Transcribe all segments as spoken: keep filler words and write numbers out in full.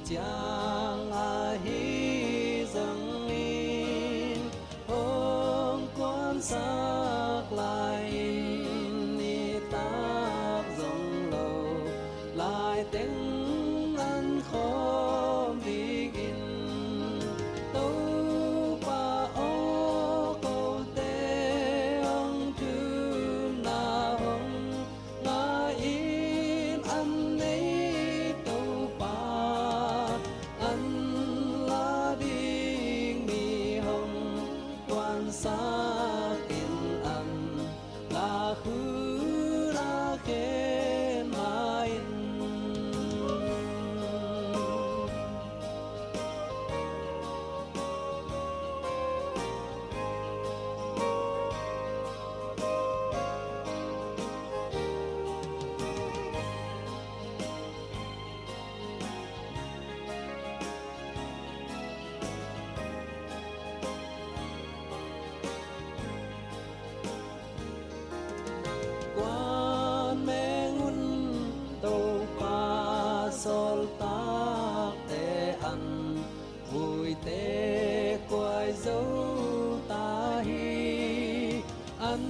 ciang ahi zongin hong kuansak lai-in nitak zong lo laiteng an khawm dingin Topa aw, kote hong thumna hong ngai-in an nei Topa an la ding mi hong kuansak in an lak hun a khen mah in. Kuan meng un, Topa sawltakte an huite kuai zo ta hi. An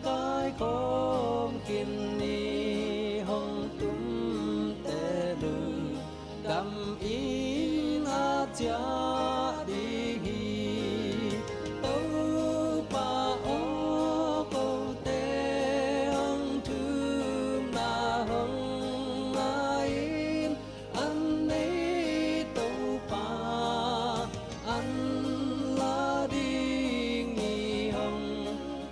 kaikhawm khin ni hong tumte lung dam in a ciah ding hi. Topa aw, kote hong thumna hong ngai-in an nei Topa an la ding mi hong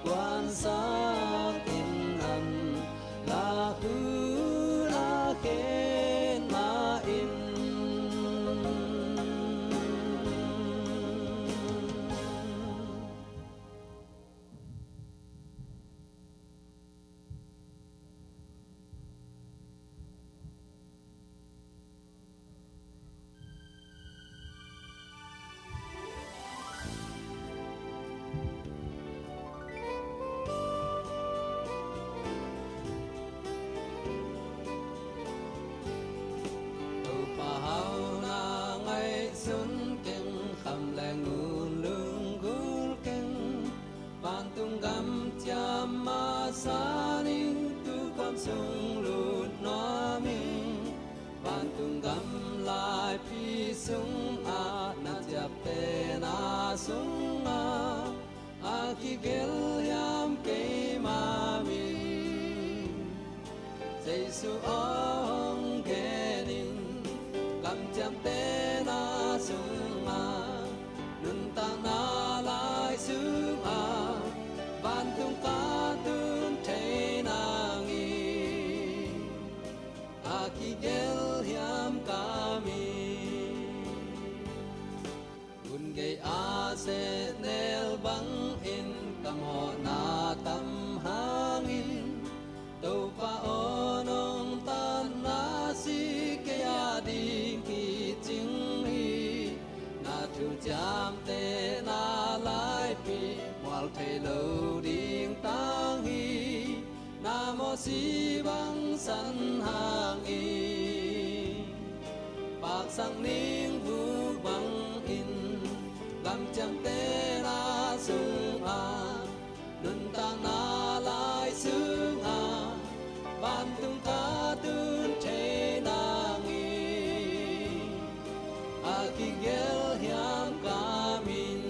kuansak in an lak hun a khen mah in. Topa hau na ngaihsun keng, kham le ngun lunggulh keng. Vantung gam ciam masa ning, tukum sung lut nuam ing. Vantung gam laipi sungah na ciaptehna sungah a kigelh hiam keima min? Jesu aw hong gen in, gam ciamtehna sungah, nuntakna lai sungah, vantung ka tun thei nang in a kigelh hiam ka min? Hun gei a sehnel bangin ka mawhna tam hangin, Topa aw nong tatna si kei a ding kicing hi. Na thu ciamtehna laipi mual thei lo ding tang hi. Na mawhsi bang san hangin, paksak ning vuk bangin, gam ciamtehna sungah, nuntakna lai sungah, vantung ka tun thei nang in a kigelh hiam ka min?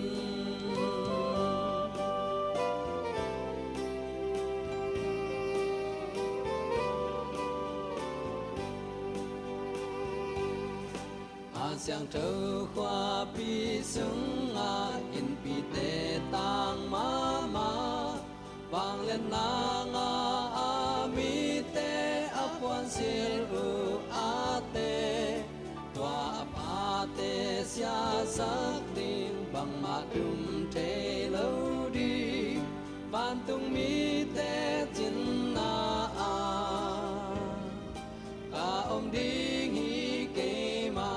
A siangtho khuapi sungah innpite tang mahmah, vangliatna ngah a mite a puansilh uh a te, tua a pate siasak ding bangmah tum thei lo ding, vantung mite cinna ah ka om ding hi keima.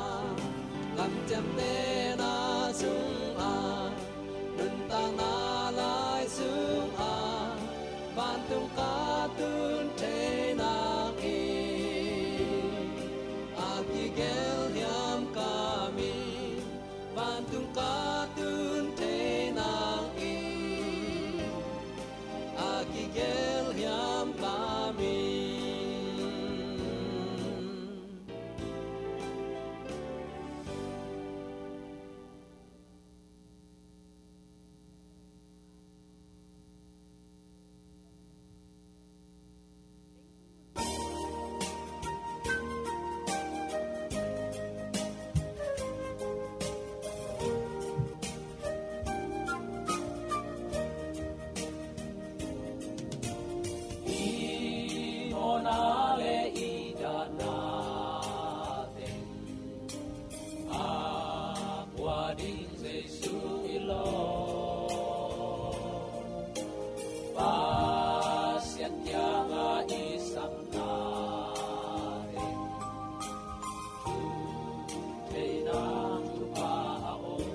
Gam ciamtehna sungah, nuntakna lai sungah, vantung ka tun thei nang in a kigelh hiam ding Jesu i lawm. Pasian kiangah i samna ding thei nang thupha a om.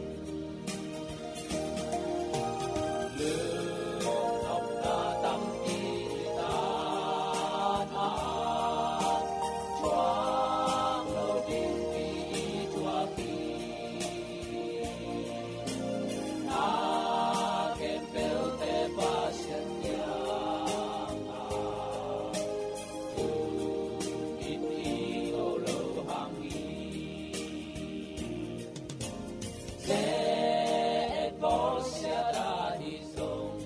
Lungdamna tampi i tan a, thuak lo dingpi i thuak hi. Na khempeuhte Pasian kiangah in i go lo hang hi. Zeh et bawlsiat a dih zong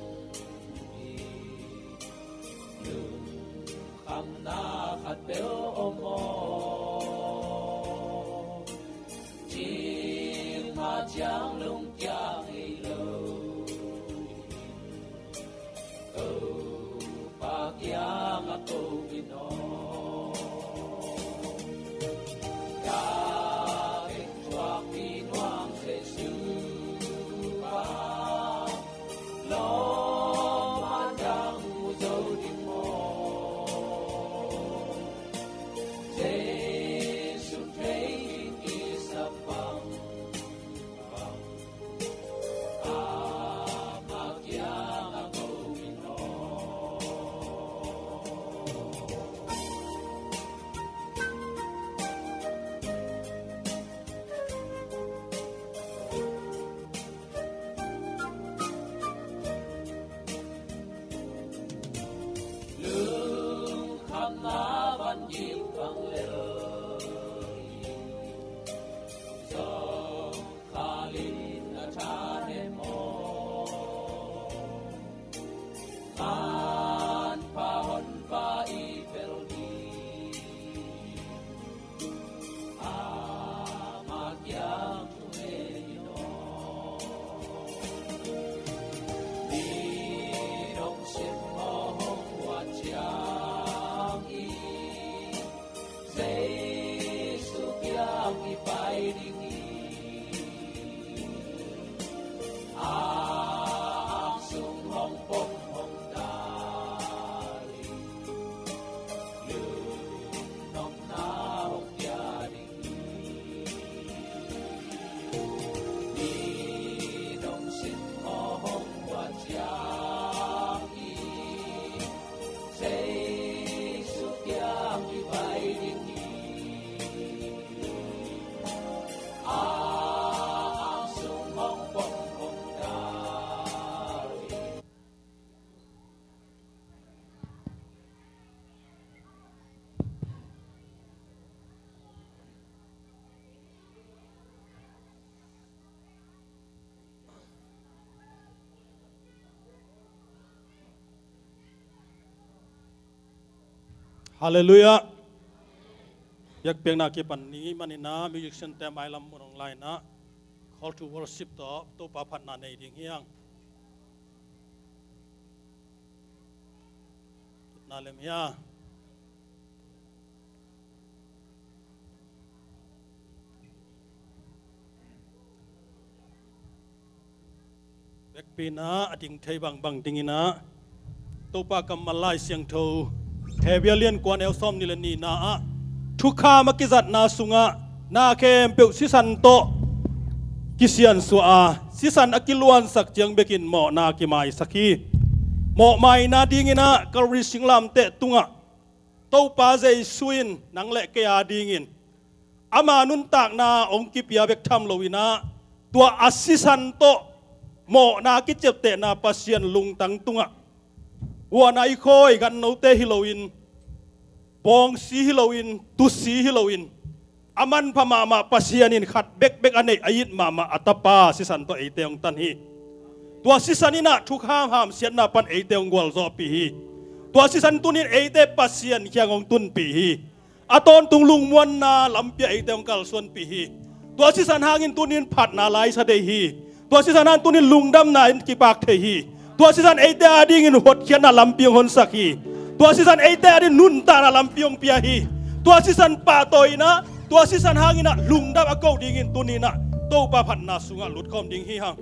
hi. Lungkhamna khat peuh om maw? Cingmah ciang lungkia ngei lo. Topa kiangah ko in aw. Ka keng thuakpi nuam Jesu pa, lawm a dang mu zo ding maw? Jesu thei ding i sa bang bang. Lungkhamna van gik bang lel hi. Zong khalin a tha ne maw? Manpha Honpa i bel hi. Ama kiang thu ngei in aw. Ni dong simmawh hong huat ciang i, Jesu kiang i pai ding hi. A ang sung hong pom hong dal hi. Lungdamna hong pia ding hi. Ni dong simmawh hong huat ciang i, Jesu kiang i pai ding hi. A ang sung hong pom hong dal hi. Halleluiah. Biakpiakna kipan ni manin ah musician te mailam mun hong lai in ah, call to worship tawh Topa phatna nei ding hi hang. Tutna lem hia? Vekpi in ah a ding thei bangbang dingin ah Topa kammal Lai Siangtho Hebru alian kua aneu sawmnih le nihna ah, thukham a kizatna sungah na khempeuh sisan tawh kisiansuah a, sisan a kiluansak ciang bekin mawhna kimaisak hi. Mawhmaina dingin ah Calvary singlamteh tungah Topa Jesu in nang le kei a dingin ama nuntakna hong kipia bek tham loin ah, tua a sisan tawh mawhna kiciaptehna Pasian lungtang tungah, huan a i khawi gannote hi loin, bawngsi hi loin, tusi hi loin, a manpha mahmah Pasian in khat bekbek a neih a it mahmah a Tapa sisan tawh eite hong tan hi. Tua sisan in ah thukham hamsiatna pan eite hong gualzawhpih hi. Tua sisan tunin eite Pasian kiang hong tunpih hi. A tawntung lungmuanna lampi ah eite hong kalsuanpih hi. Tua sisan hangin tunin phatna laisa dei hi. Tua sisan hangin tunin lungdamna in kipak thei hi. Tua sisan eite a dingin hotkhiatna lampi hong honsak hi. Tua sisan eite a dingin nuntakna lampi hong pia hi. Tua sisan pahtawi in ah, tua sisan hangin ah lungdam a ko dingin tuni in ah Topa phatna sungah lutkhawm ding hi hang.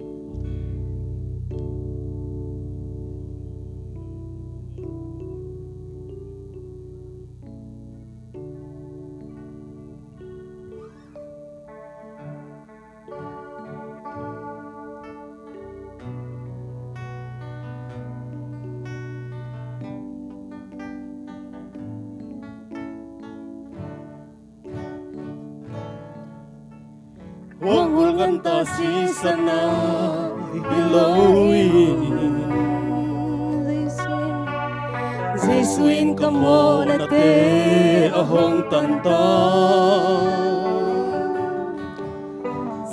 Huang hul ganta sisan a hi lo in, Jesu in ka mawhnate a hong tanta.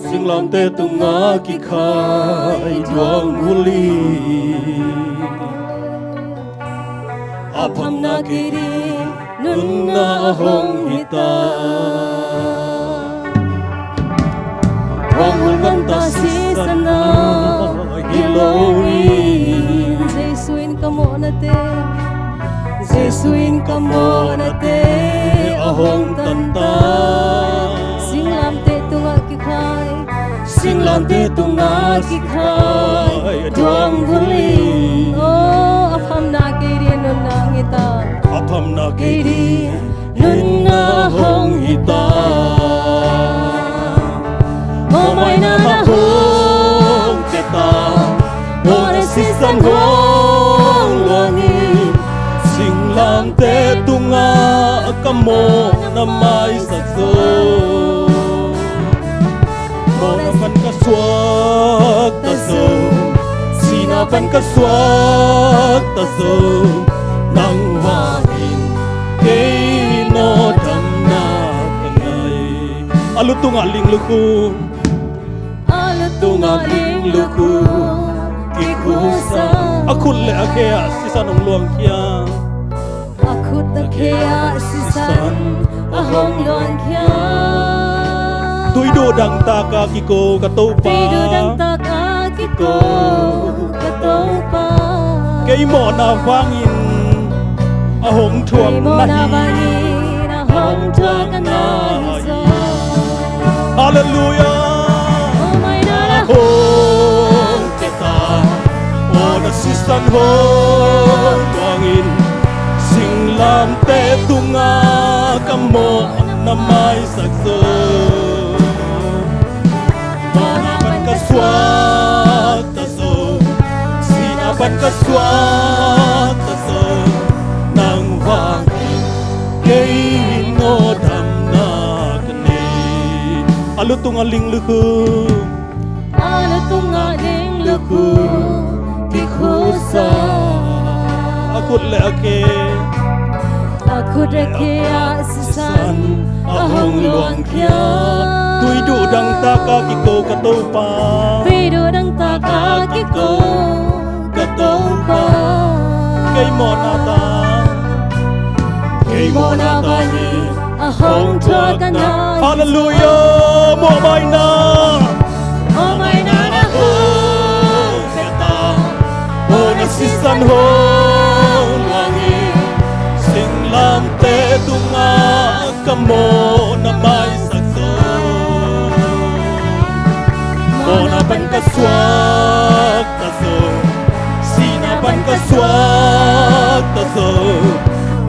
Singlamteh tungah kikhai duang hul in, a phamna kei ding nunna a hong hita. Huang hul ganta sisan a hi lo in, Jesu in ka mawhnate, Jesu in ka mawhnate a hong tanta. Singlamteh tungah kikhai, singlamteh tungah kikhai duang hul in, oh, a phamna kei ding nunna hong hita. A phamna kei ding nunna hong hita. Mawhmaina na hong pia ta, mawhna sisan hong luang in, singlamteh tungah ka mawhna maisak zo. Mawhna pan ka suakta zo, sihna pan ka suakta zo, nang vangin kei nawdamna ka ngah. A lu tungah ling lukhu. A lu tungah ling lukhu, kikhusa. A khut le a khe ah sisan hong luangkhia. A khut a khe ah sisan a hong luangkhia. Tuiduh dangtak a kiko ka Topa. Tuiduh dangtak a kiko ka Topa. Kei mawhna vangin a hong thuak na hi. Kei mawhna vangin a hong thuak na hi. Halleluiah. Mawhmaina na hong pia ta, mawhna sisan hong luang in, singlamteh tungah ka mawhna maisak zo. Mawhna pan ka suakta zo, sihna pan ka suakta zo, nang vangin kei nawdamna ka ngah. A lu tungah ling lukhu. A lu tungah ling lukhu, kikhusa. A khut le a khe. A khut a khe ah sisan a hong luangkhia. Tuiduh dangtak a kiko ka Topa. Tuiduh dangtak a kiko ka Topa. Kei mawhna ta, kei mawhna ta hi. A hong thuak na hi. Halleluiah. Mawhmaina. Mawhmaina na hong pia ta, mawhna sisan hong luang in, singlamteh tungah ka mawhna maisak zo. Mawhna pan ka suakta zo, sihna pan ka suakta zo,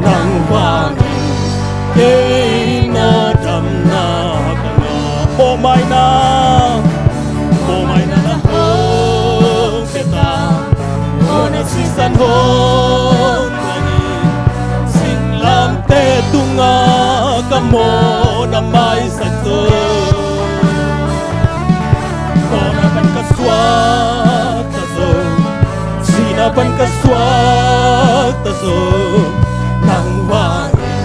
nang vangin kei nawdamna ka ngah. Mawhmaina. Mawhmaina na hong pia ta, mawhna sisan hong luang in, singlamteh tungah ka mawhna maisak zo. Mawhna pan ka suakta zo, sihna pan ka suakta zo, nang vangin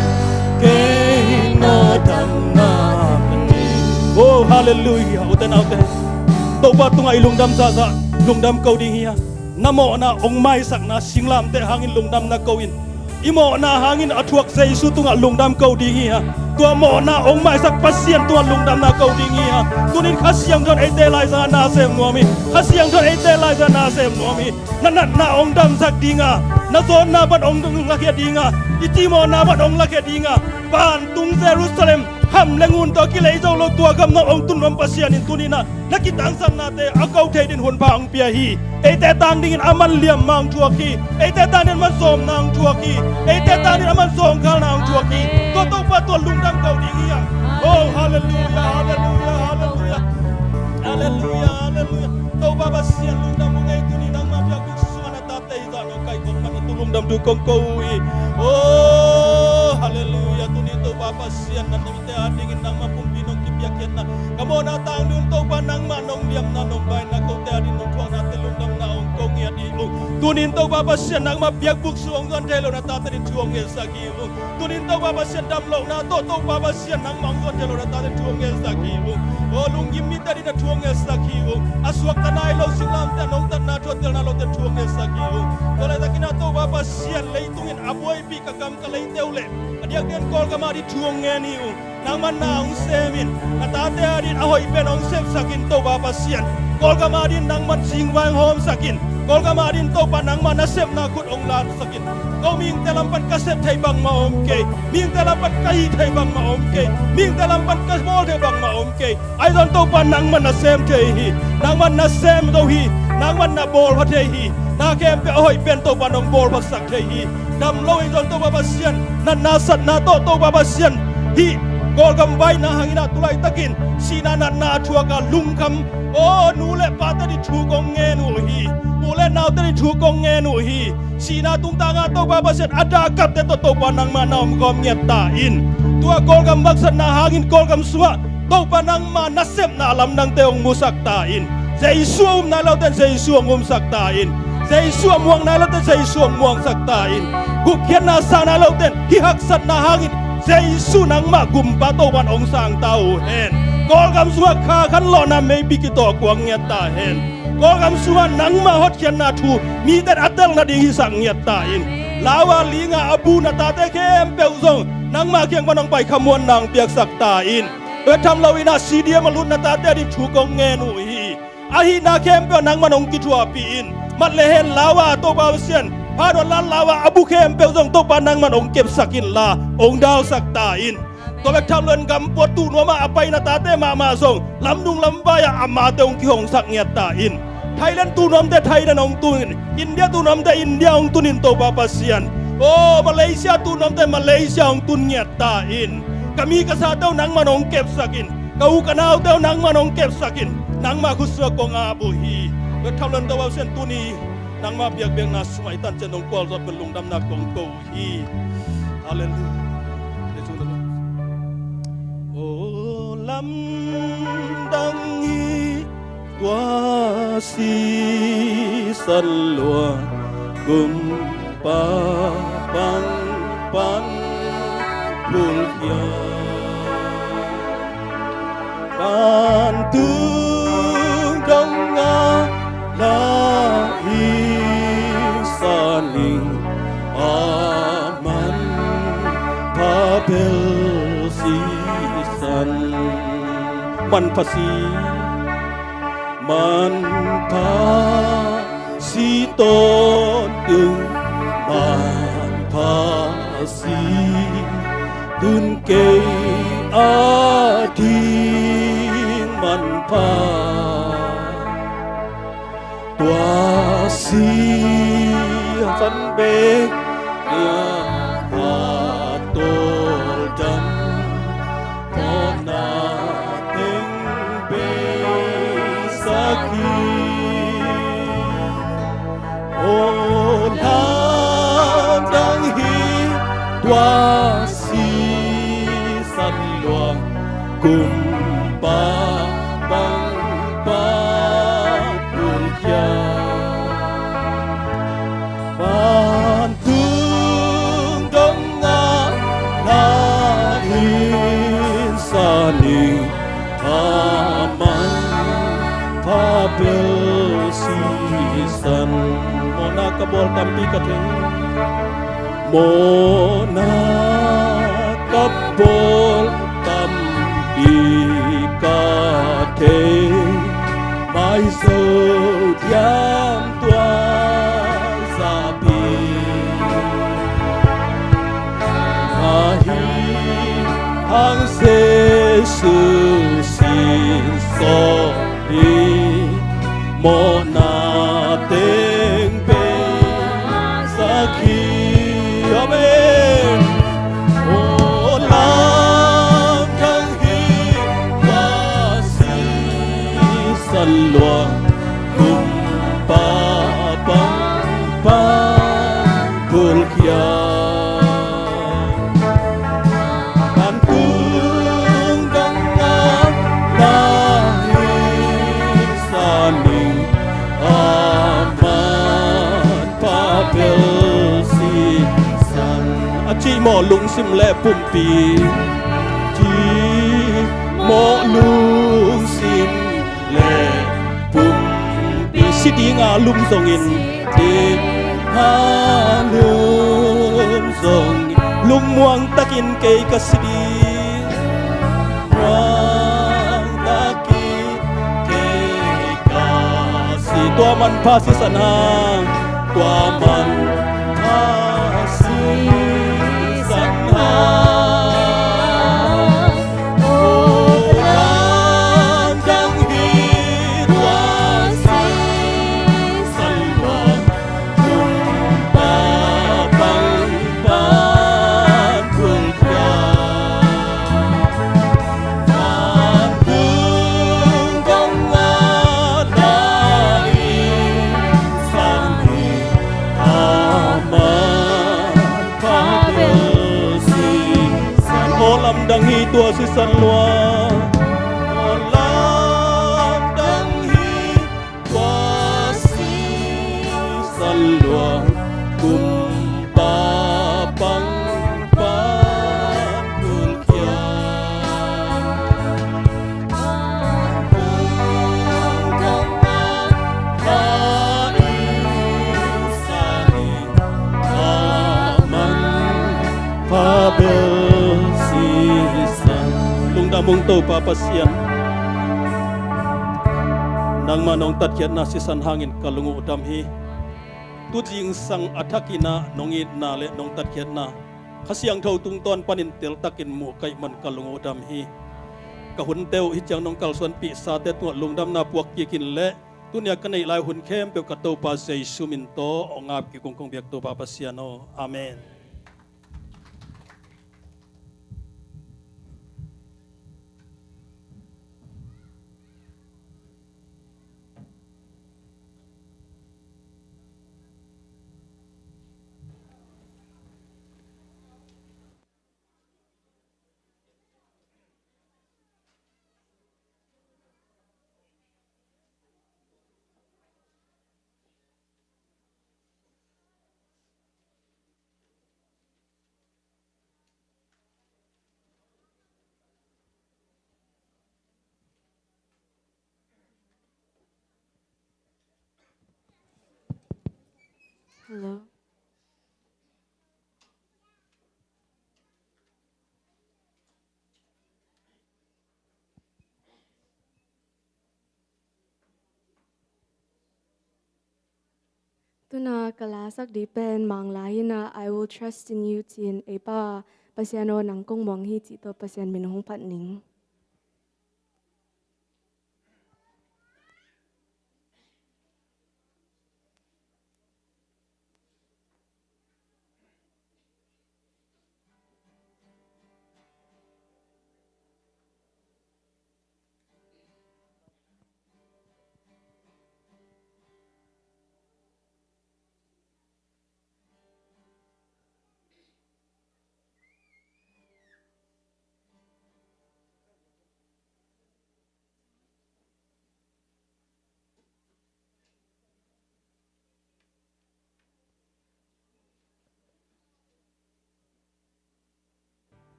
kei nawdamna ka ngah. Oh, halleluiah. U te nau te, Topa tungah i lungdam zahzah, lungdam ko ding hi a. Na mawhna hong maisakna singlamteh hangin lungdam na ko in. I mawhna hangin a thuak Jesu tungah lungdam ko ding hi a. Tua mawhna hong maisak Pasian tungah lungdam na ko ding hi a. Tunin Kha Siangtho in eite laizang na sem nuam hi. Kha Siangtho in eite laizang na sem nuam hi. Na natna hong damsak ding a, na zawnna pan hong lakhia ding a, i cimawhna pan hong lakhia ding a, vantung Jerusalem Kham le ngun tawh kilei zo lo tua gam nong hong tun nuam Pasian in tuni-in ah na kitangsapnate a ko thei dingin hun pha hong pia hi. Eite tang dingin a man liamma hong thuak hi. Eite tang dingin a man zawmna hong thuak hi. Eite tang dingin a man zawngkhalna hong thuak hi. Tua Topa tua lungdam ko ding hi hang. Oh, halleluia, halleluia, halleluia. Halleluia, halleluia. Topa Pasian lungdam ung ei, tuni nangma biakbuk sungah na tate i zah nong kaikhawm man na tung lungdam thu kong ko uh hi. Oh, halleluia. Tuni Topa Pasian na mite a dingin nangma pumpi nong kipiakkhiatna ka mawhna tang ding un Topa nangma nong liamna nong baina kote a dingin nong thuaknate lungdamna hong ko ngiat hi ung. Tuni in Topa Pasian nangma biakbuk sung hong zuan thei lo na tate dingin thu hong ngetsak hi ung. Tuni in Topa Pasian damlohna tawh Topa Pasian nangma hong zuan thei lo na tate dingin thu hong ngetsak hi ung. Oh, lunggim mite dingin na thu hong ngetsak hi ung. A suakta nai lo singlamteh nong tatna thu a telna lote thu hong ngetsak hi ung. Tua laitakin ah Topa Pasian leitung in a buaipi ka gam ka leite uh leh a diakdiakin Kawlgam a dingin thu hong ngen hi ung. Nangman na hong sem in, na tate a dingin a hoih pen hong sepsak in Topa Pasian. Kawlgam a dingin nangman singvai hong hawmsak in. Kawlgam a dingin Topa nangman nasepna khut hong lansak in. Ko mihingte lam pan ka sep thei bangmah om kei. Mihingte lam pan ka hih thei bangmah om kei. Mihingte lam pan ka bawl thei bangmah om kei. Ahi zong Topa nangman na sem thei hi. Nangman na sem zo hi. Nangman na bawlpha thei hi. Na khempeuh a hoih pen Topa nong bawlphasak thei hi. Dam lo hi zong Topa Pasian natna satna tawh Topa Pasian hih Kawlgam vaina hangin ah tu laitakin sihna natna a thuak a lungkham, aw, nu le pate dingin thu kong ngen uh hi. U le naute dingin thu kong ngen uh hi. Sihna tungtangah Topa Pasian a dahkapte tawh Topa nangmah na omkhawm ngiat ta in. Tua Kawlgam haksatna hangin Kawlgam sungah Topa nangmah nasepna lamdangte hong musak ta in. Jesu a um nai lote in Jesu hong umsak ta in. Jesu a muang nai lote in Jesu hong muangsak ta in. Gupkhiatna sang nai lote in hih haksatna hangin Jesu nangmah Gumpa Topa in hong sang ta uh hen. Kawlgam sungah kha khanlawhna meipi kitawh kuang ngiat ta hen. Kawlgam sungah nangmah hotkhiatna thu mite in a tel nading hisak ngiat ta in. Lau a ling a a bu na tate khempeuh zong nangmah kiang pan hong pai khamuanna hong piaksak ta in. Bek tham loin ah C D M a lut na tate a dingin thu kong ngen uh hi. Ahih na khempeuh nangman hong kithuahpih in. Mat le hen lau a Topa Pasian, pha nuam lan lau a a bu khempeuh zong Topa nangman hong kepsak inla hong dalsak ta in. Tua bek tham loin gam puat tuh nuamah a pai na tate mahmah zong lamnung lamvai ah amate hong kihongsak ngiat ta in. Thailand tuh nuamte Thailand hong tun in, India tuh nuamte India hong tun in Topa Pasian. Aw, Malaysia tuh nuamte Malaysia hong tun ngiat ta in. Ka mi ka sate uh nangman hong kepsak in. Ka u ka naute uh nangman hong kepsak in. Nangmah khut sungah kong ap uh hi. Tua bek tham loin Topa Pasian tuni nangmah biakpiakna sungah i tan ciang hong kualzawh pen lungdamna kong ko uh hi. Halleluia. O lamdang hi tua sisan luang kumpa pangpang phulkhia. Vantung dong a la hi sa ning a manpha bel sisan. Manpha si, manpha si tawntung manpha si tun kei a ding manpha. Tua si a san bek nia a tawldam tawna teng beisak hi. O lamdang hi tua sisan luang kumpa bang patul khia. Vantung dong a na hin sa ning a manpha bel sisan. Mawhna ka bawl tampi ka thei. Mawhna ka bawl tampi ka thei. Maizo thiam tua zapi ahi hang se Jesu sin sawm hi, mawhna teng pia sak hi. Amen. Aw lamdang hi, tua sisan lua, Kumpa pangpan bulkhia. Vantung gam ngah na hi sa ning, aman pha bel si san. A cihmawh lungsim le pumpi, cihmawh lungsim le pumpi, si dinga lum zongin, dinga lum zongin, lungmuang takin kei ka si ding, lungmuang takin kei ka si. Tua manpha sisan hang, tua manpha sisan hang. Aw lamdang hi, tua sisan lua, Kumpa pangpan bulkhia. Vantung gam ngah na hi sa ning, aman pha bel sisan. Aw lamdang hi, tua sisan lua. Aw lamdang hi, tua sisan lua, Kumpa pangpan bulkhia. Lungdam ung Topa Pasian. Nangmah nong tatkhiatna sisan hangin ka lung uh dam hi. Tu zingsang a thakin ah nong itna le nong tatkhiatna Kha Siangtho tungtawn panin teltakin muh ka hih man ka lung uh dam hi. Ka hunte uh hih ciang nong kalsuanpihsate tungah lungdamna puak kikin le tuni-a ka neih lai hun khempeuh ka Topa Jesu min tawh hong ap kik ung kong biak Topa Pasian aw. Amen. Hello. Tuna ka lasak ding pen Mangla hi-in ah, "I will trust in you," ci-in, "Ei Pa Pasian aw, nang kong muang hi," cih tawh Pasian min hong phat ning.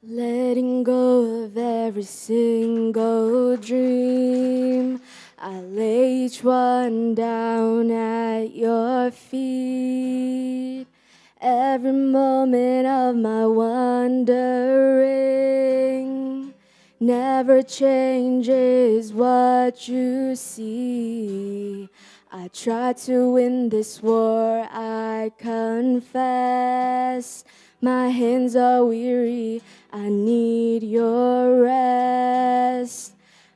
Letting go of every single dream, I lay each one down at your feet. Every moment of my wandering never changes what you see. I try to win this war, I confess. My hands are weary, I need your rest.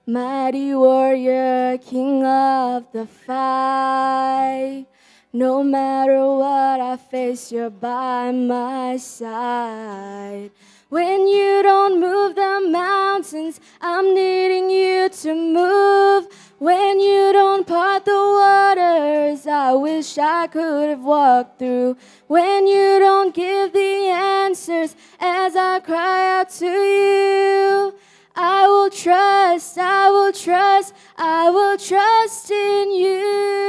Mighty warrior, king of the fight. No matter what I face, you're by my side. When you don't move the mountains, I'm needing you to move. When you don't part the waters, I wish I could have walked through. When you don't give the answers as I cry out to you, I will trust, I will trust, I will trust in you.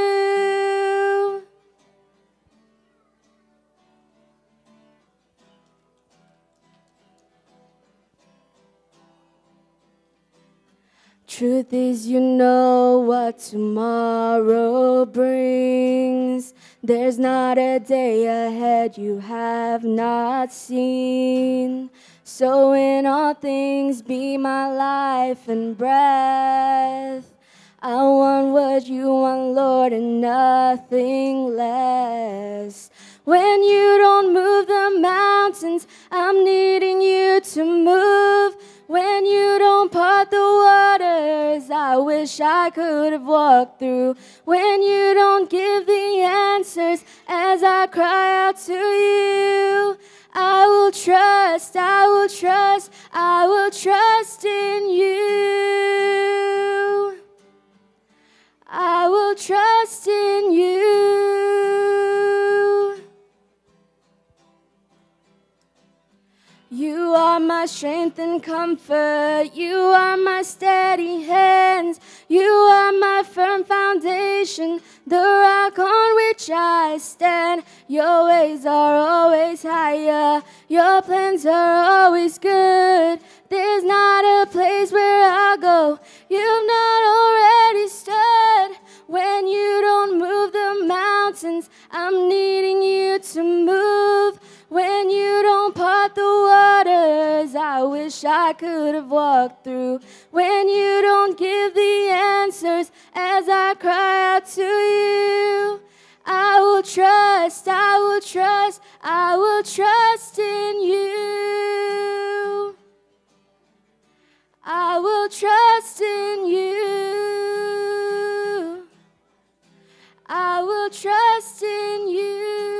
Truth is, you know what tomorrow brings. There's not a day ahead you have not seen. So in all things, be my life and breath. I want what you want, Lord, and nothing less. When you don't move the mountains, I'm needing you to move. When you don't part the waters, I wish I could have walked through. When you don't give the answers as I cry out to you, I will trust, I will trust, I will trust in you. I will trust in you. You are my strength and comfort. You are my steady hands. You are my firm foundation, the rock on which I stand. Your ways are always higher. Your plans are always good. There's not a place where I'll go you've not already stood. When you don't move the mountains, I'm needing you to move. When you don't part the waters, I wish I could have walked through. When you don't give the answers as I cry out to you, I will trust, I will trust, I will trust in you. I will trust in you. I will trust in you.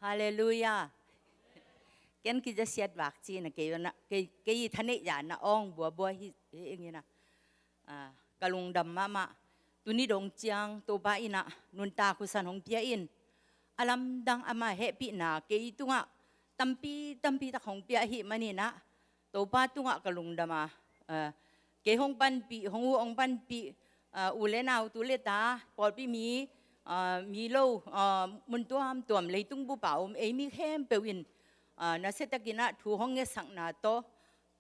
Halleluiah. Ken kizasiat vak ci-in ah kei, kei, kei i thaneih zah na awng buabua hi, hi ing in ah. Ah, ka lungdam mahmah. Tuni dong ciang Topa in ah nuntak husan hong pia in, a lamdang ama hehpihna kei tungah tampi, tampi tak hong pia ahih manin ah, Topa tungah ka lungdam a, ah, kei hong panpih, hong uh hong panpih, ah, u le nau, tu le ta, pawlpi mi, ah, mi lo, ah, mun tuamtuam, leitung bup a om ei mi khempeuh in, ah, nasia takin ah thu hong ngetsak na tawh,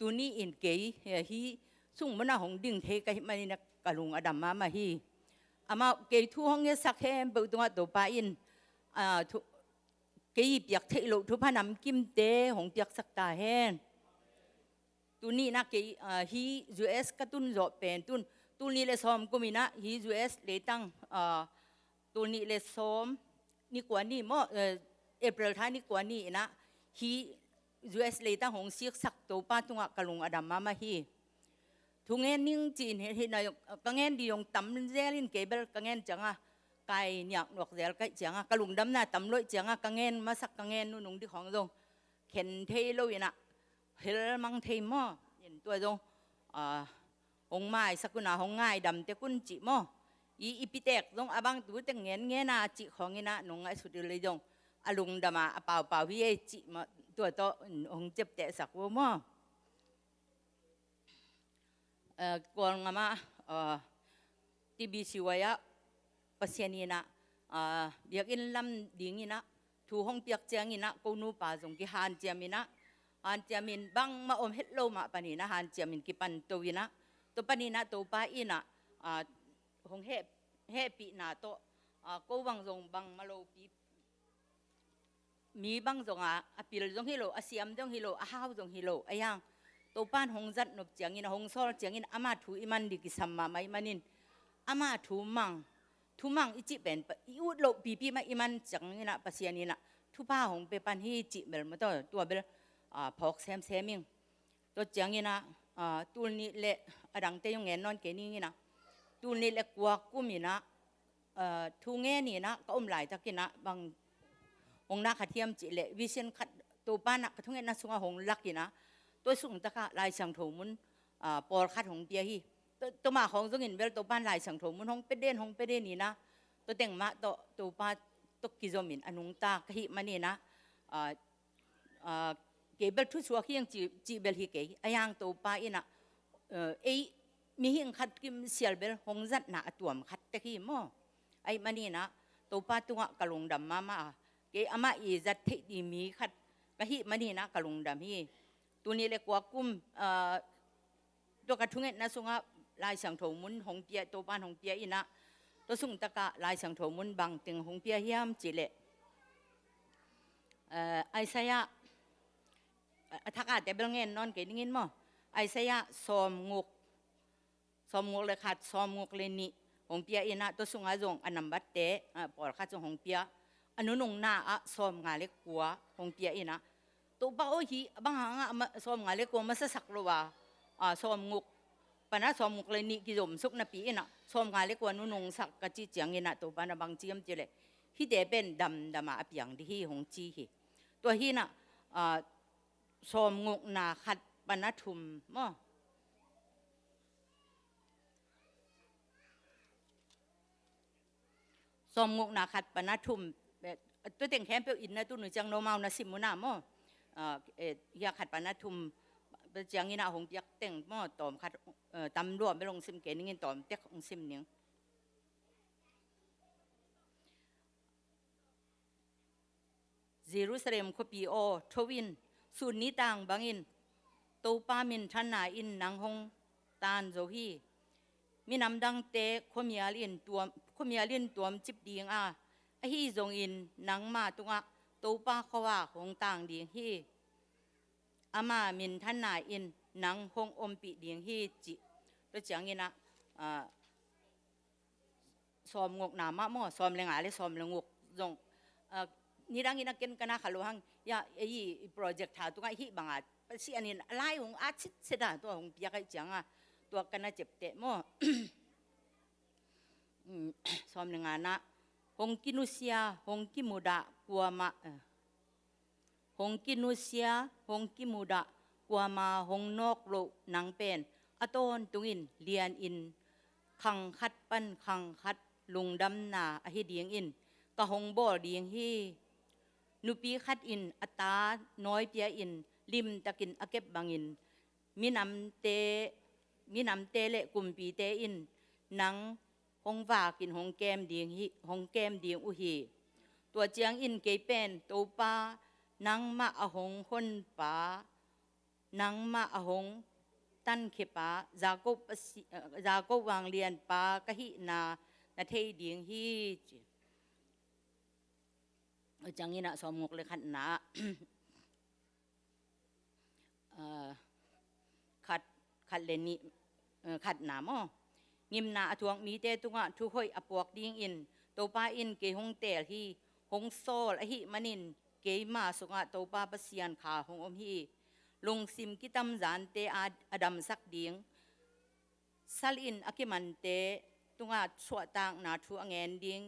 tuni in kei, eh, hih sung mun ah hong ding thei ka hih manin ah ka lung a dam mahmah hi. Amau kei thu hong ngetsak khempeuh tungah Topa in, ah, thu, kei i piak theih loh thupha namkimte hong piaksak ta hen. Tuni in ah kei, ah, hih U S ka tun zawh pen tun, tul nih le sawm kum in ah hih U S leitang, ah, tul nih le sawm ni kua ni maw, eh, April tha ni kua ni in ah hih U S leitang hong siksak Topa tungah ka lung a dam mahmah hi. Thu ngen ning ci-in hi, hi na, ka ngen ding zong tam zel in, kei bel ka ngen ciangah kai niak nuak zel ka hih ciangah, ka lungdamna tam loih ciangah ka ngen masak, ka ngen nunung ding khawng zong khen thei lo in ah, hel mang thei maw. In tua zong, ah, hong maisak un ah, hong ngaidam tek un cih maw. I, i pitek zong a bang tu teng ngen ngen a cih khawng in ah nong ngaihsut uh leh zong a lungdam a, a paupau hi ei cih maw, tua tawh hong ciaptehsak uh maw. Eh, Kawlngam ah, eh, T B C Y ah Pasian in ah, eh, biakinn lam ding in ah thu hong piak ciangin ah, ko nupa zong kihanciam in ah, hanciam in bangmah om het lo mah panin ah, hanciam in kipan to in ah, tua panin ah Topa in ah, ah, hong heh, hehpihna tawh, ah, ko bang zong bangmah lopi, mi bang zong a, a pil zong hi lo, a siam zong hi lo, a hau zong hi lo, a yang Topa in hong zat nop ciangin, hong sawl ciangin, ama thu i man ding kisam mahmah ahih manin, ama thu mang, thu mang i cih pen pa, i ut loh pipi mah i man ciangin ah Pasian in ah thupha hong pia pan hi cih bel maw, tua, tua bel, ah, phawk semsem ing. Tua ciangin ah, ah, tul nih le, a dangte zong ngen nawn kei ning in ah, tul nih le kua kum in ah, ah, thu ngen in ah ka om laitakin ah bang hong na khat hiam cih leh vision khat Topa in ah ka thungetna sungah hong lak in ah, tua sung takah Lai Siangtho mun, ah, pawlkhat hong pia hi. Tua, tua mah khawng zongin bel Topa in Lai Siangtho mun hong pia den, hong pia den in ah, tua teng mah tawh Topa tawh kizom in a nungta ka hih manin ah, ah, ah, kei bel thusuak hi ing cih, cih bel hi kei, a yang Topa in ah, eh, ei mihing khat kim sial bel hong zatna a tuam khat tek hi maw. Ahih manin ah Topa tungah ka lungdam mahmah a, kei amah i zat theih ding mi khat ka hih manin ah ka lungdam hi. Tul nih le kua kum, ah, tua ka thungetna sungah Lai Siangtho mun hong pia, Topa in hong pia in ah, tua sung takah Lai Siangtho mun bang teng hong pia hiam cih leh, eh, Isaiah, a, a thak a te bel ngen nawn kei ning in maw, Isaiah sawmguk, sawmguk le khat, sawmguk le nih hong pia in ah, tua sungah zong a nambat te, ah, pawlkhat zong hong pia. A nunungna ah sawmnga le kua hong pia in ah, Topa aw, hih bang hangah ma-, sawmnga le kua masasak lo a, ah, sawmguk pan ah sawmguk le nih kizomsuk napi in ah, sawmnga le kua nunungsak ka cih ciangin ah Topa in ah bang ci hiam cih leh, hihte pen damdam a a piang ding hi hong ci hi. Tua hi in ah, ah, sawmgukna khat pan ah thum maw. Sawmgukna khat pan ah thum, eh, tua teng khempeuh in na tun uh ciang nomau na sim uh na maw. Ah, eh, hih a khat pan ah thum ciangin ah hong piak teng maw, tawm khat, eh, tam lua bel hong sim kei ning in, tawm tek hong sim ning. Jerusalem khuapi aw, tho in, sun ni tang bangin Topa minthanna in nang hong tan zo hi. Minam dangte khuamial in tuam, khuamial in tuamcip ding a, ahi zongin nangma tungah Topa khuavak hong tang ding hi. Ama minthanna in nang hong ompih ding hi, cih. Tua ciangin ah, ah, sawmgukna mah maw, sawm le nga le sawm le guk zong, ah, nidangin a ken ka na kha lo hang, ya, ei, i project tha tungah hih banga Pasian in a lai hong at sitset a, tua hong piak ahih cianga, tua ka na ciapteh maw. Mm, sawm le ngana, hong kinusia, hong kimudah kuamah, eh, hong kinusia, hong kimudah, kuama hong nawk loh nang pen a tawntungin lianin khang khat pan khang khat lungdamna ahi dingin ka hong bawl ding hi. Nupi khat in a ta nawi pia-in limtakin a kep bangin minamte, minamte le kumpite in nang hong vakin hong kem ding hi, hong kem ding uh hi. Tua ciangin kei pen Topa nangmah a hong honpa, nangmah a hong tankhiapa, Jakob Pasi-, eh, Jakob Vanglianpa ka hihna na thei ding hi, ci. Ciangin ah sawmguk le khatna, ah, khat, khat le nih, eh, khatna maw. Ngimna a thuak mite tungah thuhoih a puak dingin Topa in kei hong teel hi. Hong sawl ahih manin keima sungah Topa Pasian kha hong om hi. Lungsim kitamzante a, a damsak ding, sal in a kimante tungah suahtakna thu a ngen ding,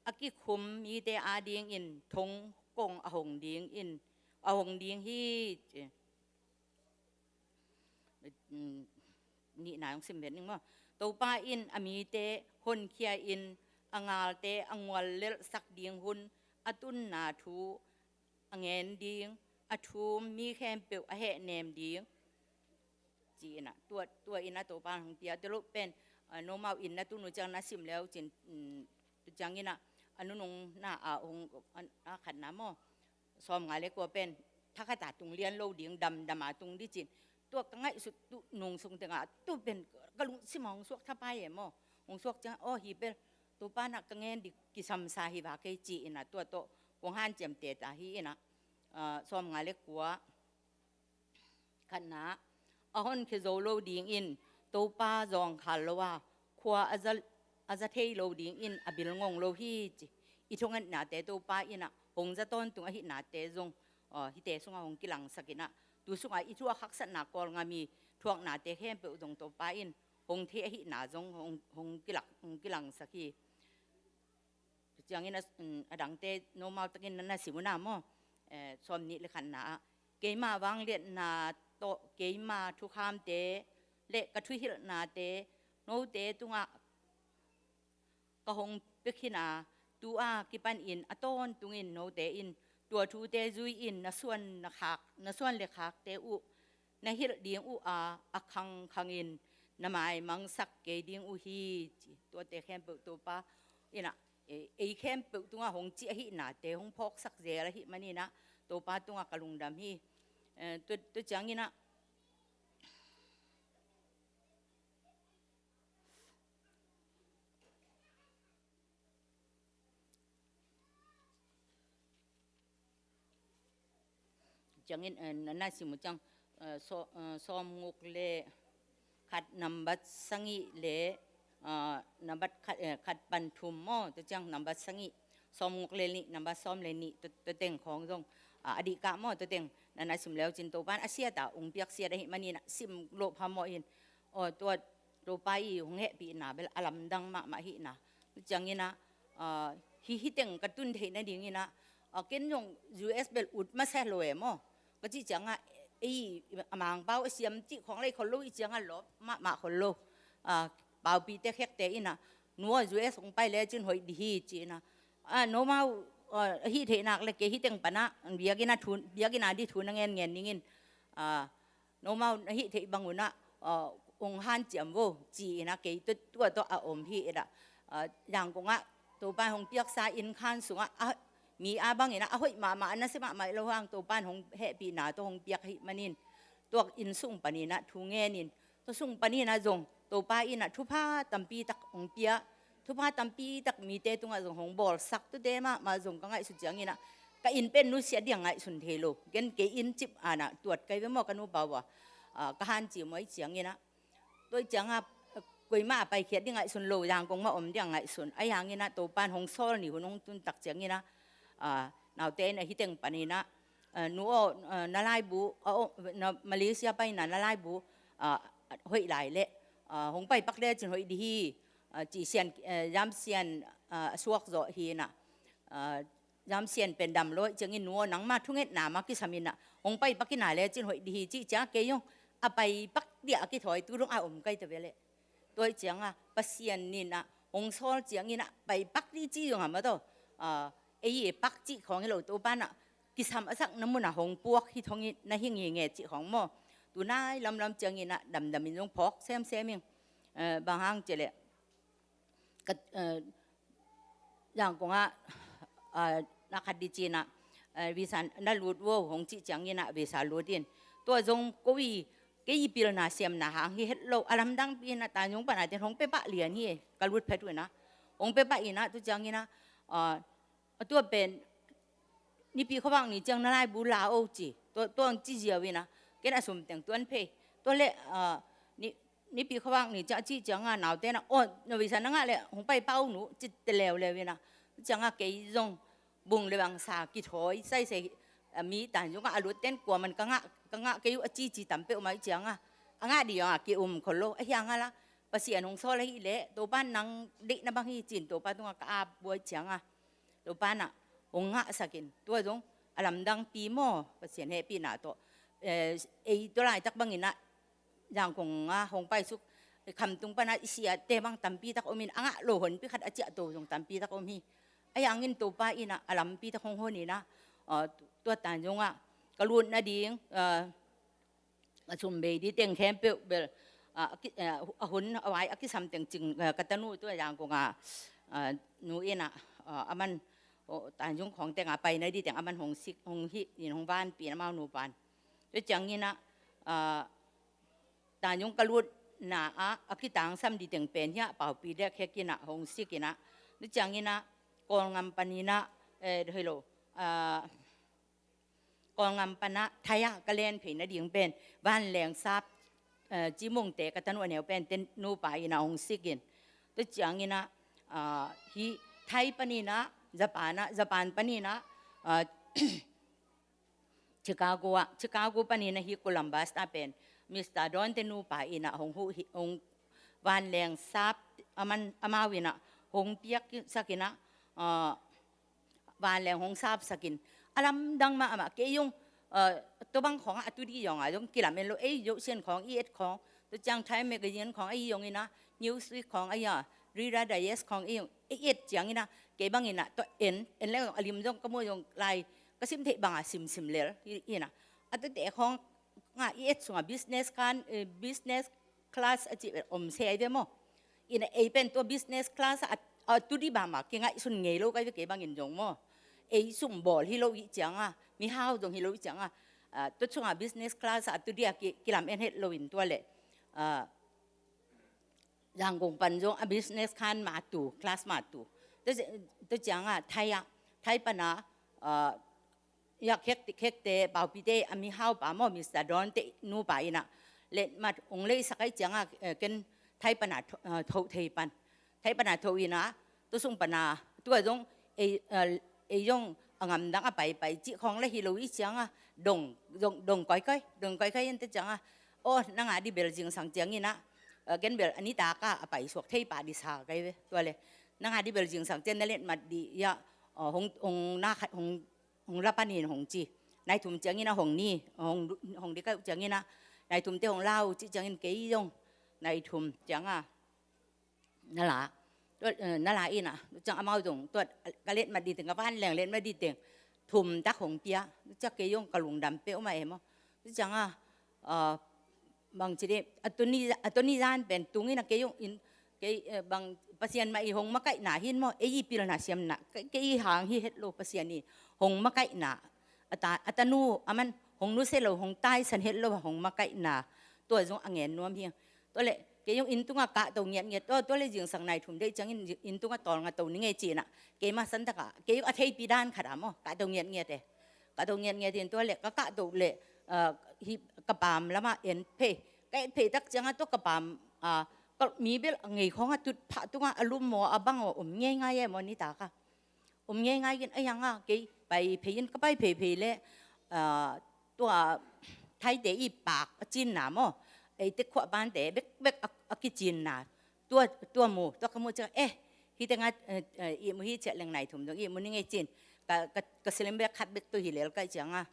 a kikhum mite adingin thong kong a hong dingin, a hong ding hi, ci. Mm, nihna hong sim vet ning maw. Topa in a mite honkhia in a ngalte a ngual lelhsak ding hun a tunna thu a ngen ding, a thum mi khempeuh a hehnem ding, ci-in ah, tua, tua in ah Topa hong pia. Tua lo pen, ah, nomau in na tun uh ciang na sim leu cin, mm, tu ciangin ah, a nunung na a hong, a, a khatna maw. Sawmnga le kua pen, thakhat a tung lian lo ding, damdam a tung ding cin. Tua ka ngaihsut tu nung sung tengah, tu pen ka lungsim ah hong suak thapai e maw. Hong suak ciang, aw hi bel, Topa na ka ngen ding kisamsa hi va kei ci-in ah, tua tawh kong hanciam teta hi in ah, ah, sawmnga le kua, khatna, a honkhia zo lo dingin Topa zawngkhal lo a, khua a za, a za thei lo dingin a bil ngong lo hi, ci. I thungetnate Topa in ah hong za tawntung ahihnate zong, ah, hihte sungah hong kilangsak in ah, tu sungah i thu a haksatna Kawlgam i thuaknate khempeuh zong Topa in hong thei ahihna zong hong, hong kilak, hong kilangsak hi. Tu ciangin a, mm, a dangte nomau takin na na sim uh na maw. Eh, sawmnih le khatna ah, keima vangliatna tawh keima thukhamte le ka thuhilhnate note tungah ka hong pia khin a, tu a kipanin a tawntungin note in tua thute zui-in na suan, na khak, na suan le khakte uh na hilh ding uh a, a khangkhangin na maimangsak kei ding uh hi, ci. Tuate khempeuh Topa in ah, e, ei khempeuh tungah hong cih ahihnate hong phawksak zel ahih manin ah Topa tungah ka lungdam hi. Eh, tu, tu ciangin ah, ciangin, eh, na, na sim uh ciang, eh, saw-, eh, sawmguk le khat nambat sagih le, eh, nambat khat, eh, khat pan thum maw, tu ciang nambat sagih, sawmguk le nih, nambat sawm le nih, tu, tu teng khawng zong, ah, a dih kah maw, tu teng na, na sim leu cin Topa in a siat a, ung piak siat ahih manin ah sim loh phamawh in, aw, tua Topa i hong hehpihna bel a lamdang mahmah hihna. Tu ciangin ah, ah, hih, hih teng ka tun theih nadingin ah, ah, ken zong U S bel ut masa lo e maw. Ka cih ciangah, ei, a Mangpau a siam cih khawng lei khol lo i ciangah lawp mahmah khol lo. Ah, paupite khekte in ah, nu aw U S hong pai le cin hoih dih hi ci-in ah. Ah, nomau, ah, hih theih nak le kei hih teng pan ah, biakinn a thu, biakinn a dih thu na ngen ngen ningin. Ah, nomau na hih theih bang un ah, ah, hong hanciam vo, ci-in ah kei tua, tua tawh a om hi in ah, ah, Yangon ah Topa in hong piaksa innkhan sungah, ah, mi a bangin ah, a hoih mahmah, a nasia mahmah lo hang Topa in hong hehpihna tawh hong piak ahih manin, tua inn sung panin ah thu ngenin, tua sung panin ah zong Topa in ah thupha tampi tak hong pia, thupha tampi tak mite tungah zong hong bawlsak, tute mahmah zong ka ngaihsut ciangin ah, ka inn pen nusia ding a ngaihsun thei lo. Ken kei inn cip a na tuat kai ve maw ka nupa uh a, ah, ka hanciam uh ahih ciangin ah. Tua ciangah, ah, koimah a paikhiat ding ngaihsun lo, Yangon mah om ding ngaihsun. Ahi hangin ah Topa in hong sawl ni hun hong tun tak ciangin ah, ah, naute in ah hih teng panin ah, ah, nu aw, ah, na laibu, ah, aw, na Malaysia paina na laibu, ah, hoih lai leh, ah, hong pai pak le cin hoih dih hi, ah, ci sian, ah, yam sian, ah, a suak zawh hi in ah, ah, Zam Sian pen dam lo ahih ciangin, nu aw, nangma thungetna mah kisam in ah hong pai pak in a lecin hoih dih hi, cih ciang kei zong a pai pak ding a kithawi tu dong a om kei ta ve leh. Tua ahih ciang a Pasian in ah hong sawl ciangin ah pai pak dih cih zong a mah tawh, ah, ei i pak cih khawng hi lo, Topa in ah kisam a sakna mun ah hong puak hi thong hi, na hi ngei nge cih khawng maw. Tu nai lamlam ciangin ah damdam in zong phawk semsem ing. Eh, bang hang cih leh ka, eh, Yangon ah, ah, na khat ding ci-in ah, eh, visa na lut vo hong cih ciangin ah visa lut in. Tua zong ko i, kei i pilna siamna hang hi het lo, a lamdangpi in ah Tanjung pan a ten hong pia pah lian hi, ka lut phet uh in ah. Hong pia pah in ah, tu ciangin ah, ah, a tua pen Nipi khuavak ni ciang na laibu la o ci. Tua, tua hong ci ziau in ah, ken a sum teng tuan phei. Tua leh, ah, ni, Nipi khuavak ni ciang a cih ciang a naute in ah, aw, na visa na ngah leh hong pai pah un uh, ci ta leuleu in ah. Ciang a kei zong bung le bangsa kithawi saisai, ah, mi Tanjung ah a lutte in kuaman ka ngah, ka ngah kei uh a cici tam peuhmah ahih ciang a, a ngah ding a ki-um khol lo. Ahih hang a la Pasian hong sawl ahih leh, Topa in nang deihna bang hi ci-in Topa tungah ka ap uh ahih ciang a, Topa in ah hong ngahsak in, tua zong a lamdangpi maw, Pasian hehpihna tawh. Eh, ei tua laitak bangin ah Yangon ah hong paisuk, Khamtung pan a i siate bang tampi tak om in, a ngah lo honpi khat a ciahto zong tampi tak om hi. Ahih hangin Topa in ah a lampi tak hong hon in ah, ah, tua Tanjung ah ka lut nading, ah, a sum bei ding teng khempeuh bel, ah, a ki, ah, a hun a vai a kisam teng cing, ah, ka tanu tua Yangon ah, ah, nu in ah, ah, aman, oh, Tanjung khawng teng a pai nading teng aman hong sik, hong hih in hong vanpih in amau nupa in. Tua ciangin ah, ah, Tanjung ka lutna ah a kitangsam ding teng pen hiah Paupi dek hek in ah hong sik in ah. Tua ciangin ah Kawlngam panin ah, eh, hei lo, ah, Kawlngam pan ah Thai ah ka len phei nading pen Vanleng Sap, eh, Cimungte ka tanu a neu pen ten nupa in ah hong sik in. Tua ciangin ah, ah, hih Thai panin ah, Japan ah, Japan panin ah, ah, Chicago ah, Chicago panin ah hih Columbus ah pen Mister Dawn te nupa in ah hong huh hi, hong Vanleng Sap aman, amau in ah hong piaksak in ah, ah, Vanleng hong sapsak in. A lamdang mahmah, kei zong, ah, tua bang khawng ah a tu ding zong a zong kilamen lo, ei Zosian khawng i et khawng, tua ciang Thai magazine khawng ahi zongin ah, Newsweek khawng ahi a, Reader's Digest khawng ahi zong, ei et ciangin ah, kei bangin ah, tua en, en leng a lim zong ka mu zong lai, ka sim theih bang a simsim lel hi, hi in ah. A tuate khawng ah i et sungah business kan, eh, business class a cih om se ai ve maw. In ah ei pen tua business class a, a tu ding bangmah kingaihsun ngei lo kai ve kei bangin zong maw. Ei sum bawl hi lo ahih ciang a, mihau zong hi lo ahih ciang a, ah, tua sungah business class a tu ding a ki, kilamen het lo in tua leh, ah, Yangon pan zong a business kan mah tu, class mah tu. Tua, tua ciang a Thai ah, Thai pan ah, ah, ya khek, khekte, Paupite a mihau pa maw, Mister Dawn te nupa in ah letmat hong leisak ahih ciang a, eh, ken Thai pan ah tho, eh, tho thei pan. Thai pan ah tho in ah, tua sung pan ah, tua zong ei, eh, ei zong a ngamdang a paipai cih khawng lah hi lo ahih ciang a, dong, dong, dong koikoi, dong koikoi in tua ciang a, aw, na ngah ding bel zingsang ciangin ah, eh, ken bel a nitak ah a paisuak thei pah ding sa kai ve, tua leh. Na ngah ding bel zingsang ciang na letmat ding, ya, aw, hong, hong na khat, hong hong la panin hong ci. Nai thum ciangin ah hong ni, hong, hong ding kai uh ciangin ah, nai thum te hong la uh cih ciangin kei zong nai thum ciang a na la. Tua, eh, na la in ah, tua ciang amau zong, tua ka letmat ding teng, ka Vanleng letmat ding teng thum tak hong pia. Tua ciang kei zong ka lungdam peuhmah e maw. Tua ciang a, ah, bang ci ding, a tuni, a tuni zan pen tung in ah kei zong in, kei, eh, bang Pasian mah i hong makaihna hi in maw, ei i pilna siamna, kei, kei i hang hi het lo, Pasian i hong makaihna, a ta, a tanu, aman hong nusia lo, hong taisan het lo, hong makaihna, tua zong a ngen nuam hi. Tua leh kei zong inn tungah kahto ngiatngiat, tua, tua leh zingsang nai thum deih ciangin inn tungah tawlnga to ning ei ci in ah, keima santak ah, kei zong a theipi dan khat ah maw, kahto ngiatngiat e. Kahto ngiatngiat in tua leh, ka kahto leh, ah, hih ka paam lamah en phei. Ka et phei tak ciang a tua ka paam, ah, ka mi bel a ngei khawng a tut phah tungah a lum maw, a bang maw, om ngeingai e maw nitak ah. Om ngeingai in, ahih hang a kei pai phei in, ka pai pheiphei leh, ah, tua Thaite i paak a cinna maw, eite khuahbante bekbek a, a kicinna. Tua, tua mu, tua ka muh ciang, eh, hih tengah, eh, eh, ihmu hi ciah leng nai thum dong ihmu ning ei ci in. ka, ka, ka silim bek khat bek tawh hi lel ka hih cianga,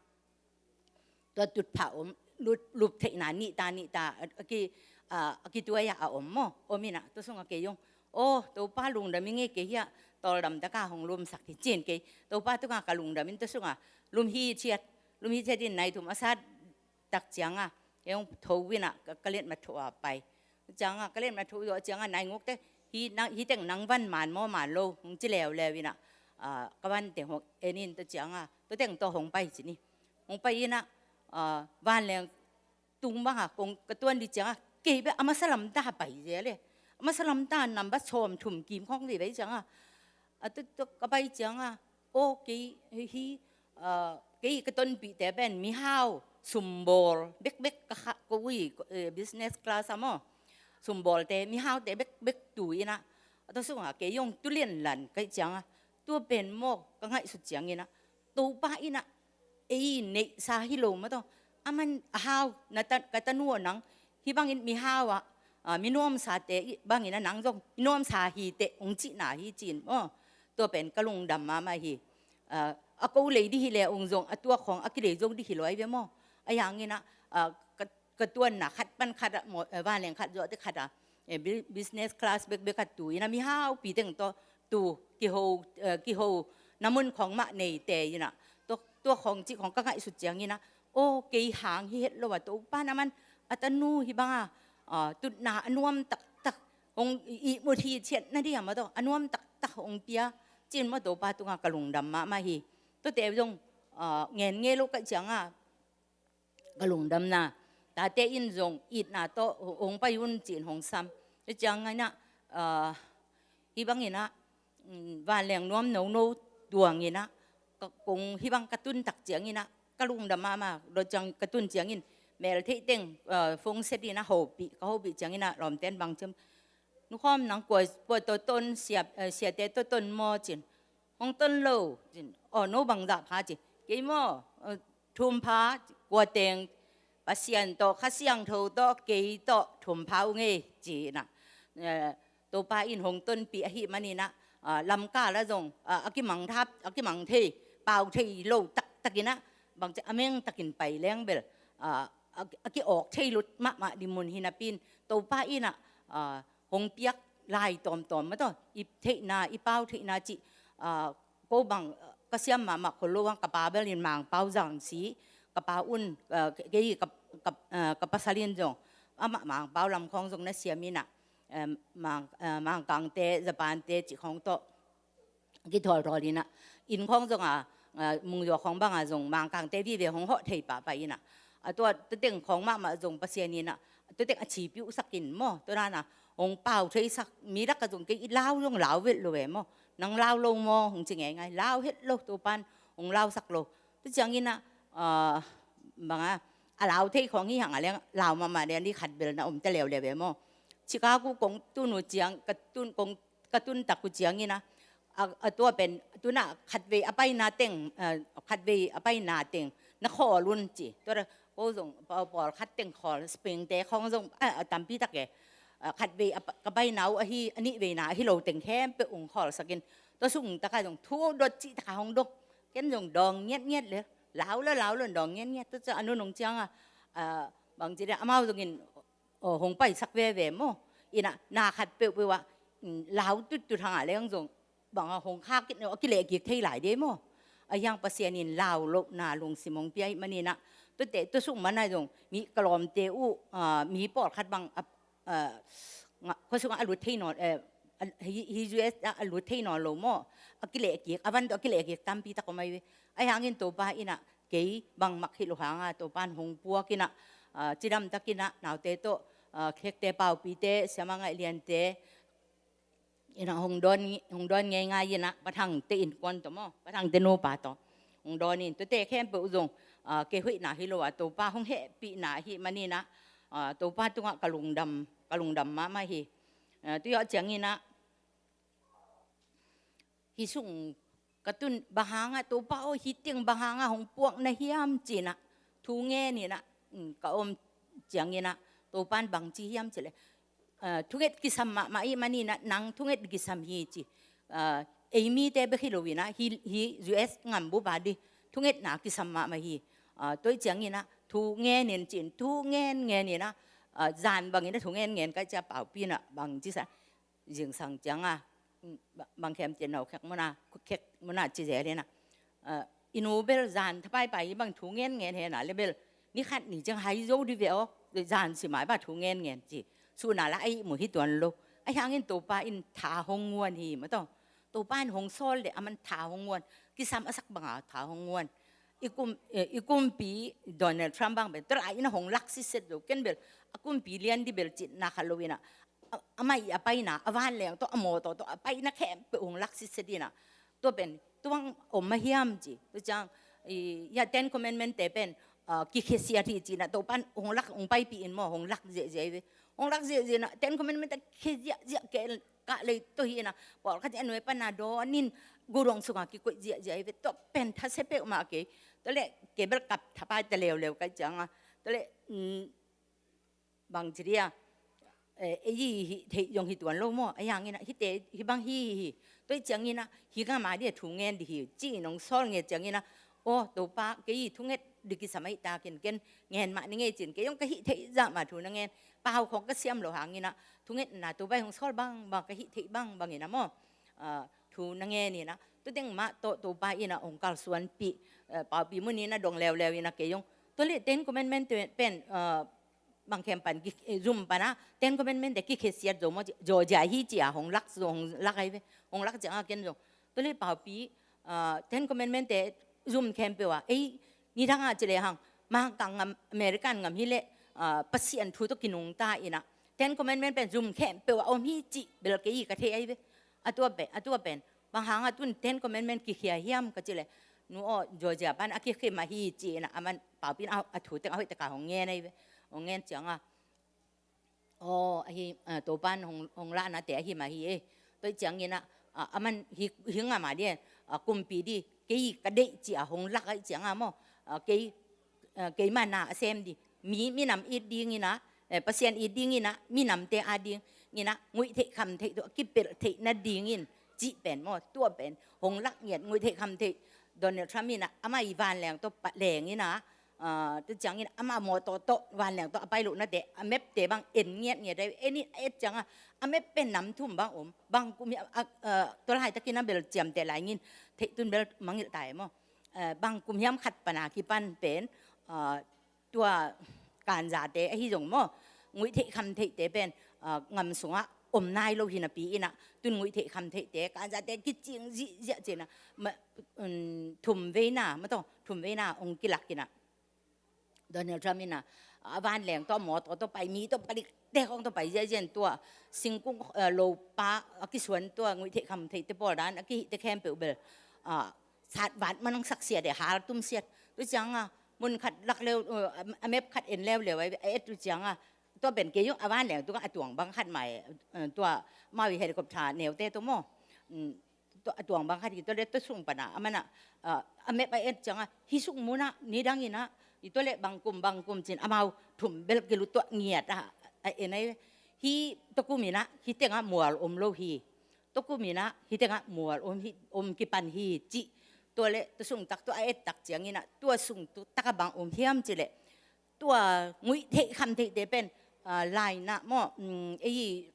tua tutphah om, lup, lup theihna nihta nihta a, a ki, a, a kituai a om maw, om inah tua sungah kei zong, aw Topa lungdam ing e, kei hiah tawldam taka hong lumsak hi ci-in kei Topa tungah ka lungdam in tua sungah lum hi ciat, lum hi ciat in nai thum a sat tak cianga kei hong tho inah ka, ka letmat tho a pai. Cianga ka letmat tho zawh cianga nai nguk teh, hi, nang, hi teng nang van man maw man lo hong ci leuleu inah, a, ka van teng hong en in tua cianga tua teng tawh hong pai ci ni. Hong pai inah, a, vanleng tung banga kong ka tuan dih cianga kei bek a masa lamta pai zel e. A masa lamta nambat sawm thum kim khawng vei vei cianga, a, tua, tua ka pai cianga, aw kei hi, a, kei ka tonpihte pen mihau sumbawl bekbek ka kha, ka ui, eh, business class a maw, sumbawlte mihaute bekbek tu inah, a tua sungah kei zong tu lianlan ka hih cianga, tua pen maw ka ngaihsut ciang inah Topa inah ei neihsa hi lo maw taw, aman a hau, na ta, ka tanu aw nang hi bangin mihau ah, a, mi nuamsate i bangin a nang zong mi nuamsa hi teh hong cihna hi ci-in maw, tua pen ka lungdam mahmah hi. A, a ko lei dih hi le ung zong a tuak khawng a kilei zo dih hi lo ai ve maw. Ahi hangin ah, a, ka, ka tuanna khat pan khat ah maw, eh, vanleng khat zawh teh khat ah, eh, bu-, business class bekbek ah tu inah mihaupi teng tawh tu kiho, eh, kiho na mun khawng mah neite inah tua, tua khawng cih khawng ka ngaihsut ciang inah, aw kei hang hi het lo a Topa na man a tanu hi banga, a, tutna a nuam taktak hong ihmut hi ciat na diam a tawh a nuam taktak hong pia ci-in maw Topa tungah ka lungdam mahmah hi. Tuate zong, a, ngen ngei lo ka hih cianga ka lungdamna, tate in zong itna tawh hong pai un ci-in hong sam. Tua ciang inah, a, hi bang inah, mm, vanleng nuam nono tuang inah, ka, kong hi bang ka tun tak ciang inah ka lungdam mahmah. Tua ciang ka tun ciangin mel theih teng, a, phone set inah hopih, ka hopih ciang inah lawmten bang ciam, nu khawm nang kua, kua tawh ton, sia, eh, siate tawh ton maw ci-in, hong ton lo ci-in, aw no bangzah pha ci, kei maw, eh, thum pha, kua teng, Pasian tawh, Kha Siangtho tawh, kei tawh thum pha ung e ci inah, eh, Topa in hong tonpih ahih man inah, ah, lamkal ah zong, ah, a kimang thap, a kimang thei, pau thei lo taktak inah, bang ci a meng takin pai leng bel, ah, a, a ki-awk thei lut mahmah ding mun hi napi-in Topa inah, ah, hong piak lai tawmtawm maw taw, i theihna, i pau theihna cih, ah, ko bang, ah, ka siam mahmah khol lo ang, ka pa bel in Mangpau zangsi, ka pa un, ah, kei ka, ka, ah, ka pasal in zong amah Mangpau lam khawng zong na siam inah, em, Mang, ah, Mangkangte, Japante cih khawng tawh kithawlthawl inah, inn khawng zong a, a, mungzua khawng banga zong Mangkangte vive hong hawh thei pahpah inah, a tua, tua teng khawng mahmah zong Pasian inah, tua teng a cipiuhsak in maw, tua dana hong pau theisak, mi lakah zong kei i lau zong lau vet lo ve maw, nang lau lo maw hong ci ngeingai, lau het lo, Topan hong lausak lo. Tua ciang inah, a, banga a lau thei khawng hi hang a leng lau mahmah lian dih khat bel na om ta leuleu ve maw. Chicago kong tun uh ciang, ka tun kong ka tun tak uh ciang inah, a, a tua pen, tunah khatvei a paina teng, a, khatvei a paina teng na khawl un ci. Tua ko zong, pa, pawlkhat teng khawl, springte khawng zong, a, a tampi tak e. A, khatvei a pa, ka paina uh ahi, a nihveina ahi lo teng khempeuh ung khawlsak in. Tua sung takah zong thu dot cih takah hong dong. Ken zong dawng ngiatngiat le, lau lo, lau lo, dawng ngiatngiat. Tua ciang a nunung ciang a, a, bang ci le, amau zong in, aw, hong paisak veve maw. Inah, na khat peuhpeuh ah, mm, lau tuttut hang a leng zong, bang a hong khak in, aw, a kilehkik thei lai de maw. Ahi hang Pasian in lau lohna lungsim hong pia ahih man inah, tuate, tua sung man ah zong, mi ka lawmte uh, ah, mi pawlkhat bang, ah, ah, nga, khua sungah a lut thei nawn, eh, a, hi, hi U S ah a lut thei nawn lo maw. A kilehkik, a van tawh a kilehkik tampi tak om ahi ve. Ahi hangin Topa inah, kei bangmah hi lo hanga Topan hong puak inah, ah, cidam tak inah, naute tawh, ah, khekte, paupite, siamah ngaih liante inah hong dawn, hong dawn ngeingai inah, Pa Thangte innkuan tawh maw, Pa Thangte nupa tawh hong dawn in, tuate khempeuh zong, ah, kei hoihna hi lo a, Topa hong hehpihna ahih man inah, ah, Topa tungah ka lungdam, ka lungdam mahmah hi. Ah, tu zawh ciang inah, hih sung ka tun bang hangah, Topa aw, hih teng bang hangah hong puak na hiam ci inah thu ngen inah, mm, ka om ciang inah, Topan bang ci hiam ci le, ah, thunget kisam mahmah ahih man inah, nang thunget kisam hi ci. Ah, ei mite bek hi lo in ah, hi, hi U S ngam bup a ding thungetna kisam mahmah hi. Ah, tua ciangin ah thu ngen in ci-in, thu ngen ngen in ah, ah, zan bangin ah thu ngen ngen ka hih ciang Paupi in ah bang ci sa, zingsang ciang a, mm, ba-, bang khem ci-in ah, khek mun a, khek mun a ci zel in ah, ah, i nu bel zan thapai pai hi bang thu ngen ngen hen a leh bel ni khat ni ciang hai zo ding ve aw, zan si mai bang thu ngen ngen ci. Sun a la a ihmu hi tuan lo. Ahih hangin Topa in tha hong guan hi maw taw. Topa in hong sawl leh aman tha hong guan. Kisam a sak bang a tha hong guan. I kum, eh, i kumpi Donald Trump bang pen tua lai in ah hong lak sitset zo, ken bel a kumpi lian ding bel cihna khat lo in ah, a, amah i a paina, a vanleng tawh, a mawtaw tawh a paina khempeuh hong lak sitset in ah, tua pen tua bang om mah hiam ci. Tua ciang, i, hia Ten Commandment te pen, ah, kikhiasiat hi ci-in ah, Topa in hong lak, hong paipih in maw, hong lak ziahziah hi ve. Hong lak ziahziah in ah, Ten Commandment te khia ziahziah kei kah lei tawh hi in ah, pawlkhat in a nuai pan a dawn in, gudong sungah kikoih ziahziah hi ve. Tua pen thasia peuhmah kei. Tua leh kei bel kap thapai ta leuleu ka hih ciang a. Tua leh, mm, bang ci ding a, eh, ei i hih theih zong hi tuan lo maw. Ahih hangin ah hihte hih bang hi hi hi. Tua ciangin ah hih ngam a ding a thu ngen ding hi ci-in hong sawl nget ciangin ah, aw Topa, kei i thunget ding kisam ahih takin ken ngen mah ning ei ci-in, kei zong ka hih theih zah mah thu na ngen. Pau khawng ka siam loh hangin ah thungetna Topa in hong sawl bangbang, ka hih theih bangbang in ah maw, ah, thu na ngen in ah, tua teng mah tawh Topa in ah hong kalsuanpih, eh, Paupi mun in ah dong leuleu in ah kei zong. Tua leh Ten Commandment te pen, ah, bang khem pan ki, eh, zum pan a Ten Commandment te kikhiasiat zo maw, Georgia hi ci a hong lak zo, hong lak ahi ve, hong lak ciang a ken zong. Tua leh Paupi, ah, Ten Commandment te zum khempeuh a, ei, nidang a ci lehang, Mangkang ngam, American ngam hi leh, ah, Pasian thu tawh kinungta in ah, Ten Commandment pen zum khempeuh a om hi cih bel kei i ka thei ahi ve. A tua pen, a tua pen bang hang a tun Ten Commandment kikhia hiam ka cih leh, nu aw, Georgia pan a kikhia mah hi ci-in ah, aman Paupi in a, a thu teng a hoih tak a hong ngen ahi ve. Hong ngen ciang a, aw, ahi, ah, Topa in hong, hong lahna te ahi mah hi e. Tua ciangin ah, ah, aman hih, hih ngam a ding, ah, kumpi ding kei ka deih ci a hong lak ahih ciang a maw, ah, kei, ah, keima na a sem ding, mi, minam it dingin ah, eh, Pasian it dingin ah, minamte a dingin ah nguih theih kham theih tawh a kipelh theih nadingin cih pen maw, tua pen hong lak ngiat, nguih theih kham theih. Donald Trump in ah amah i vanleng tawh paleng in ah, ah, tua ciangin amah mawtaw tawh, vanleng tawh a pai lohnate, a map te bang en ngiatngiat ahi, en in a et ciang a, a map pen nam thum bang om, bang kum hiam, ah, ah, tua laitakin a bel ciamteh lai ing, theih tun bel mangngilh ta e maw. Eh, bang kum hiam khat pan a kipan pen, ah, tua kanzate ahi zong maw, nguih theih kham theihte pen, ah, ngam sungah om nai lo hi napi in ah, tun nguih theih kham theihte, kanzate kicing zihziah ci-in ah, ma, um, thum veina, maw taw, thum veina hong kilak in ah, Donald Trump in ah, a vanleng tawh, mawtaw tawh pai, mi tawh palik te khawng tawh pai ziahziah in, tua singkung, eh, lopa a kisuan, tua nguih theih kham theihte pawl dan a kihihte khempeuh bel, ah, satvat manang saksiat e, haltum siat. Tua ciang a, mun khat lak leu, eh, a map khat en leuleu ahi ve, a et uh ciang a, tua pen kei zong a vanleng tungah a tuang bang khat mah e, eh, tua amau i helicopter neute tawh maw, mm, tua, a tuang bang khat hi, tua leh tua sung pan a, aman ah, ah, a map a et ciang a, hih sung mun ah, nidang in ah, i tua leh bang kum, bang kum ci-in amau thum bel kilut, tua ngiat a, a en ahi. Hih tua kum in ah hih teng ah mual om lo hi. Tua kum in ah hih teng ah mual om hi, om kipan hi cih. Tua leh tua sung tak tawh a et tak ciangin ah, tua sung tak ah bang om hiam cih leh, tua nguih theih kham theihte pen, ah, laina maw, um, ei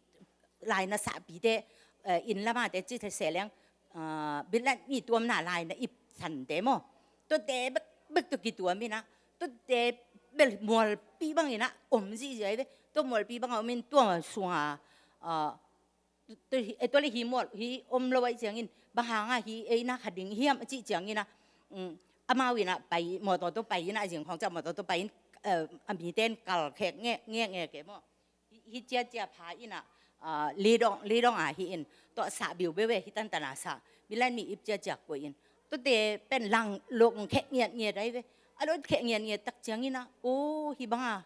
laina sahpite, eh, inn lam a te ci thei se leng, ah, Bin Laden i tuamna laina ip sante maw, tuate bek, bek tawh kituam in ah, tuate bel mualpi bang in ah om zihziah ahi ve. Tua mualpi bang a om in, tua sung a, ah, tu, tu, eh, tua leh hih mual hih om lo ahih ciangin, bang hang a hih ei na kha ding hiam a cih ciangin ah, um, amau in ah pai, mawtaw tawh pai in ah, a zing khawng ciang mawtaw tawh pai in, eh, a mite in kal khek nge, nge, nge ke maw. Hih, hih ciacia pha in ah, ah, leidong, leidong a hih in, tua sah biubeu e, hih tantan a sah, Bin Laden mi ip ciacia koih in. Tuate pen lang, long khek ngiatngiat ahi ve. A long khek ngiatngiat tak ciangin ah, aw, hih bang a,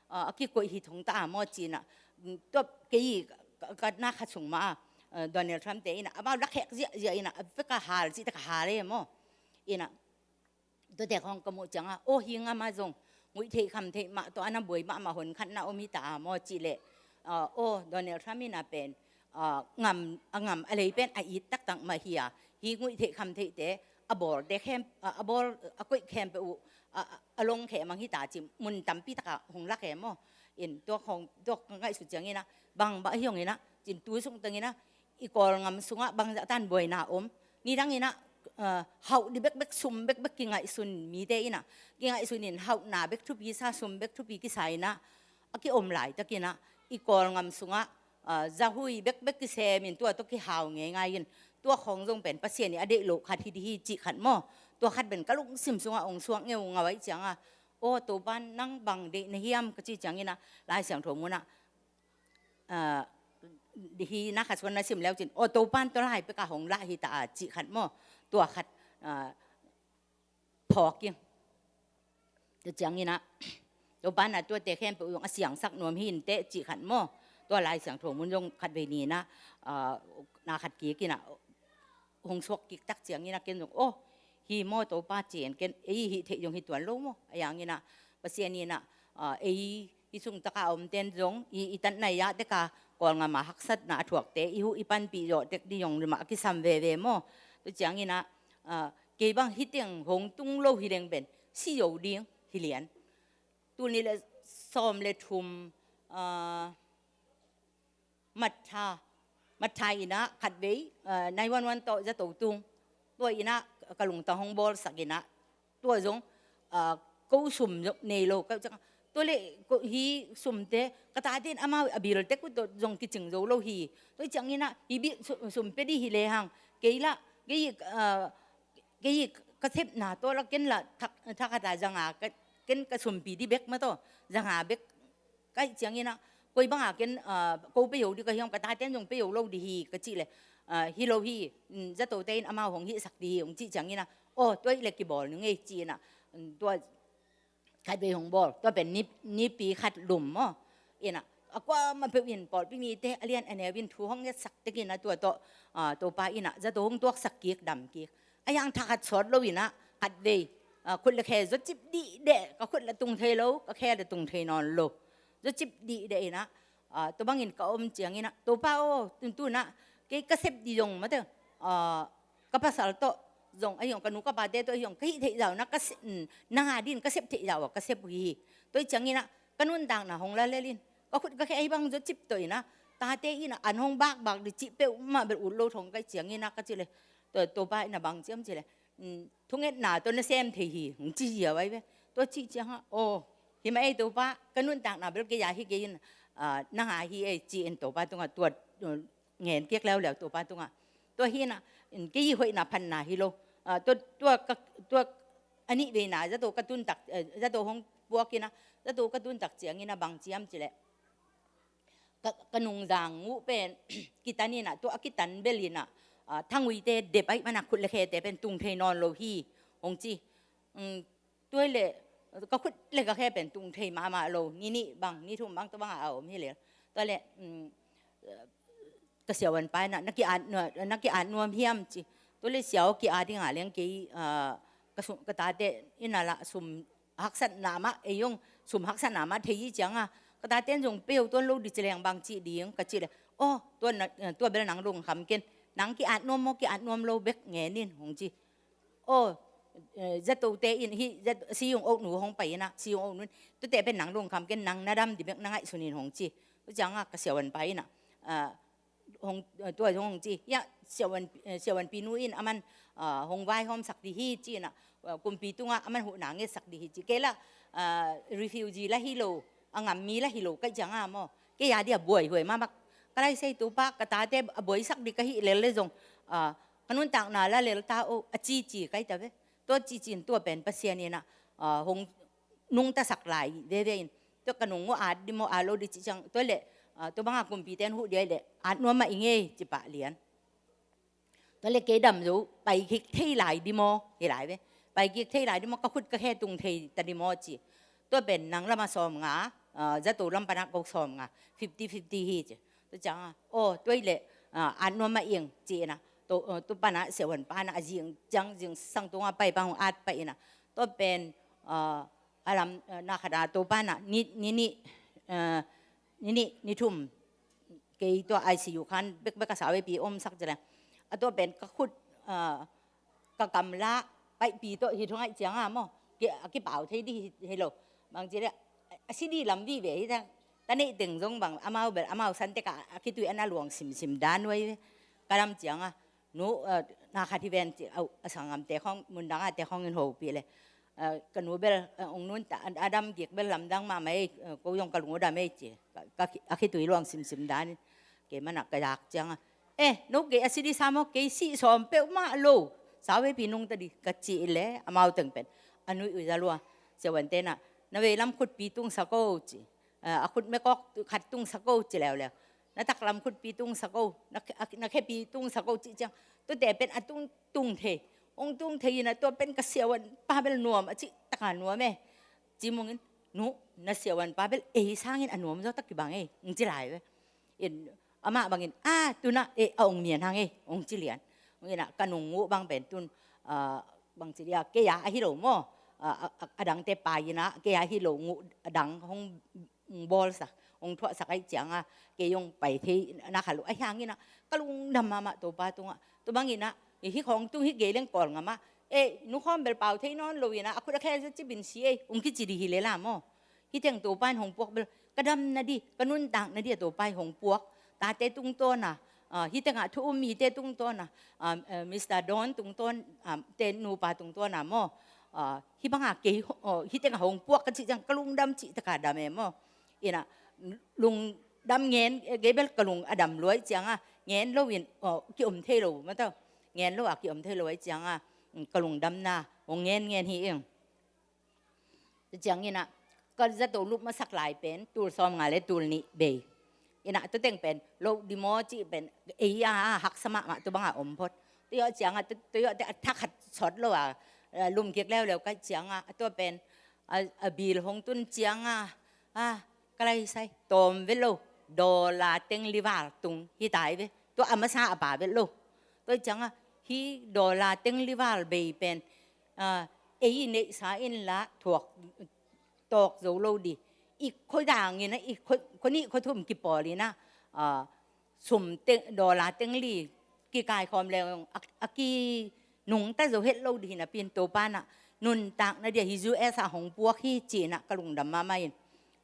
ah, a kikoih hi thong ta a maw ci-in ah, mm, tua kei ka, ka, ka na kha sung mah a, ah, Donald Trump te in ah, amau la khek ziahziah in ah, a vek a hal, cih tak a hal e maw. In ah, tuate khawng ka muh ciang a, aw, hih ngam ah zong nguih theih kham theih mah tawh a na buai mahmah honkhatna om hi ta a maw cih leh, ah, aw, Donald Trump in ah pen, ah, ngam, a ngam a lei pen a it taktak mah hi a, hi nguih theih kham theihte a bawlte khem, a, a bawl, a koih khempeuh uh, a, a, a long khem ang hi ta ci, mun tampi takah hong lak e maw. In tua khong, tua ka ngaihsut ciangin ah, bang bah hi hong in ah, cin tu sung tengin ah, i Kawlngam sungah bangzah tan buaina om. Nidang in ah, eh, hauh di bekbek, sum bekbek kingaihsun mite in ah, kingaihsun in hauhna bek thupi sa, sum bek thupi kisa in ah, a kiom laitakin ah, i Kawlngam sungah, ah, zahui bekbek kisem in tua tawh kihau ngeingai in, tua khong zong pen Pasian in a deih loh khat hi di hi cih khat maw. Tua khat pen ka lungsim sungah hong suak ngeungau ahih ciangah, aw Topa nang bang deih na hiam ka cih ciangin ah, Lai Siangtho mun ah, ah, hi na khat suan na sim leu cin, aw Topa tua lai pekah hong lah hi ta a cih khat maw. Tua khat, ah, phawk ing. Tua ciangin ah, Topa in ah tuate khempeuh zong a siangsak nuam hi inteh cih khat maw. Tua Lai Siangtho mun zong khatvei ni in ah, ah, na khat kik in ah, hong suak kik tak ciangin ah ken zong, aw, hi maw Topa ci-in ken, ei hih theih zong hi tuan lo maw. A yang in ah, Pasian in ah, ah, ei hi sung takah a omten zong, i, i tatna i ah teka, Kawlngam a haksatna a thuakte, i huh i panpih zawh tek di zong rimah a kisam veve maw. Tua ciangin ah, ah, kei bang hih teng hong tung lo hi leng pen, si zo ding hi lian. Tul nih le sawm le thum, ah, Matha, Matha in ah khatvei, ah, nine one one tawh zato tung. Tua in ah ka lungtang hong bawlsak in ah, tua zong, ah, ko sum zong nei lo ka cang. Tua le ko hi sumte, ka tate in amau a bil tek uh tawh zong kicing zo lo hi. Tua ciangin ah, hi bil su-, sum pia di hi lehang, kei lah, kei, ah, kei ka sepna tawh lah ken lah thak, thak a ta zanga, ka, ken ka sumpi di bek mah tawh, zanga bek ka hih ciangin ah, koi banga ken, ah, ko pia zo di ka hiam, ka taten zong pia zo lo di hi ka cih leh, ah, hi lo hi, mm, zatote in amau hong hihsak di hi hong cih ciangin ah, aw, tua hi leh kibawl ning ei ci-in ah, mm, tua khatvei hong bawl, tua pen ni, nipi khat lum maw. In ah, a kuamah peuh in pawlpi mite a lian a neu in thu hong ngetsak tekin ah tua tawh, ah, Topa in ah zato hong tuaksak kik, dam kik. A yang thakhat sawt lo in ah, khatvei, ah, khut le khe zawcip dihdeh, ka khut la tung thei lo, ka khe la tung thei nawn lo. Zawcip dihdeh in ah, ah, tua bangin ka om ciangin ah, Topa aw, tuntun ah, kei ka sep di zong mate, ah, ka pasal tawh zong, ahi zong ka nu ka pate tawh, ahi zong ka hih theih zau na ka se-, mm, nang a din ka sep theih zau a ka sep uh hi. Tua hi ciangin ah, ka nuntakna hong la lel in, ka khut ka khe ahi bang zawcip tawh in ah, tate in ah an hong bakbak di cih peuhmah bel ut lo thong ka hih ciangin ah ka cih leh, tua, Topa in ah bang ciam cih leh, mm, thungetna tawh na sem thei hi, hong ci hi a vai ve. Tua cih ciangah, aw, hi mah ei Topa, ka nuntakna bel kei a hi kei in, ah, nang a hi ei ci-in Topa tungah tua, uh, ngen kik leuleu Topa tungah. Tua hi in ah, in kei hoihna phatna hi lo. Ah, tua, tua ka, tua a nih veina zato ka tun tak, eh, zato hong puak in ah, zato ka tun tak ciangin ah bang ciam cih leh, ka, ka nungzang uh pen kitan in ah, tua a kitan bel in ah, ah, thanguite dep ahih man ah khut le khete pen tung thei nawn lo hi, hong ci. Mm, tua hi leh, ka khut le ka khe pen tung thei mahmah lo, ni nih bang, ni thum bang, tua bangah a om hi leh. Tua leh, mm, ka siavuanpa in ah, na ki-at nua-, na ki-at nuam hiam ci. Tua leh siau ki-at ding a leng kei, ah, ka sum, ka tate in ah lah sum haksatna mah, ei zong sum haksatna mah thei hi ciangah, ka taten zong pia zo tuan lo di ci leng bang ci ding ka cih leh, aw, tua na, tua bel nang lungkham ken, nang ki-at nuam maw, ki-at nuam lo bek ngen in, hong ci. Aw, eh, zatote in hih, zat-, Siyung Ok nu hong pai in ah, Siyung Ok nu in, tuate pen nang lungkham ken, nang na dam di bek na ngaihsun in, hong ci. Tua ciangah ka siavuanpa in ah, ah, hong, eh, tua zong hong ci. Ya, siavuan, eh, siavuanpi nu in aman, ah, hong vaihawmsak di hi ci-in ah, ah, kumpi tungah aman huhna ngetsak di hi ci. Kei lah, ah, refugee lah hi lo, a ngam mi lah hi lo ka hih ciangah maw, kei a dia buaihuai mahmah. Ka lai sei Topa, ka tate a buaisak di ka hih lel leh zong, ah, ka nuntakna la lel ta o, a cici ka hih ta ve. Tua cici in tua pen Pasian in ah, ah, hong nungtasak lai veve in. Tua ka nung uh at di maw, at lo di cih ciang, tua leh, ah, tua bangah kumpite in huh di ahih leh, at nuam mah ing ei ci pah lian. Tua leh kei dam zo, pai kik thei lai di maw, hi lai ve. Pai kik thei lai di maw, ka khut ka khe tung thei ta di maw ci. Tua pen nang lamah sawmnga, ah, zato lam panah ko sawmnga, fifty fifty hi ci. Tua ciangah, aw, tua hi leh, ah, at nuam mah ing ci in ah, tua, ah, tua panah siavuanpa in ah a zing ciang, zingsang tungah pai pan hong at pah in ah. Tua pen, ah, a lam, ah, na khat ah Topa in ah, ni, ni nih, ah, ni nih, ni thum, kei tua I C U khan bekbek a sau veipi omsak ci leh. A tua pen ka khut, ah, ka kamlah paihpi tawh hi thungaih cianga maw, a kipau thei dih hi lo. Bang ci leh a si dih lam vive hi ta. Ta neih teng zong bang amau bel amau san tekah a khitui a na luang simsim dan uh ahi ve. Ka dam cianga nu, na khat hi ven ci, a sanggamte khawng mundangate khawng in hopih leh, ka nu bel ong nun ta a dam gik bel lamdang mahmah ei, ko zong ka lung uh dam ei ci. A khitui luang simsim dan in kei manah ka dak cianga, eh, no kei a si dih sa maw, kei sih sawm peuhmah lo, sau veipi nungta dih ka cih leh amau teng pen a nuih uh za lua. Siavuante nah, na veilam khutpi tungsak o ci. A khut mekawk khat tungsak o ci leuleu. Na taklam khutpi tungsak o, na khepi tungsak o cih ciang, tuate pen a tung tung thei, hong tung thei inah tua pen ka siavuan pa bel nuam a cih taka nuam e. Ci mungin, nu, na siavuan pa bel ei sangin a nuam zaw tak kibang ei, hong ci lai ve. In amah bangin, a tunah ei a hong mian hang ei, hong ci lian. Hong inah ka nung nguh bang pen tun, bang ci dia, kei a ahi lo maw, a dangte pa inah kei a ahi lo nguh a dang hong bawlsak, hong thuahsak ahi cianga kei hong pai thei na kha lo ahi hanginah ka lungdam mahmah Topa tungah. Tua banginah hih khawng tung hih gei leng Kawlngam ah, ei, nu khawm bel pau thei nawn lo inah a khut a khe zia cibin si ei, hong kici dih hi lela maw. Hih teng Topa in hong puak bel ka dam nadih, ka nuntak nadih a Topa in hong puak. Tate tungtawna, hih tengah thu um mite tungtawna, Mister Don tungtawn, te nupa tungtawna maw, hih banga kei, hih tengah hong puak ka cih ciang ka lungdam cih taka dam e maw. Inah lungdam ngen, kei bel ka lung a dam luai cianga ngen lo in kiom thei lo mataw. Ngen lo a kiom thei lo ai cianga ka lungdamna hong ngen ngen hi ing. Tua cianginah ka zato lup masak lai pen tul sawm nga le tul nih bei. Inah tua teng pen lo dimaw cih pen ei a haksa mahmah tua banga om phot. Tua yawh cianga tua yawhte a thakhat sawt lo a lumkik leuleu kaih cianga a tua pen a bil hong tun cianga, a ka lai sai tawm vet lo, dollar teng lival tung hi tai ve. Tua a masa a pa vet lo. Tua cianga hih dollar teng lival bei pen ei i neihsa inla thuak tawk zo lo dih. I khuadang inah i khuanih khuathum kipawl inah sum teng, dollar teng li kikaikhawm leng a kinungta zo het lo dih hi napi in Topa nah nuntak nadih a hih U S ah hong puak hi ci inah ka lungdam mahmah in.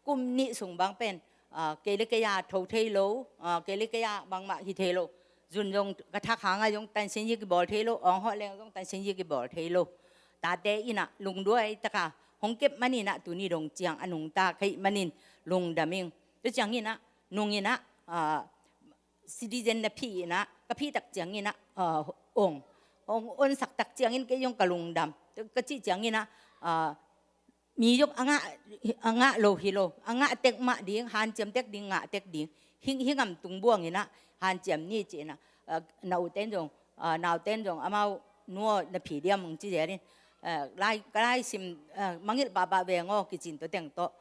Kum nih sung bang pen kei le kei a tho thei lo, kei le kei a bangmah hi thei lo. Zun zong ka thak hanga zong tansin hi kibawl thei lo, awng hawh leng zong tansin hi kibawl thei lo. Tate inah lungduai taka hong kep maninah tuni dong ciang a nungta kha ih manin lungdam ing. Tua cianginah nunginah citizen na phih inah ka phih tak cianginah ong ong onsak tak ciangin kei zong ka lungdam. Ka cih cianginah mi zong a ngah, a ngah lo hi lo, a ngah tek mah ding, hanciam tek ding, ngah tek ding. Hing, hing am tung buang inah hanciam ni ci inah na uten zong, nauten zong amau nuaw na phi diam ong ci zerin. Lai, ka lai sim mangilh pahpah veng aw kicin tua teng tawh.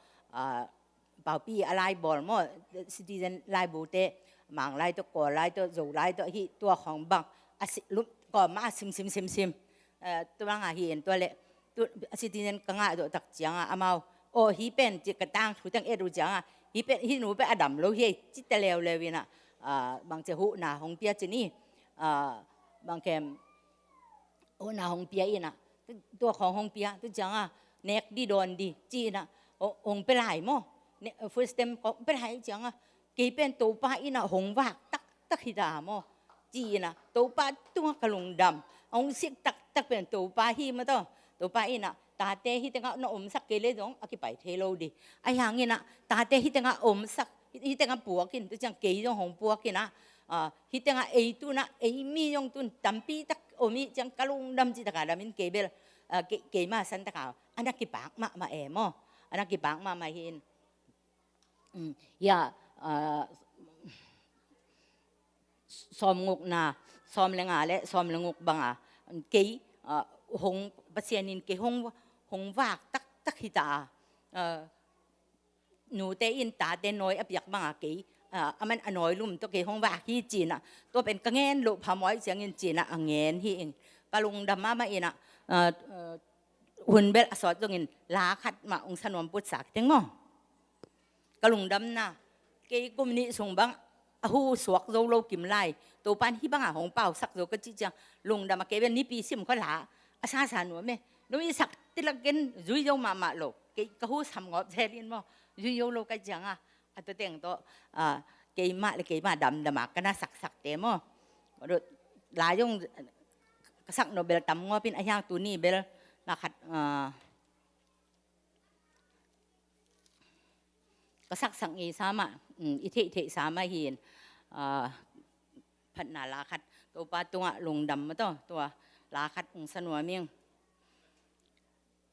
Paupi a lai bawl maw, citizen laibute, Mang lai tawh, Kawl lai tawh, Zo lai tawh, hih tua khawng bang a si, kawm mah a sim sim sim sim. Tua banga hi in tua leh citizen ka ngah zawh tak cianga amau, aw hih pen ci ka tangthu teng et uh cianga, hih pen, hih nu pen a dam lo hi ei ci ta leuleu inah bang ci huhna hong pia ci ni, bang kem huhna hong pia inah tua khawng hong pia, tua cianga nek dih dawn dih ci inah hong pia lai maw. Food stamp hong pia lai cianga kei pen Topa inah hong vak taktak hi ta maw ci inah Topa tungah ka lungdam. Hong sik taktak pen Topa hi mataw. Topa inah tate hih tengah na omsak kei le zong a kipai thei lo dih. Ahi hanginah tate hih tengah omsak, hih tengah puakin, tua ciang kei zong hong puakinah hih tengah ei tunah ei mi zong tun tampi tak om ih ciang ka lungdam cih taka damin kei bel keima san taka a na kipak mahmah e maw. A na kipak mahmah hi in. Hia sawmngukna, sawm le nga le sawm le nguk banga kei hong, Pasian in kei hong, hong vak taktak hi ta a, nute in tate nawi a piak banga kei a man a nawi lum tawh kei hong vak hi cinah, tua pen ka ngen loh phamawh ciangin cinah a ngen hi in. Ka lungdam mahmah inah hun bel a sawt zongin la khat mah hong sa nuam putsak teng maw. Ka lungdamna, kei kum nih sung bang a hu suak zo lo kim lai. Topa'n hih bangah hong pausak zo ka cih ciang lungdam a, kei bel Nipi sim khua la a sasa nuam e. No i sak tilak gen zui zo mahmah lo. Kei ka hu sam ngawp zel in maw, zui zo lo ka ciang a, a tua teng tawh, ah, keimah le keimah damdam a ka na saksakte maw. Lai zong ka sak nop bel tam ngawp in, a hiang tuni bel na khat, ah, ka saksak ngei sa mah, um, i theihtheih sa mah hi in, ah, phatna la khat, Topa tungah lungdam maw, tua la khat hong sa nuam ing.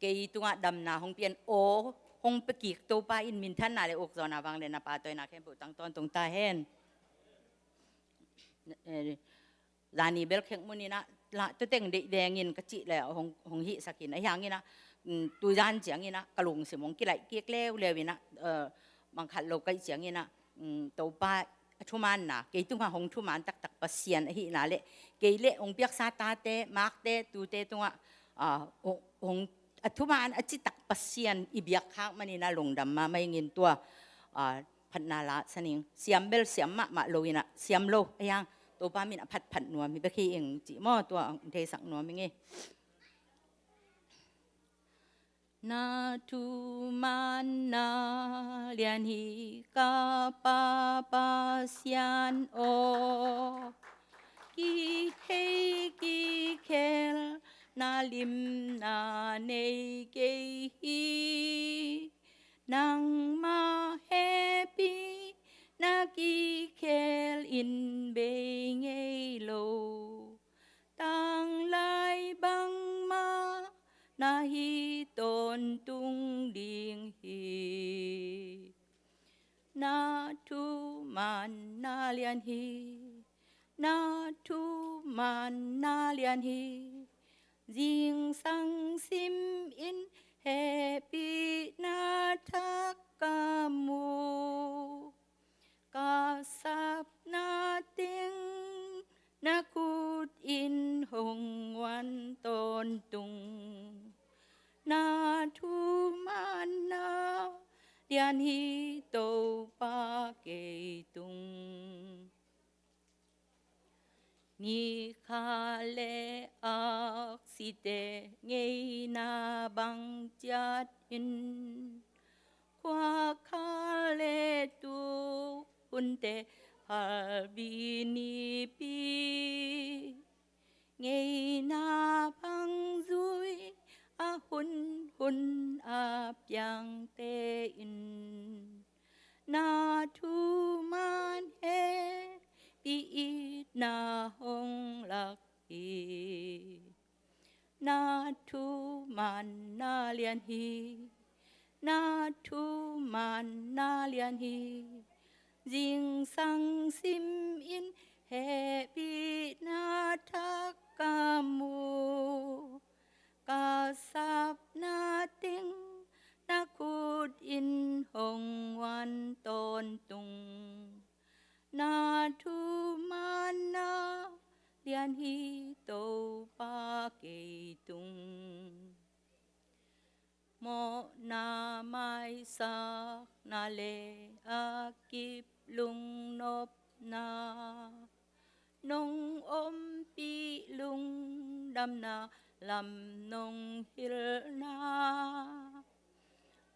Kei tungah damna hong pian aw hong pia kik Topa in minthanna le ukzawhna, vangliatna, pahtawina khempeuh tang tawntung ta hen. Eh, zani bel khek mun in ah, la tua teng deih veng in ka cih le hong, hong hihsak in, a hiang in ah, um, tuzan ciang in ah ka lungsim hong kilaih kik leuleu in ah, eh, mangkhat lo ka hih ciang in ah, um, Topa a thumanna, kei tungah hong thuman taktak Pasian ahihna le kei le hong piaksa tate, makte, tute tungah, ah, hong, hong a thuman a citak Pasian i biak khak man in ah lungdam mahmah ing in, tua, ah, phatna la sa ning. Siam bel siam mahmah lo in ah, siam lo a hiang Topa min a phatphat nuam hi bek hi ing cih maw, tua hong theisak nuam ing e. Na thumanna lian hi ka Pa Pasian aw, kithei kikhelna limna nei kei hi. Nangma hehpihna kikhel in bei ngei lo, tanglai bangmah na hi tawntung ding hi. Na thumanna lian hi, na thumanna lian hi. Zingsang simin hehpihna thak ka mu. Ka sapna teng na khut in hong wan tawntung. Na thumanna lian hi Topa kei tung. Ni khat le aksite ngeina bang ciat in, khua khat le tu hunte phalbi nipi, ngeina bang zui a hunhun a piangte in, na thuman hehpih itna hong lak hi. Na thumanna lian hi, na thumanna lian hi. Zingsang simin hehpihna thak ka mu. Ka sapna teng na khut in hong wan tawntung. Na thumanna lian hi Topa kei tung. Mawhna maisakna le a kip lungnopna, nong ompih lungdamna lam nong hilhna,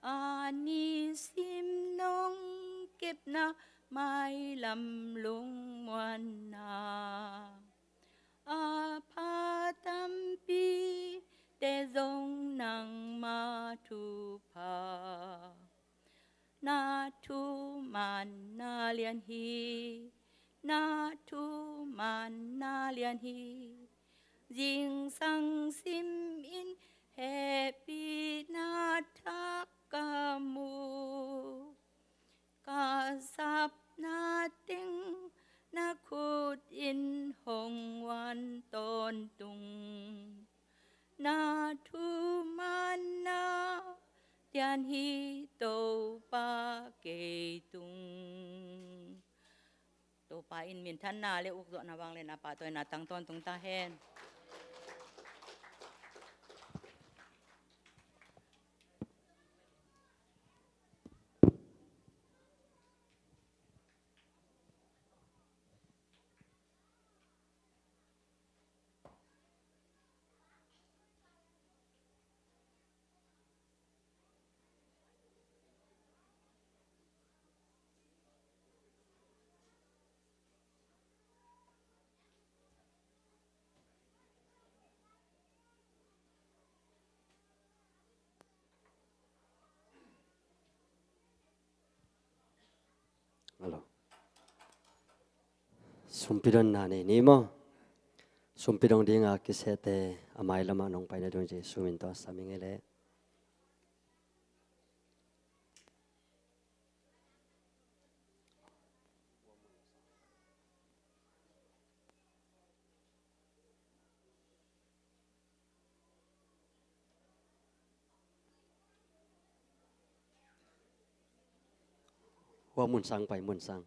a nisim nong kepna mailam lungmuanna, a pha tampite zong nangma thupha. Na thumanna lian hi, na thumanna lian hi. Zingsang simin hehpihna thak ka mu. Ka sapna teng na khut in hong wan tawntung. Na thumanna lian hi Topa kei tung. Topa in minthanna le ukzawhna, vangliatna, pahtawina tang tawntung ta hen. Hello. Sumpi donna nei ni maw? Sumpi dong dinga kisehte a mailamah nong paina dong Jesu min tawh sam ing ei leh. Hua mun sang pai, mun sang.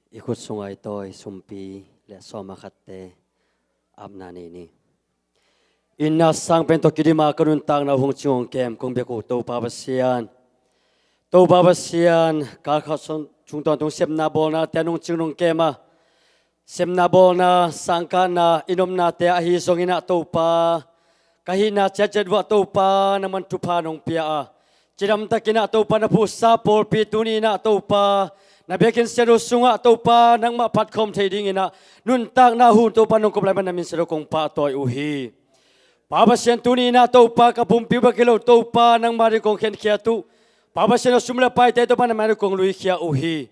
I khut sunga i tawi sumpi le sawm a khatte apna nei ni. Itna sang pen tawh kidima ka nuntakna hong cing hong kem kong biak uh Topa Pasian. Topa Pasian, kal khat sung tawntung sepna bawlnate a nungcing nong kem a, sepna bawlna, sangkahna, i nopnate ahi zongin ah Topa, ka hihna ciatciat vuah Topa nangman thupha nong pia a, cidamtakin ah Topa na phuhsa pawlpi tuni-in ah Topa na biakinn siaduh sungah Topa nangmah phatkhawm thei dingin ah nuntakna hun Topa nong kop lai man na min siaduh kong pahtawi uh hi. Pa Pasian, tuni-in ah Topa ka pumpi uh bek hi lo Topa nangmah ding kong khenkhiat uh. Pa Pasian, a sum le paite Topa nangmah ding kong luikhia uh hi.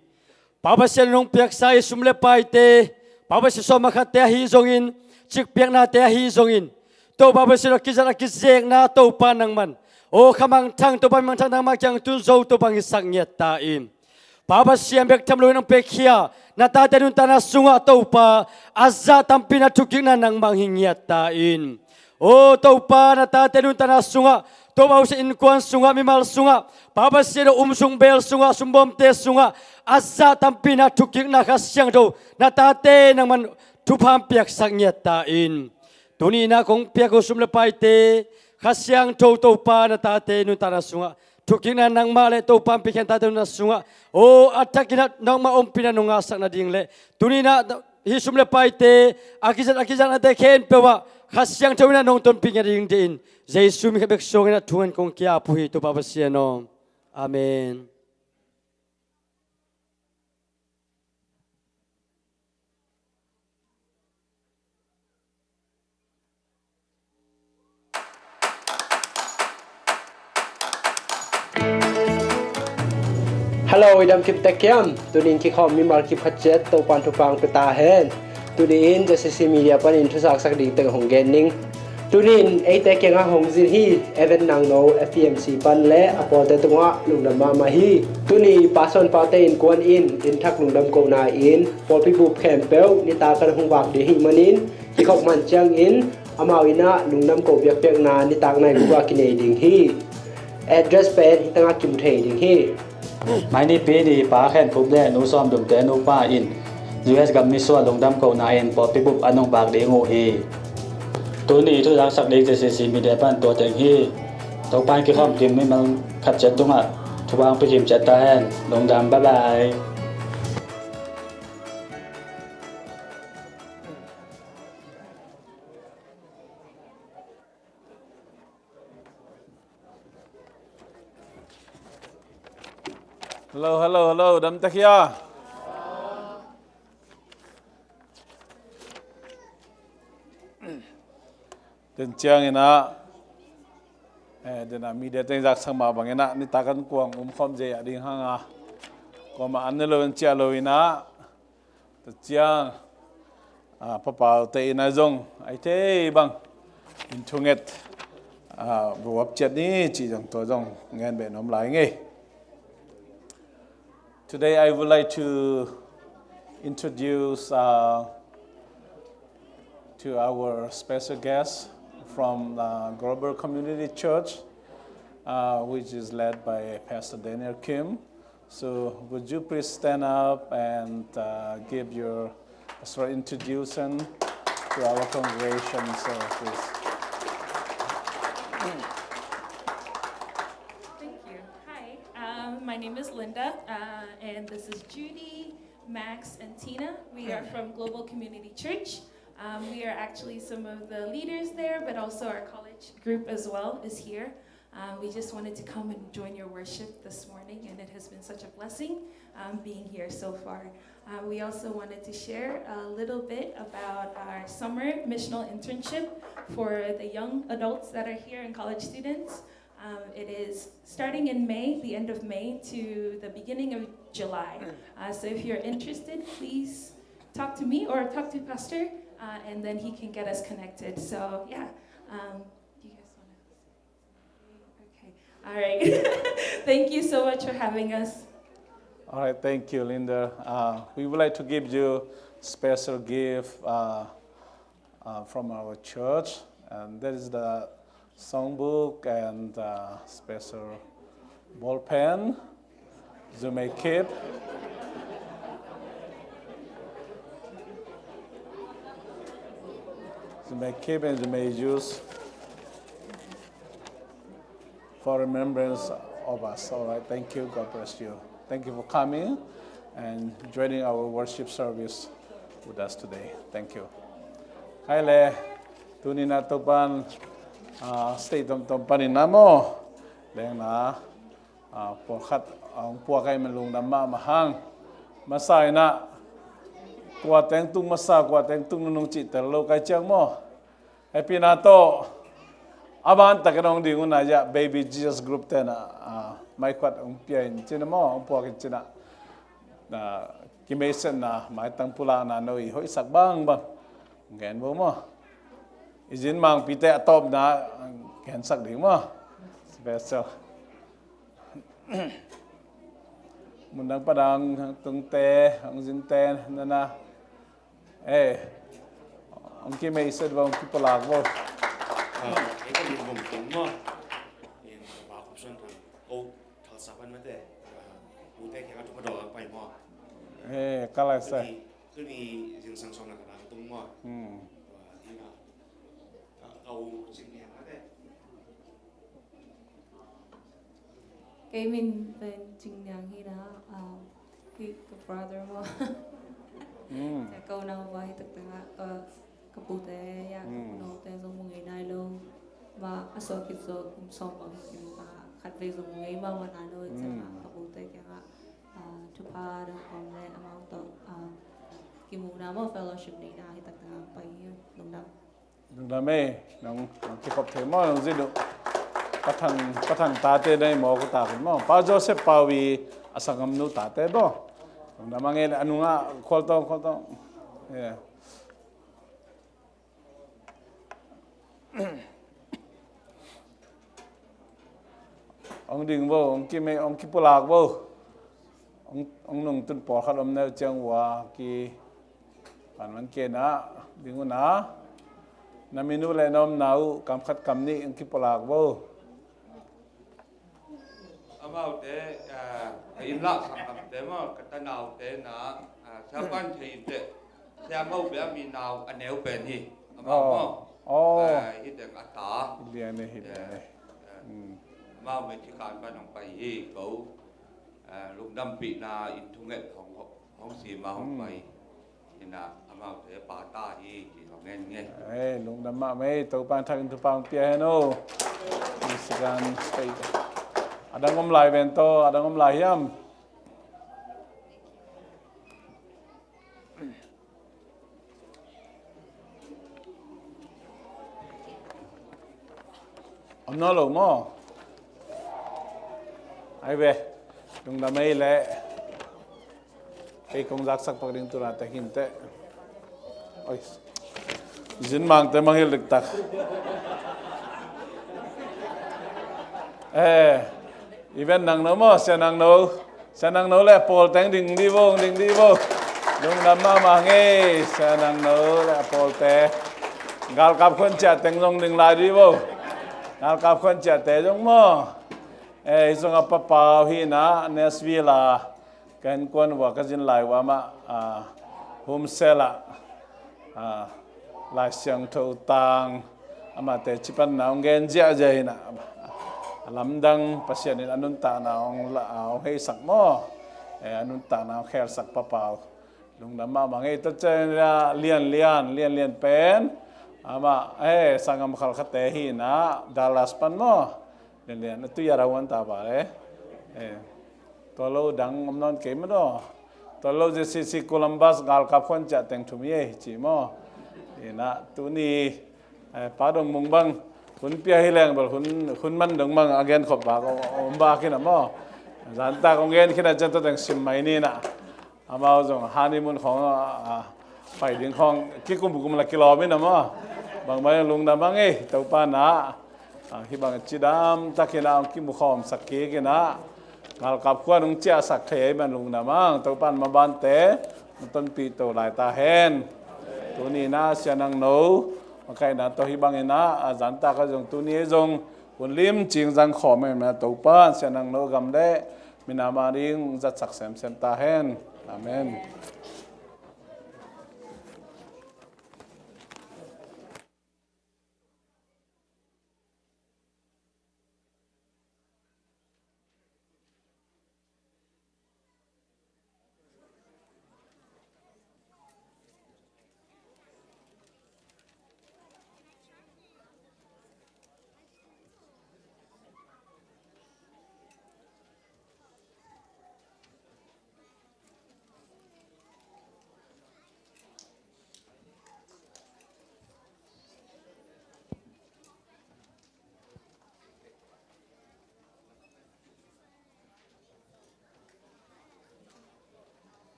Pa Pasian, nong piaksa i sum le paite, Pa Pasian, sawm a khatte ahi zongin, cikpiaknate ahi zongin, Topa Pasian, a kizat a kizekna Topa nangman, aw kha mangthang Topa, mangthang nangmah kiang tun zo Topa hong hisak ngiat ta in. Pa Pasian, bek tham loin nong piakhia na tate nuntakna sungah Topa, a zah tampi na thukikna nangmah hong hi ngiat ta in. Aw Topa, na tate nuntakna sungah, Topa Pasian, innkuan sungah, mimal sungah, Pa Pasian, a um sung bel sungah, sumbawmte sungah a zah tampi na thukikna Kha Siangtho na tate nangman thupha hong piaksak ngiat ta in. Tuni-in ah kong piak uh sum le paite Kha Siangtho Topa na tate nuntakna sungah thukikna nangmah le Topa hong piakhia na tate nuntakna sungah, aw a thakin ah nangmah ompihna nong ngahsak nading le tuni-in ah hih sum le paite a kizat a kizaknate khempeuh ah Kha Siangtho in ah nong tonpih ngiat ding deihin Jesu min khat bek suangin ah thu ngen kong ki-ap uh hi Topa Pasian aw. Amen. Hello, i dam kip tek hiam? Tuni-in kikhawm mimal kip khat ciat Topa'n thupha hong pia ta hen. Tuni-in J C C Media panin thuzaksak ding teng hong gen ning. Tuni-in eite kiangah hong zin hi Evan Nangno, F E M C pan le a pawlte tungah lungdam mahmah hi. Tuni Pastor Paute innkuan in inn thak lungdam kohna in pawlpi bup khempeuh nitak an hong vak ding hi manin, kikhop man ciangin amau in ah lungdam ko biakpiakna nitak nai guk ah kinei ding hi. Address pen hih tengah kimu thei ding hi. Mai Nipi ni Pa Khen Khup le Nu Sawm Dum te nupa in U S gam misual lungdam kohna in pawlpi bup an hong vak ding uh hi. Tuni thuzaksak ding J C C Media pan tua teng hi. Topa'n kikhawm kim mimal khat ciat tungah thupha hong pia kim ciat ta hen. Lungdam, bye bye. Hello, hello, hello. Dam tek hia? Tua ciangin ah, eh, tua media teng zaksak mah bangin ah nitak an kuang um khawm zia ding hang a, kuamah an ne lo in ciah lo in ah, tua ciang, ah, Pa Paute in ah zong a thei bang in thunget, ah, buap ciat ni cih zong tua zong ngen beh nuam lai ing ei. Today I would like to introduce, uh, to our special guest from, uh, Global Community Church, uh, which is led by Pastor Daniel Kim. So would you please stand up and, uh, give your short introduction to our congregation, so please. Thank you. Hi, um, my name is Linda, uh, and this is Judy, Max, and Tina. We are from Global Community Church. Um, we are actually some of the leaders there, but also our college group as well is here. Um, we just wanted to come and join your worship this morning, and it has been such a blessing, um, being here so far. Uh, we also wanted to share a little bit about our summer missional internship for the young adults that are here and college students. Um, it is starting in May, the end of May, to the beginning of July. Uh, so if you're interested, please talk to me or talk to Pastor, uh, and then he can get us connected. So, yeah. Um, do you guys want to? Okay. All right. Thank you so much for having us. All right, thank you, Linda. Uh, we would like to give you special gift, uh, uh, from our church, and that is the songbook and, uh, special ball pen. You may keep. You may keep and you may use for remembrance of us. All right, thank you. God bless you. Thank you for coming and joining our worship service with us today. Thank you. Hai le, tuni-in ah Topa'n, ah, state tomtom panin ah maw, lengna, ah, pawlkhat, ah, hong puak ahih man lungdam mahmah hang. Masa-in ah kua teng tung masa, kua teng tung nunung cih tel lo ka hih ciang maw, hehpihna tawh a ban takin hong ding un ah, ya, Baby Jesus Group te'n ah, ah, mic khat hong pia in ci-in ah maw, hong puak in ci-in ah, ah, kimeisetna, maitang pulakna no i hoihsak bangbang gen vo maw. I zin mangpite a tawpna gensak ding maw. Special. Mun dang pan a hong tungte, hong zinte, na na. Eh, hong kimeiset vo, hong kipulak vo. Ah, ei ka lungdam tung maw. In ka pa Khupsuanthang, ko Thalsa pan mate. Ah, tute kiang ah thupha dawng pai maw. Eh, ka lai sa. Tuni, tuni zingsang sawmna ka dang tung maw. Hmm. Ah, ina. Ka, ka u Cing Niang mate. Kei min pen Cing Niang hi na, um, hi ka brother maw. Mm. Ka unau pa hi taktak ah, uh, ka pute, ya, ka, mm, unaute zong mu ngei nai lo. Mah a suak khit zong kum sawm bang hi khin, uh, khat vei zong mu ngei mahmah nai lo. Mm. Ciangah ka pute kiangah, uh, thupha dong khawm le amau tawh, uh, kimuhna maw, fellowship neihna hi taktak ah pai hi. Lungdam. Lungdam ei, nang, nang kikhop thei maw, nang zin uh. Pa Thang, Pa Thang tate na hi maw, ko tak in maw. Pa Joseph Pau i a sanggamnu tate maw. Lungdam a ngei le, a nungah, khualtawng, khualtawng. Yeah. Hong ding vo, hong kimei, hong kipulak vo. Hong, hong nungtun pawlkhat om neu ciang ua ki pan man kei na, ding un a. Na min uh le na omna uh, kam khat kam nih hong kipulak vo. Amaute, ah, ka inn lah sanggamte maw, ka tanaute na, ah, Sia Pan Thei in teh, Sia Ngo bia mi nau a neu pen hi. Amau maw. Oh. Ah, hi teng a ta. Hi lian e, hi lian e. Ah, hmm. Amau Mexican pan hong pai hi, ko, ah, lungdampihna in thunget hong, hong sim a hong pai. Ina, amaute pa ta hi, ci hong ngen nge. Ei, lungdam mahmah ei, Topa'n thak in thupha hong pia hen o. Michigan State. A dang om lai ven tawh, a dang om lai hiam? Om nawn lo maw? Ai ve, lungdam ei leh. Kei kong zaksak pak ding tu na te khin teh. Oi. Zin mangte mangngilh diktak. Eh, event nangno maw, Sia Nangno. Sia Nangno le a pawl teng ding di vo, ding di vo. Lungdam mahmah ngei, Sia Nangno le a pawlte. Galkap khuan ciah teng zong ding lai di vo. Galkap khuan ciahte zong maw. Eh, hi zong a Pa Pau hi na, Nashville a. Ka innkuan uh a ka zin lai uh amah, ah, home cell ah, ah, Lai Siangtho tang, amah teci panna hong gen ziahziah hi na, a lamdang Pasian in a nuntakna hong la, ah, hong heisak maw? Eh, a nuntakna hong khelsak Pa Pau. Lungdam mahmah ngei. Tua ciang lianlian, lianlian pen amah, eh, sanggam khalkhate hi na, Dallas pan maw? Lianlian a tui a rau an ta ba le. Tua lo dang om nawn kei maw daw. Tua lo J C C Columbus galkap khuan ciah teng thum hi ei ci maw. Inah tuni pa dong mung bang hun pia hi leng bel hun man dong bang a gen khop bak om bak inah maw. Zantak ong gen khin a cian tua teng sim mai ni inah. Amau zong honeymoon khawng a pai ding khawng kikum kum la kilawm inah maw. Bangbang lungdam ang ei Topa inah. Hih bang cidam takin a hong kimukhawmsak kik inah galkap khuan hong ciahsak thei ahih man lungdam ang. Topa in mabante na tonpih to lai ta hen. Tuni inah Sia Nang No makaihna tawh hih bang inah a zantak a zong tuni a zong hun lim cing zang khawm ahih man Topa in Sia Nang No gam le minam a ding zatsak semsem ta hen. Amen.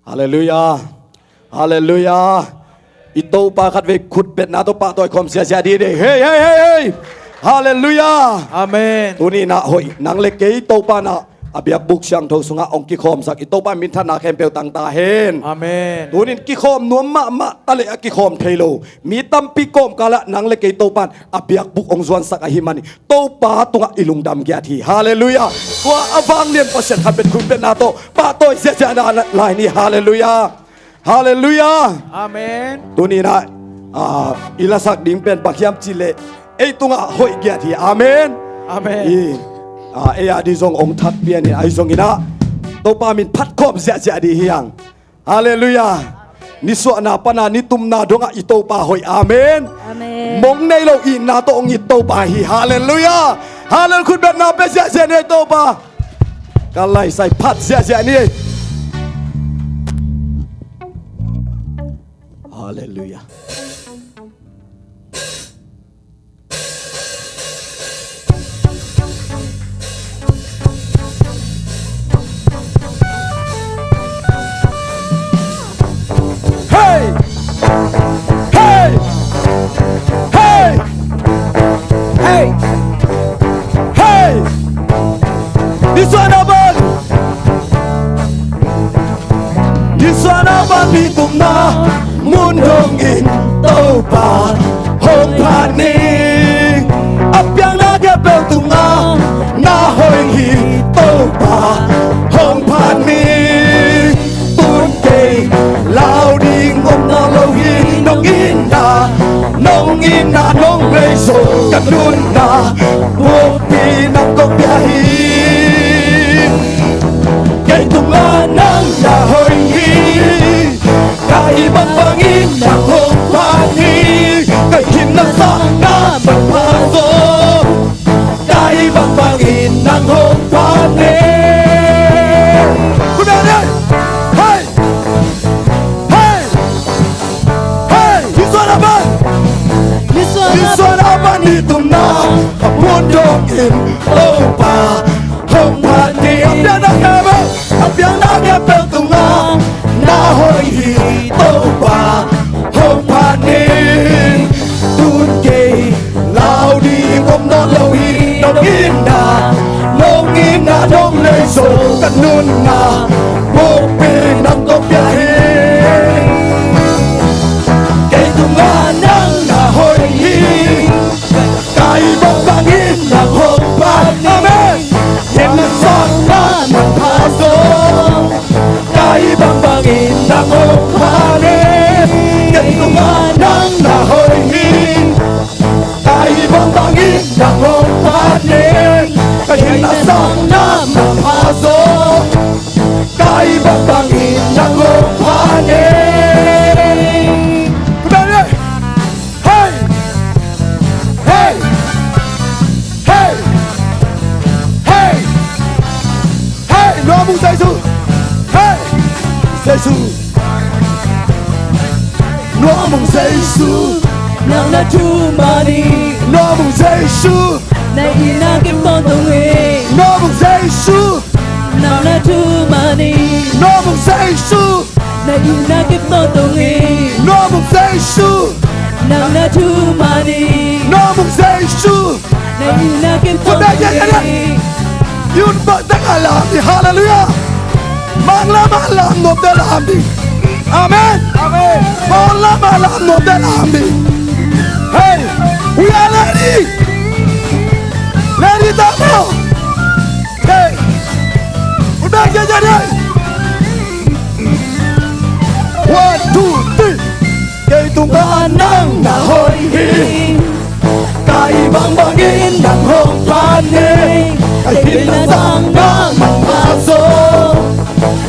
Halleluiah. Halleluiah. I Topa khatvei khutbetna tawh pahtawi khawm ziahziah dih. Hei, hei, hei, hei. Halleluiah. Amen. Tuni nah hoih nang le kei Topa nah a biakbuk siangtho sungah hong kikhawmsak i Topa minthanna khempeuh tang ta hen. Amen. Tunin kikhawm nuam mahmah ta leh a kikhawm thei lo mi tampi kawmkalah nang le kei Topan a biakbuk hong zuansak ahih manin Topa tungah i lungdam giat hi. Halleluiah. Tua a vanglian Pasian khatbet khutbetna tawh pahtawi ziahziah lai ni. Halleluiah. Halleluiah. Amen. Tuni nah, ah, i lasak ding pen bang hiam cih leh ei tungah hoih giat hi. Amen. Amen. I, ah, ei a dih zong hong that pian in ahi zongin ah Topa min phat khawm ziahziah dih hi hang. Halleluiah. Nisuahna pana nitumna dongah i Topa hoih. Amen. Amen. Mong nei lo itna tawh hong it Topa hi. Halleluiah. Halleluiah. Khutbetna pia ziahziah ni ei Topa. Ka laisai phat ziahziah ni. Halleluiah. Hei! Hei! Hei! Hei! Hei! Nisuahna pan! Nisuahna pan nitumna mun dongin Topa hong phat ni. A piakna khempeuh tungah na hoih hi Topa hong phat ni. Tun kei lau ding om nawn lo hi, nong itna nong itna nong lei zo ka nunna bukpi nang kong pia hi. Kei tungah nang na hoih hi. Ka hih bangbangin nang hong phat hi. Ka hihna sangin na manpha zaw. Ka hih bangbangin nang hong phat hi. Hei! Hei! Hei! Nisuahna pan! Nisuahna pan nitumna a mun dongin Topa hong phat ni. A piakna khempeuh, a piakna khempeuh tungah na hoih hi Topa hong phat ni. Tun kei lau ding om nawn lo hi, nong itna nong itna nong lei zo ka nunna bukpi nang kong pia hi. Kei tungah nang na hoih hi. Ka hih bangbangin nang hong phat ni. Amen. Hihna sangin na manpha zaw. Ka hih bangbangin nang hong phat ni. Kei tungah nang na hoih hi. Ka hih bangbangin nang hong phat ni. Ka hihna sangin na manpha zaw. Ka hih bangbangin nang hong phat ni. Hei! Hei! Hei! Hei! Hei! Nuam ung Jesu! Hei! Jesu! Nuam ung Jesu! Nang na thuman hi. Nuam ung Jesu! Na itna kim tawntung hi. Nuam ung Jesu! Nang na thuman hi. Nuam ung Jesu! Na itna kim tawntung hi. Nuam ung Jesu! Nang na thuman hi. Nuam ung Jesu! Na itna kim tawntung hi. Yun bang tangah lam dih. Halleluiah. Manglam ah lam nuam teh lam dih. Amen. Amen. Manglam ah lam nuam teh lam dih. Hey, we are ready. Ready, tamo. Hey. Udah, ya, ya, ya. One, two, three. Kei tungah nang na hoih hi. Ka hih bangbangin nang hong phat ni. Ka hihna sangin na manpha zaw.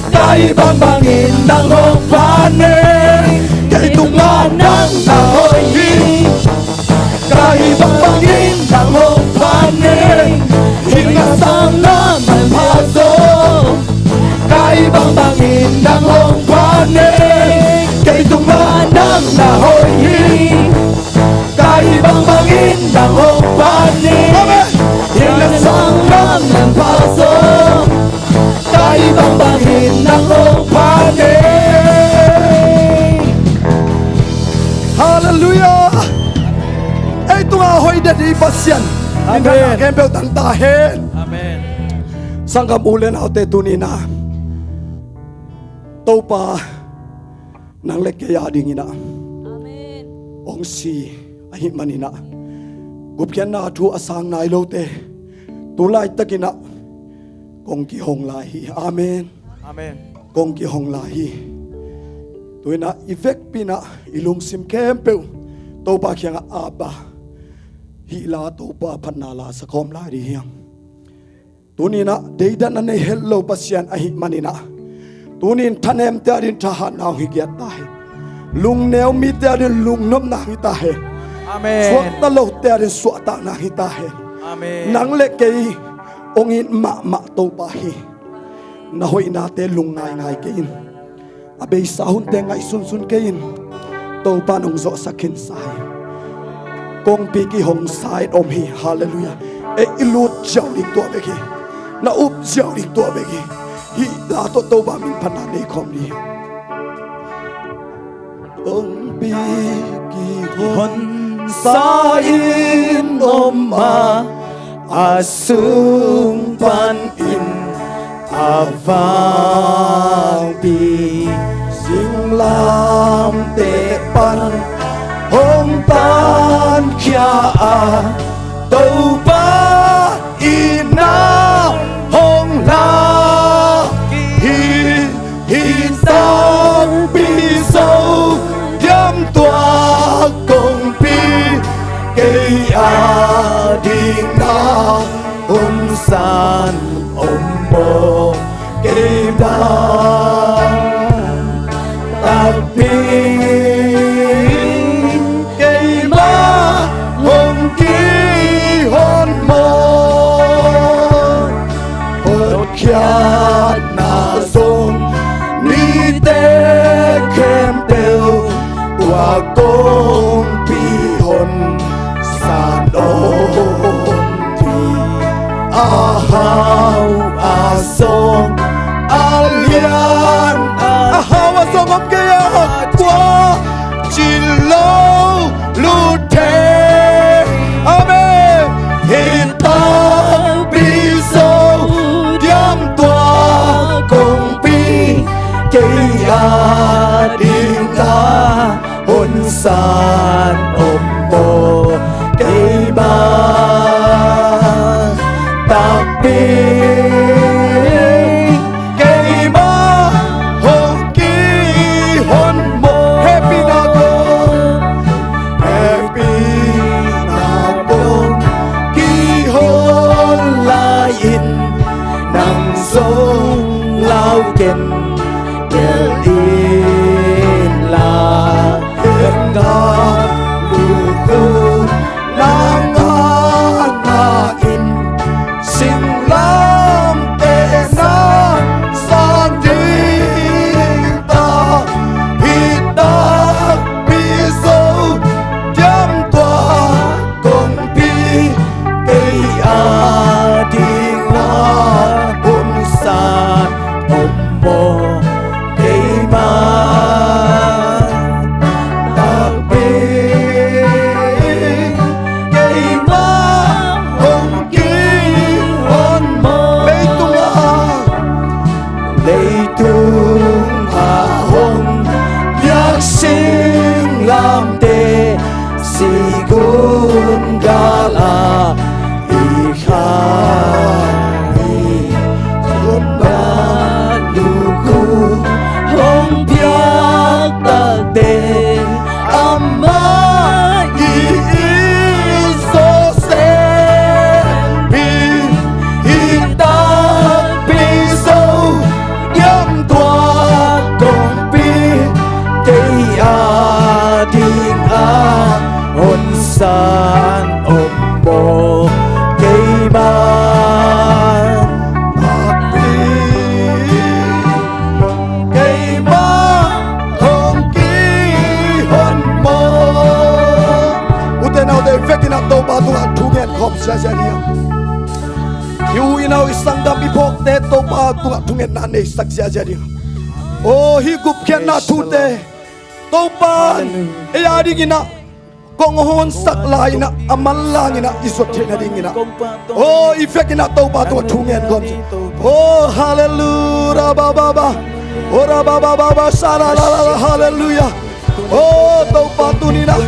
Ka hih bangbangin nang hong phat ni. Kei tungah nang na hoih hi. Ka hih bangbangin nang hong phat ni. Hihna sangin na manpha zaw. Ka hih bangbangin nang hong phat ni. Kei tungah nang na hoih hi. Ka hih bangbangin nang hong phat ni. Amen. Hihna sangin na manpha zaw. Ka hih bangbangin nang hong phat ni. Pasian, amen, in thanna khempeuh tang ta hen. Amen. Sanggam u le naute, tuni-in ah Topa, nang le kei a dingin ah, amen, hong si ahih manin ah, gupkhiatna thu a sang nai lote tu laitakin ah kong kihong lai hi. Amen. Amen. Kong kihong lai hi. Tu-in ah i vekpi-in ah i lungsim khempeuh Topa kiangah Abba, hih la Topa phatna la sa khawm lai ding hi hang. Tuni-in ah deidan a nei het lo Pasian ahih manin ah, tuni-in thanemte adingin thahatna hong hi giat ta hen. Lungneu mite adingin lungnopna hong hi ta hen. Amen. Suakta lote adingin suahtakna hong hi ta hen. Amen. Nang le kei hong it mahmah Topa hi. Na hoihnate lungngaingai kei in. A beisa hunte ngaihsunsun kei in. Topa in hong zawhsak khinsa hi. Kongpi kihonsa in om hi. Halleluiah. Ei i lut ziau ding tua bek hi. Na up ziau ding tua bek hi. Hih la tawh Topa min phatna nei khawm ding hi. Kongpi kihonsa in om a, a sung panin a vangpi singlamteh pan hong pankhia a, Topa itna hong lak hi. Hih takpi zo diamtuak kongpi, kei a dingin ah hun san om maw, kei bang takpi, keimah hong kihon maw. Hotkhiatna zong mite khempeuh tua kongpi hon san om hi. A hau a sawng a lian a, a hau a sawng om kei a, tua cin lo lut thei. Amen. Hih takpi zo diamtuak kongpi, kei a dingin ah hun san om maw, keimah takpi, keimah hong kihon maw. Hehpihna kong, hehpihna kong kihon lai-in, nang zong lau ken tel in la. Heng a lukhu nang a ngah in, singlamteh na sang ding ta. Hih takpi zo diamtuak kongpi, kei a dingin ah hun san om maw, keimah takpi, keimah hong kihon maw. Leitung a, leitung a hong piak singlamteh, sigun gal a i kha hi. Tua lukhu hong piak takte, amah i i zo sem hi. Hih takpi zo diamtuak kongpi, kei a dingin ah hun san om maw, keimah takpi, keimah hong kihon maw. Ute naute, i vekin ah Topa tungah thungen khawm ziazia ding. I u i nau, i sanggam, i phawkte Topa tungah thungetna neisak ziazia ding. Aw, hih gupkhiatna thute Topa in ei a dingin ah kong hawmsak lai-in ah, a manlang in ah i zuat theih nadingin ah, aw, i vekin ah Topa tungah thu ngen kawm ci. Aw, halleluia, ba, ba, ba. Aw, ra, ba, ba, ba, ba, sa, la, la, la, la, halleluia. Aw, Topa, tuni-in ah,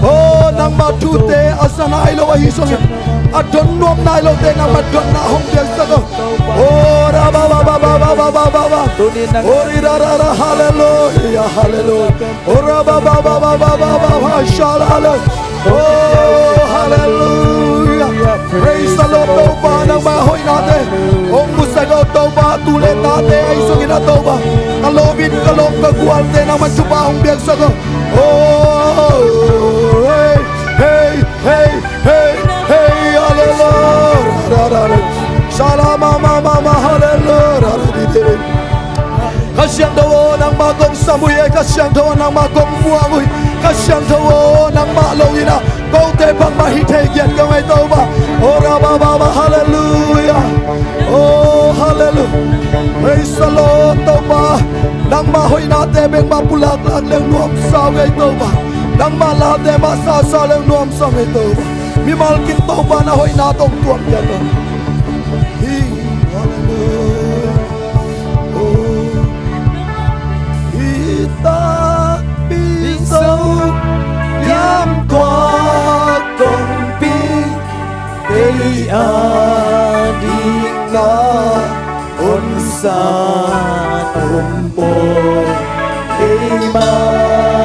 aw, nangmah thute a za nai lo ahi zongin, a don nuam nai lote nangmah donna hong piaksak aw. Aw, ra, ba, ba, ba. Aw, ri, ra, ra, ra, halleluia, halleluia. Ora ba ba ba ba ba ba ba ba, shalala. Oh, hallelujah. Praise the Lord, Topa, nangmah hoihnate hong musak aw, Topa, tu le tate ahi zongin ah, Topa, ka lawm in, ka lawm, ka gualte nangmah thupha hong piaksak aw. Oh, hey, hey, hey, hey, hey, hallelujah. Shalama, ma, ma, ma, hallelujah. Kha Siangtho aw, nangmah kong sam uh hi, Kha Siangtho aw, nangmah kong muang uh hi, Kha Siangtho aw, nangmah lo-in ah kote bangmah hi thei kiat ka ngei, Topa. Oh, ra ba ba ba, hallelujah. Oh, hallelujah. Praise the Lord, Topa. Nangmah hoihnate bek mah pulaklak leng nuamsa uh hi, Topa. Nangmah late mah sasa leng nuamsa uh hi, Topa. Mimal kim, Topa, na hoihna tawh tuam kiat aw. Hi, hallelujah. Oh, hi takpi zo hiam, tua kongpi kei a dingin honsa om maw. Keimah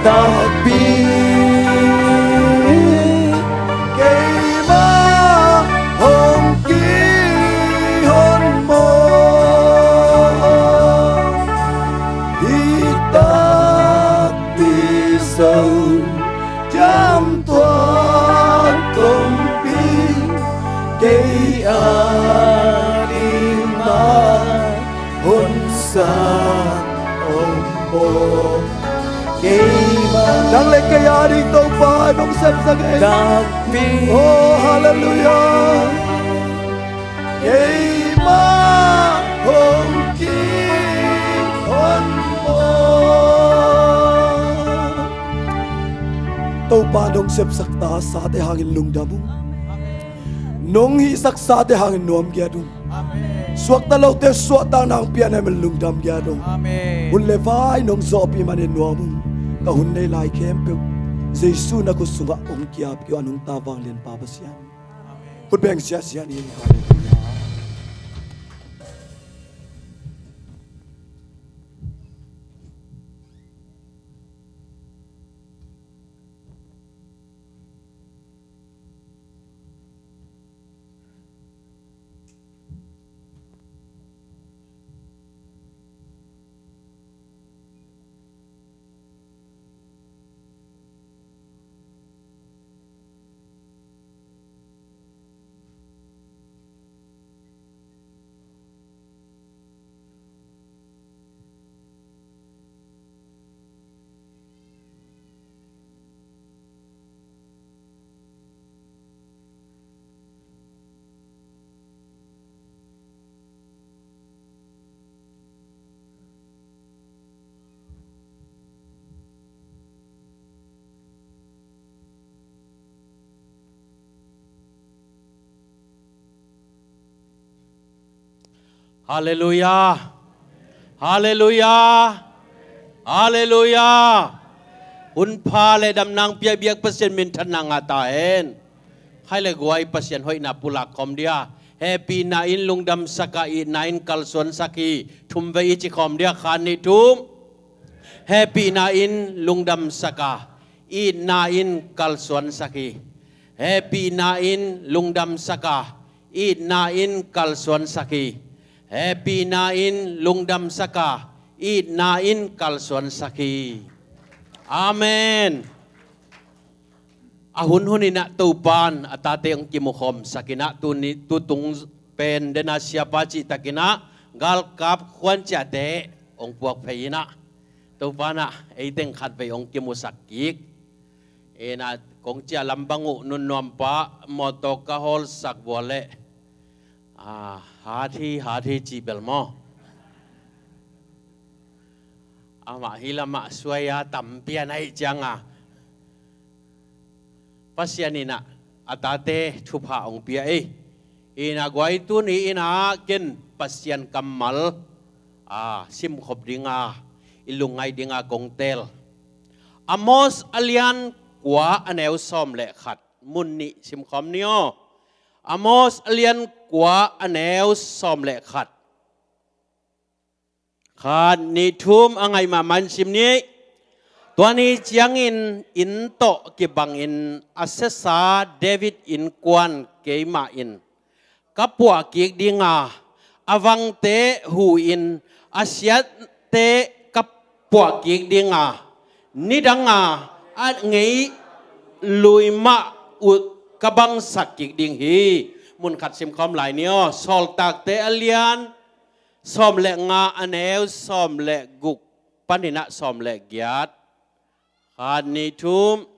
takpi, keimah hong kihon maw. Hi takpi zo hiam, tua kongpi kei a dingin honsa om maw. Keimah. Nang le kei a ding, Topa, nong sepsak ei. Takpi. Oh, hallelujah. Keimah hong kihon maw. Topa, nong sepsak ta sate hangin lungdam ung. Nong hihsak sate hangin nuam kiat ung. Suakta lote suahtakna hong piakna hangin lungdam kiat ung. Hun le vai nong zawhpih manin nuam ung. Ka hun nei lai khempeuh Jesu na khut sungah hong kiap kei ung, a nungta vanglianpa Pasian. Khut beng siasia ni. Halleluiah. Halleluiah. Halleluiah. Hun pha le damna hong piak biak Pasian minthanna ngah ta hen. Khai le guai, Pasian hoihna pulak khawm dia. Hehpihna in lungdamsak a, itna in kalsuansak hi. Thum vei i ci khawm dia, khat, nih, thum. Hehpihna in lungdamsak a, itna in kalsuansak hi. Hehpihna in lungdamsak a, itna in kalsuansak hi. Hehpihna in lungdamsak a, itna in kalsuansak hi. Amen. A hun hun in ah Topa'n a tate hong kimukhawmsak in ah, tu ni, tutung pen den a siapa cihtak in ah galkap khuanciahte hong puak phei in ah, Topa'n ah ei teng khat vei hong kimusak kik. Ena kong ciah lam bang uh nunnuampa mawtaw ka hawlsak vua leh, a, hat hi, hat hi cih bel maw. Amah hi lamah suai a tampi a na hih cianga Pasian inah a tate thupha hong pia ei. Inah guai tuni inah ken Pasian kammal a simkhop dinga i lungngai dinga kong teel. Amos a lian kua a neu sawm le khat, mun nih simkhawm ni aw. Amos a lian kua a neu sawm le khat. Khat, nih, thum, a ngai mahmah in sim ni. Tua ni ciangin inn tawh kibangin a siasa David innkuan keimah in ka puah kik dinga, a vangte hu-in a siate ka puah kik dinga, nidanga a ngei lui mah uh ka bangsak kik ding hi. Mun khat simkhawm lai ni aw. Sawltakte a lian sawm le nga a neu sawm le guk paninah sawm le giat. Khat, nih, thum.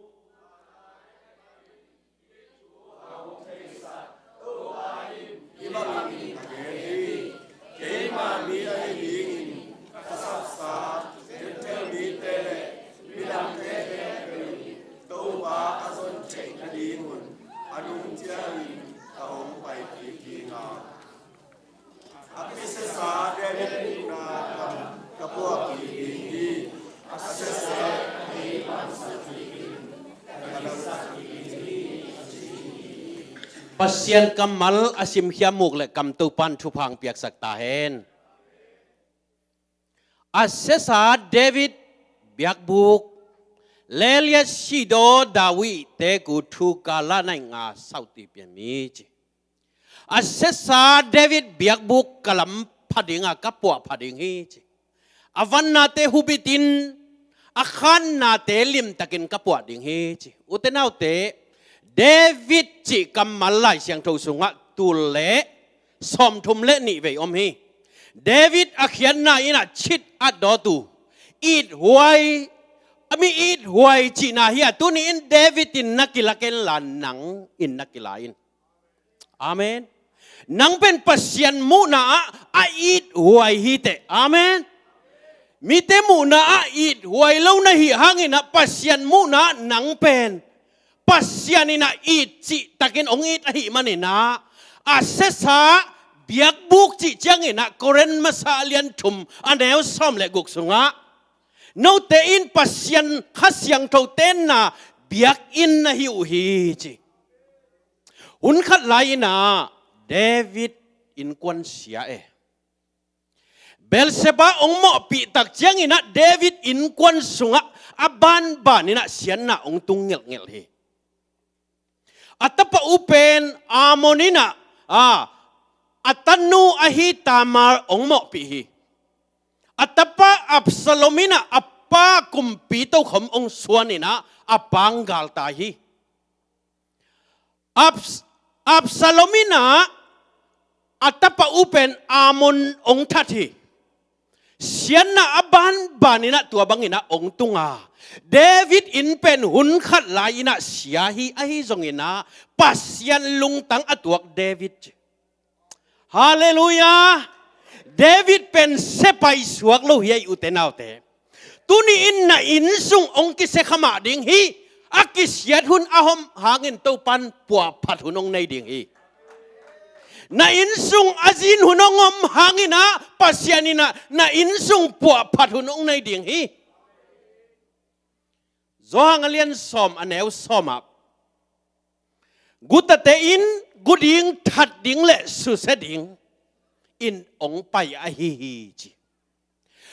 Keimah mi ahi dingin ka sapsa Gentail mite le midangte khempeuh in Topa a zon theih nadingun a nung ciangin ka hong pai kik ding a, a kisiasa David mukna lam ka puah kik ding hi. A siasa a hei bangsak kik in ka dangsak kik ding hi. Pasian kammal a simkhia muk le kam Topan thupha hong piaksak ta hen. A siasa David biakbuk, Lelia sidaw David te ku thu ka la nai nga sauti pian mi ci. A siasa David biakbuk ka lam pha dinga ka puah pha ding hi ci. A vannate hubitin a khannate limtakin ka puah ding hi ci. Ute naute, David cih kammal Lai Siangtho sungah tul le sawmthum le nih vei om hi. David a khiatna inah chit at dawtu, ithuai, a mi ithuai cihna hi a, tuni in David in na kila kenla nang in na kila in. Amen. Nang pen Pasian muhna ah a ithuai hi teh. Amen. Mite muhna ah ithuai lo na hih hangin ah Pasian muhna ah nang pen Pasian in ah it cihtakin hong it ahih manin ah, a siasa biakbuk cih ciangin ah Korin masa a lian thum a neu sawm le guk sungah, note in Pasian Kha Siangtho tenna biakinn na hi uh hi ci. Hun khat lai-in ah David innkuan sia e. Bathsheba hong mawhpih tak ciangin ah David innkuan sungah a banbanin ah siatna hong tung ngelhngelh hi. A tapa upen Amnon in ah, a, a tanu ahi Tamar hong mawhpih hi. A tapa Absalom in ah a pa kumpi tokhom hong suanin ah a pa hong galtai hi. Abs-, Absalom in ah a tapa upen Amnon hong that hi. Siatna a banbanin ah tua bangin ah hong tung a, David in pen hun khat lai-in ah sia hi. Ahi zongin ah Pasian lungtang a tuak David ci. Halleluiah. David pen sia paisuak lo hi a, i ute naute. Tuni in na innsung hong kisia kha mah ding hi. A kisiat hun a om hangin Topan puahphat hun hong nei ding hi. Na innsung a zin hun hong om hangin ah Pasian in ah na innsung puahphat hun hong nei ding hi. Johan a lian sawm a neu sawm ah, gutate in gu ding, that ding le susia dingin hong pai ahi hi ci.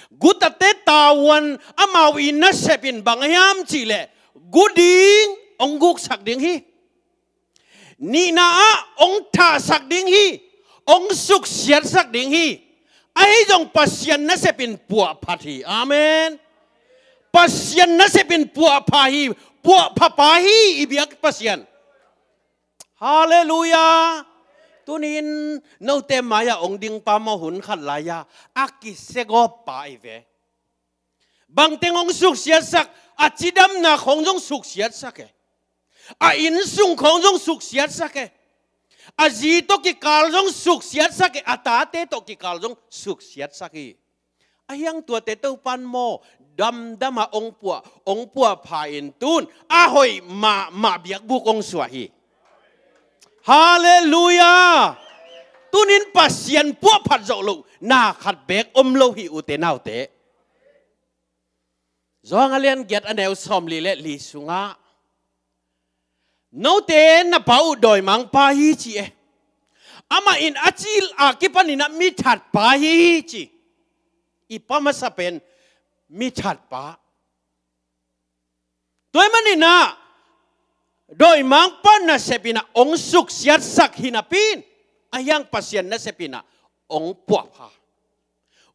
Gutate tavuan amau i nasep in bang a hiam cih leh gu ding, hong guksak ding hi. Nihna ah hong thahsak ding hi. Hong suksiatsak ding hi. Ahi zong Pasian nasep in puahphat hi. Amen. Pasian nasep in puahpha hi. Puahpha pa hi i biak Pasian. Halleluiah. Tuni in note mai-ah hong ding pa maw, hun khat lai-a a kisiagawp pa hi ve. Bangteng hong suksiatsak, a cidamna khawng zong suksiatsak e. A innsung khawng zong suksiatsak e. A zi tawh kikal zong suksiatsak e. A tate tawh kikal zong suksiatsak hi. A hiang tuate Topan maw, damdama ong puah, ong puah pha in tun a hoih mahmah biakbuk ong suah hi. Halleluiah. Tunin Pasian puahphat zoh loh na khat beek om lo hi, ute naute. Johan a lian giat a neu sawmli le li sungah, note na pa uh dawimangpa hi ci e. Amah in a cil a kipanin a mithatpa hi ci. I pa masa pen mithatpa. Tua ahih manin ah dawimangpa nasep in ah ong suksiatsak hi napi in, a hiang Pasian nasep in ah ong puahpha.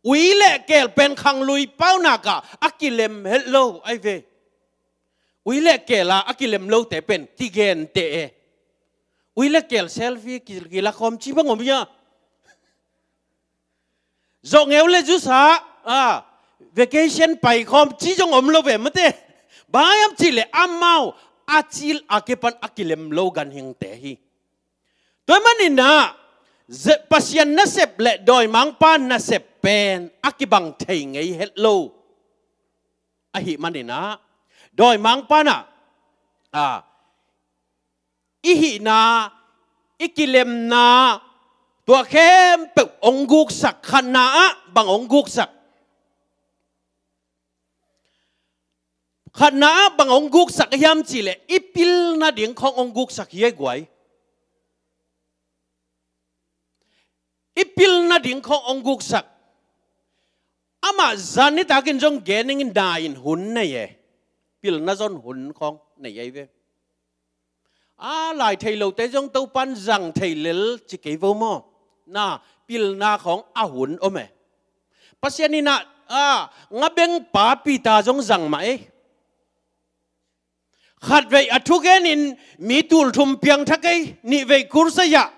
Ui le keel pen khanglui paunak ah a kilem het lo ahi ve. Ui le keel ah a kilem lote pen kigente e. Ui le keel selfie ki-, kilakhawm ci bang om hia? Zoh ngeu le zusa, a, vacation paikhawm ci zong om lo ve mate. Bang hiam cih leh amau a cil a kipan a kilem lo ganhingte hi. Tua ahih manin ah, ze-, Pasian nasep le dawimangpa nasep pen a kibang thei ngei het lo. Ahih manin ah, dawimangpa in ah, a, i hihna, i kilemna, tua khempeuh ong guksak. Khatna ah bang ong guksak? Khatna ah bang ong guksak hiam cih leh i pilna ding khawng ong guksak hi ei guai. I pilna ding khawng ong guksak. Amah zan nitakin zong gen ning in, na in hun nei e. Pilna zon hun khawng nei ei ve. A, lai thei lote zong Topan zang thei lel ci kei vo maw. Na, pilna khawng a hun om e. Pasian in ah, a, ngabengpa Peter zong zang mah ei. Khatvei a thugenin mi tul thum piangthak ei, nihvei kursa-ah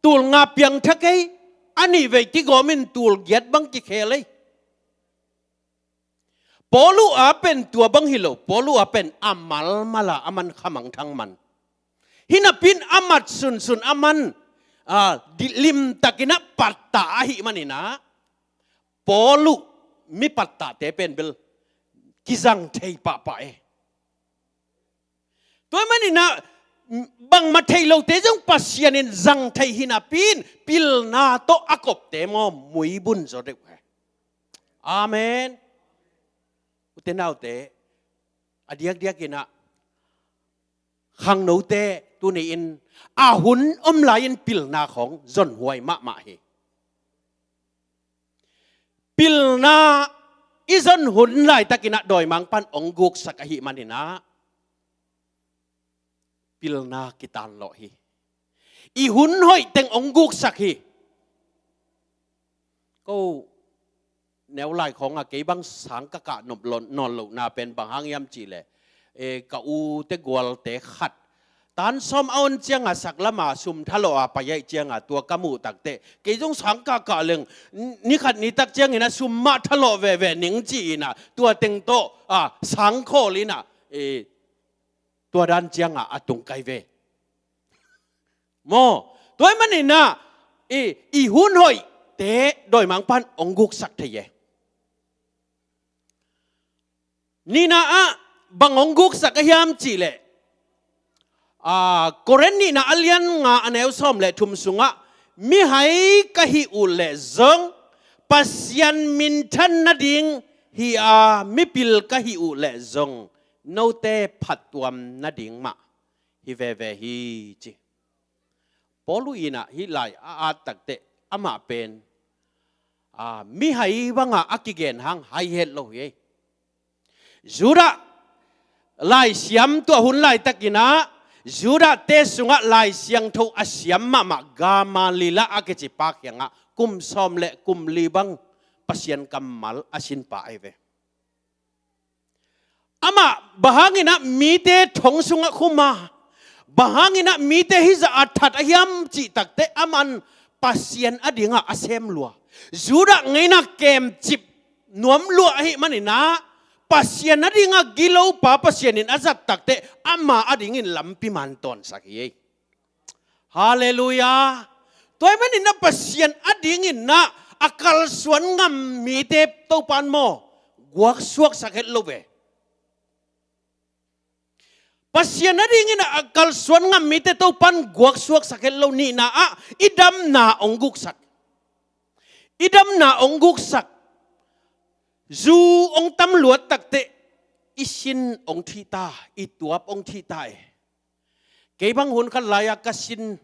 tul nga piangthak ei, a nihvei kigawmin tul giat bang kikhel ei. Paul uh a pen tua bang hi lo, Paul uh a pen a malmal a, a man khamangthang man. Hi napi in a mat sunsun a man, a, di-, limtakin a pattah ahih manin ah, Paul uh mi pattahte pen bel kizang thei pahpah e. Tua ahih manin ah, bangmah thei lote zong Pasian in zang thei hi napi in, pilna tawh a kopte maw, muibun zaw deuh e. Amen. Ute naute, a diakdiakin ah, khangnote tuni in a hun om lai-in pilna khawng zonhuai mahmah hi. Pilna i zon hun laitakin ah dawimangpa'n ong guksak ahih manin ah, pilna kitanlawh hi. I hun hoih teng ong guksak hi. Ko neu lai khawng ah kei bang sang ka kah nop lo-, nawn lohna pen bang hang hiam cih leh, e, ka ute gualte khat tan sawm a on ciangah saklam ah sum thalawh a pai ahih ciangah tua ka muh takteh, kei zong sang ka kah leng, n-, ni khat ni tak ciangin ah sum mah thalawh veve ning ci-in ah, tua teng tawh, a, sang khawl in ah, e, tua dan ciangah a tung kai ve. Maw, tua ahih manin ah, i, i hun hoihte dawimangpa'n ong guksak thei e. Nihna ah bang ong guksak a hiam cih leh, a, Korin nihna a lian nga a neu sawm le thum sungah, mihai ka hih uh leh zong, Pasian minthan nading hi a, mipil ka hih uh leh zong, note phattuam nading mah hi veve hi ci. Paul uh in ah hih lai a at takteh amah pen, a, mihai bangah a kigen hang hai het lo hi ei. Judah laisiam tuah hun laitakin ah, Judah-te sungah lai siangtho a siam mahmah Gamaliel a kici pa kiangah kum sawm le kum li bang Pasian kammal a sinpa ahi ve. Amah bang hangin ah mite thong sungah khum a, bang hangin ah mite hih zah a that a hiam cih takteh, aman Pasian adingah a sem lua, Judah ngeina kemcip nuam lua ahih manin ah, Pasian adingah gilopa Pasian in a zat takteh, ama adingin lampi man tawnsak hi ei. Halleluiah. Tua ahih manin ah Pasian adingin ah A kalsuan ngam mite Topan maw guaksuaksak het lo ve. Pasian a dingin a kalsuan ngam mite Topan guaksuaksak het lo. Nihna ah i damna hong guksak. I damna hong guksak. Zu hong tam luat takteh i sin hong thih ta, i tuap hong thih ta e. Kei bang hun khat lai-a ka sin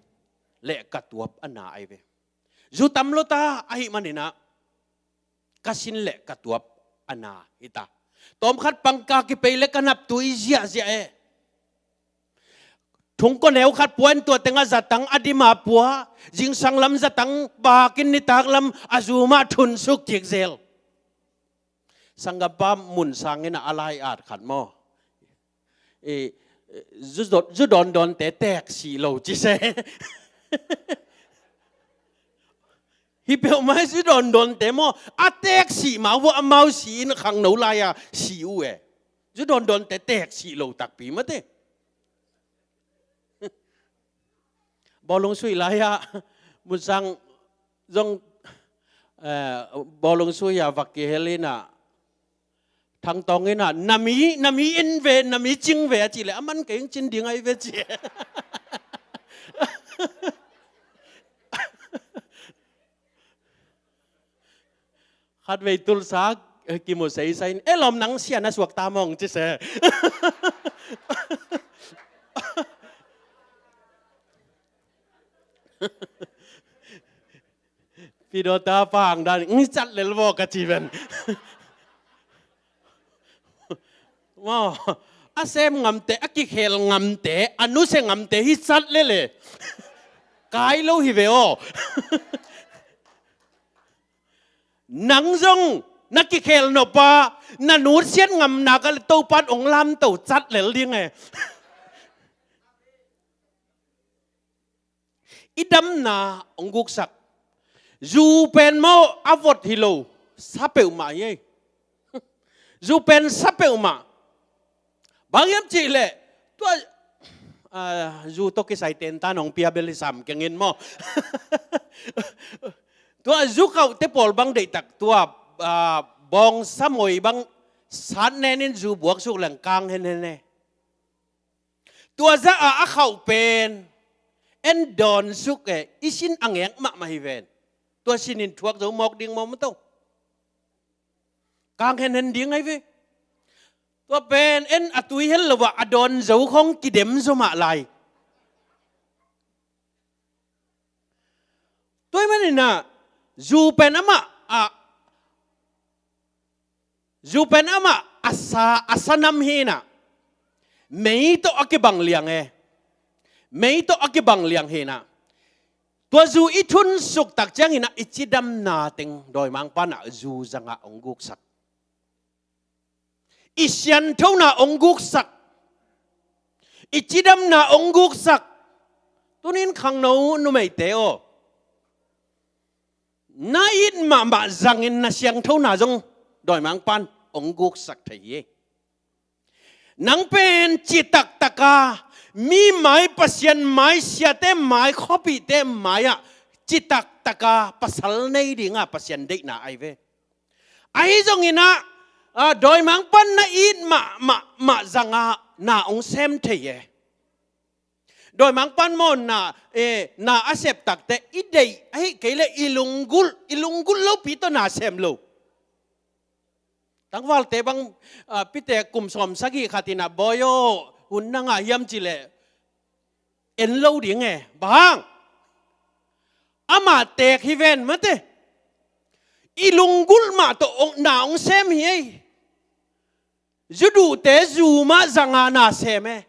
le ka tuap a na ahi ve. Zu tam lo ta ahih maninah ka sin le ka tuap a na hi ta. Tawm khat pangka kipei le ka naptui ziahziah e. Thungkaw neu khat pua in tua tengah zatang a dima pua, zingsang lam zatang bakin nitak lam a zu mah thunsuk kik zel. Sanggampa Mun Sang in a lai at khat maw, i, zu dawn, zu dawndawnte teeksih lo ci se. Hi peuhmah hi, zu dawndawnte maw a teeksih mah uh a, amau si in khangno lai-a si uh e. Zu dawndawnte teeksih lo takpi mate. Bawlung suih lai-ah Mun Sang zong, eh, bawlung suih-ah va kihel inah Thang Tawng inah, "Na mi, na mi in ve, na mi cing ve," a cih leh, "A man kei hong cin ding ahi ve," ci. Khatvei Tulsa, eh, kimu seisai in, "E lawm, nang sia na suak ta mawng," ci se. Pidawta pang dan, "Ngi cat lel vaw," ka ci ven. Maw, a sem ngamte, a kikhel ngamte, a nusia ngamte hi cat lel e. Kai lo hi ve aw. Nang zong na kikhel nop a, na nusiat ngam nak leh Topan hong lamto cat lel ding e. I damna hong guksak. Zu pen maw a vot hi lo, sa peuhmah hi ei. Zu pen sa peuhmah. Bang hiam cih leh, tua, ah, zu tawh kisai tentan hong pia bel hi sam keng in maw. Tua zu khauhte pawl bang deihtak, tua, ah, bawngsa moi bang sat nen in zu buaksuk leng kang henhen e. Tua zah a a khauh pen en dawnsuk e, i sin a ngek mahmah hi ven. Tua sin in thuak zo mawk ding maw maw to. Kang henhen ding ahi ve. Tua pen en a tui hel lo ah a dawn zo khong kidem zo mah lai. Tua ahih maninah zu pen amah a, zu pen amah a sa, a sanam hinah mei tawh a kibang liang e. Mei tawh a kibang liang hinah tua zu i thunsuk tak cianginah i cidamna teng dawimangpanah zu zangah hong guksak. I sianthona hong guksak. I cidamna hong guksak. Tunin khangno numeite aw, na it mahmah zangin na sianthona zong dawimangpan hong guksak thei hi. Nang pen citaktaka mi mai, Pasian mai, siate mai, khuapihte mai-ah citaktaka pasal nei dinga Pasian deihna ahi ve. Ahi zonginah, ah, dawimangpan na it mah, mah, mah zanga na hong sem thei e. Dawimangpan maw na, eh, na a sep takte i deih ahi kei leh i lunggulh, i lunggulh lopi tawh na sem lo. Tangvalte bang, ah, pite kum sawm sagih khat inah, "Bawi aw, hun na ngah hiam?" ci leh en lo ding e. Bang hang? Amah teek hi ven mate. I lunggulh mah tawh hong, na hong sem hi ei. Zu duhte zu mah zanga na sem e.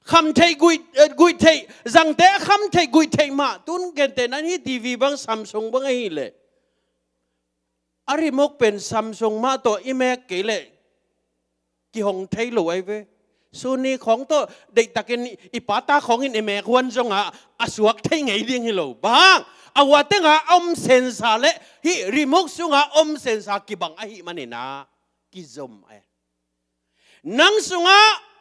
Kham theih guih, eh, guih theih, zangte a kham theih guih theih mah. Tun gente nan hi TV bang, Samsung bang ahi leh, a remote pen Samsung mah tawh i mek kei leh kihong thei lo ahi ve. Sony khawng tawh deihtakin i pata khawngin i mek huan zongah a suak thei ngei ding hi lo. Bang? A hua tengah a om sensor leh hih remote sungah a om sensor kibang ahih maninah kizom e. Nang sungah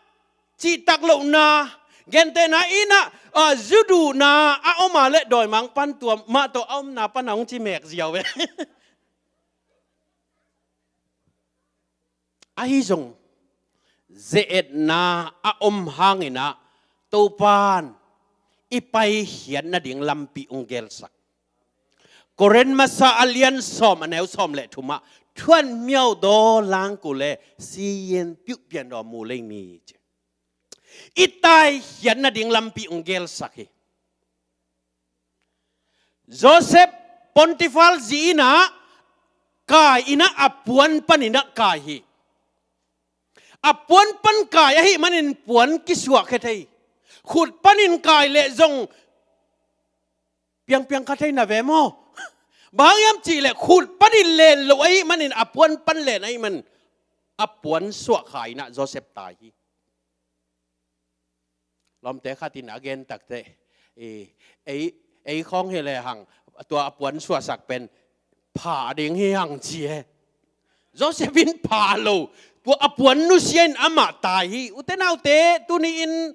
cihtak lohna, Gentehna in ah, a, zu duhna a om a leh dawimangpa in tua mah tawh a omna pan a hong ci mek ziau ve. Ahi zong, ze-etna a om hangin ah Topa'n i paikhiat nading lampi hong gelsak. Korin masa a lian sawm, a neu sawm le thum ah, thuan miau daw langku le siyin piuh pian daw mu lei mi ci. I taikhiat nading lampi hong gelsak hi. Joseph Potifar zi in ah kai in ah, a puan panin ah kai hi. A puan pan kai ahih manin puan kisuahkhia thei. Khut panin kai leh zong piangpiang kha thei na ve maw? Bang hang hiam cih leh khut panin len lo ahih manin, a puan pan len ahih manin a puan suahkhia in ah Joseph tai hi. Lawmte khat in a gen takteh, i, ei, ei khawng hi lehang tua a puan suahsak pen pha ding hi hang ci e. Joseph in pha lo, tua a puan nusia in amah tai hi. Ute naute, tuni-in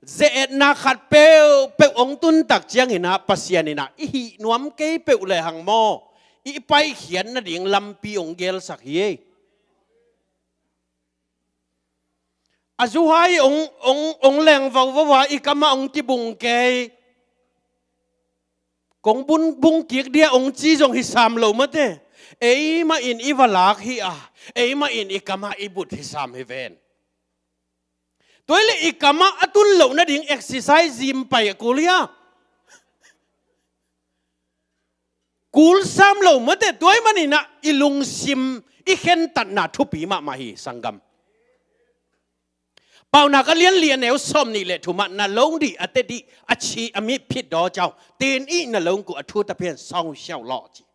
ze-etna khat peuhpeuh hong tun tak ciangin ah Pasian in ah i hih nuam kei peuh lehang maw, i paikhiat nading lampi hong gelsak hi ei. A zuhai hong, hong, hong leng vauvo a, i kam ah hong kibung kei. Kong bun, bung kik dia hong ci zong hi sam lo mate. Eimah in i va lak hi a, eimah in i kam ah i but hi sam hi ven. Tua hi leh i kam ah a tun loh nading exercise gym pai a kul hi a. Kul sam lo mate, tua ahih manin ah i lungsim i khentatna thupi mahmah hi, sanggam. Paunak a lian li, a neu sawm nih le thum ah, na lo dih a teh dih, a ci a mi phit daw ciau, tin i na lo ku a thu ta pian sawng siau law ci.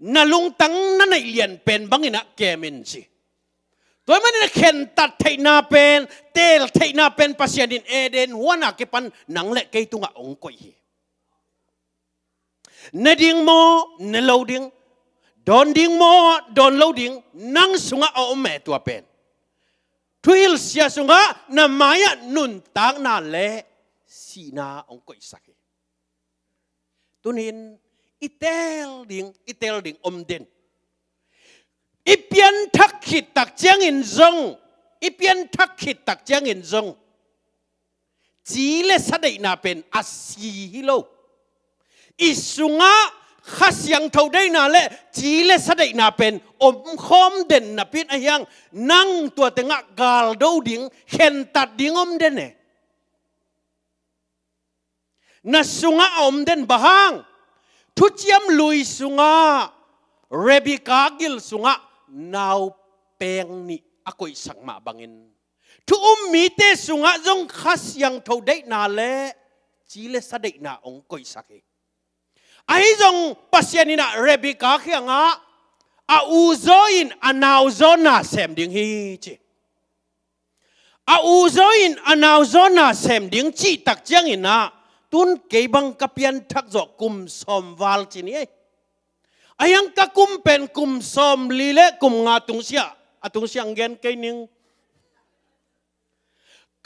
Na lungtang na neih lian pen bangin ah kem in ci. Tua ahih manin ah khentat theihna pen, teel theihna pen Pasian in Eden huan a kipan nang le kei tungah hong koih hi. Ne ding maw, ne lo ding, dawn ding maw, dawn lo ding, nang sungah a om e tua pen. Thuhilhsia sungah na mai-ah nuntakna le sihna hong koihsak hi. Tuni-in i teel ding, i teel ding om den. I pianthak khit tak ciangin zong, i pianthak khit tak ciangin zong, ci le sa deihna pen a si hi lo. I sungah Kha Siangtho deihna le ci le sa deihna pen omkhawm den napi-in a hiang, nang tua tengah galdo ding, khentat ding om den e. Na sungah a om den bang hang? Thuciam Lui sungah, Rebekah gil sungah naupeng nih a koihsak mah bangin, thu um mite sungah zong Kha Siangtho deihna le ci le sa deihna hong koihsak hi. Ahi zong Pasian in ah Rebekah kiangah, a uzaw in a nauzaw na sem ding hi ci. A uzaw in a nauzaw na sem ding cih tak ciangin ah, tun kei bang ka pianthak zawh kum sawm val ci ni ei. A hiang ka kum pen kum sawm li le kum nga tungsiah, a tungsiah hong gen kei ning.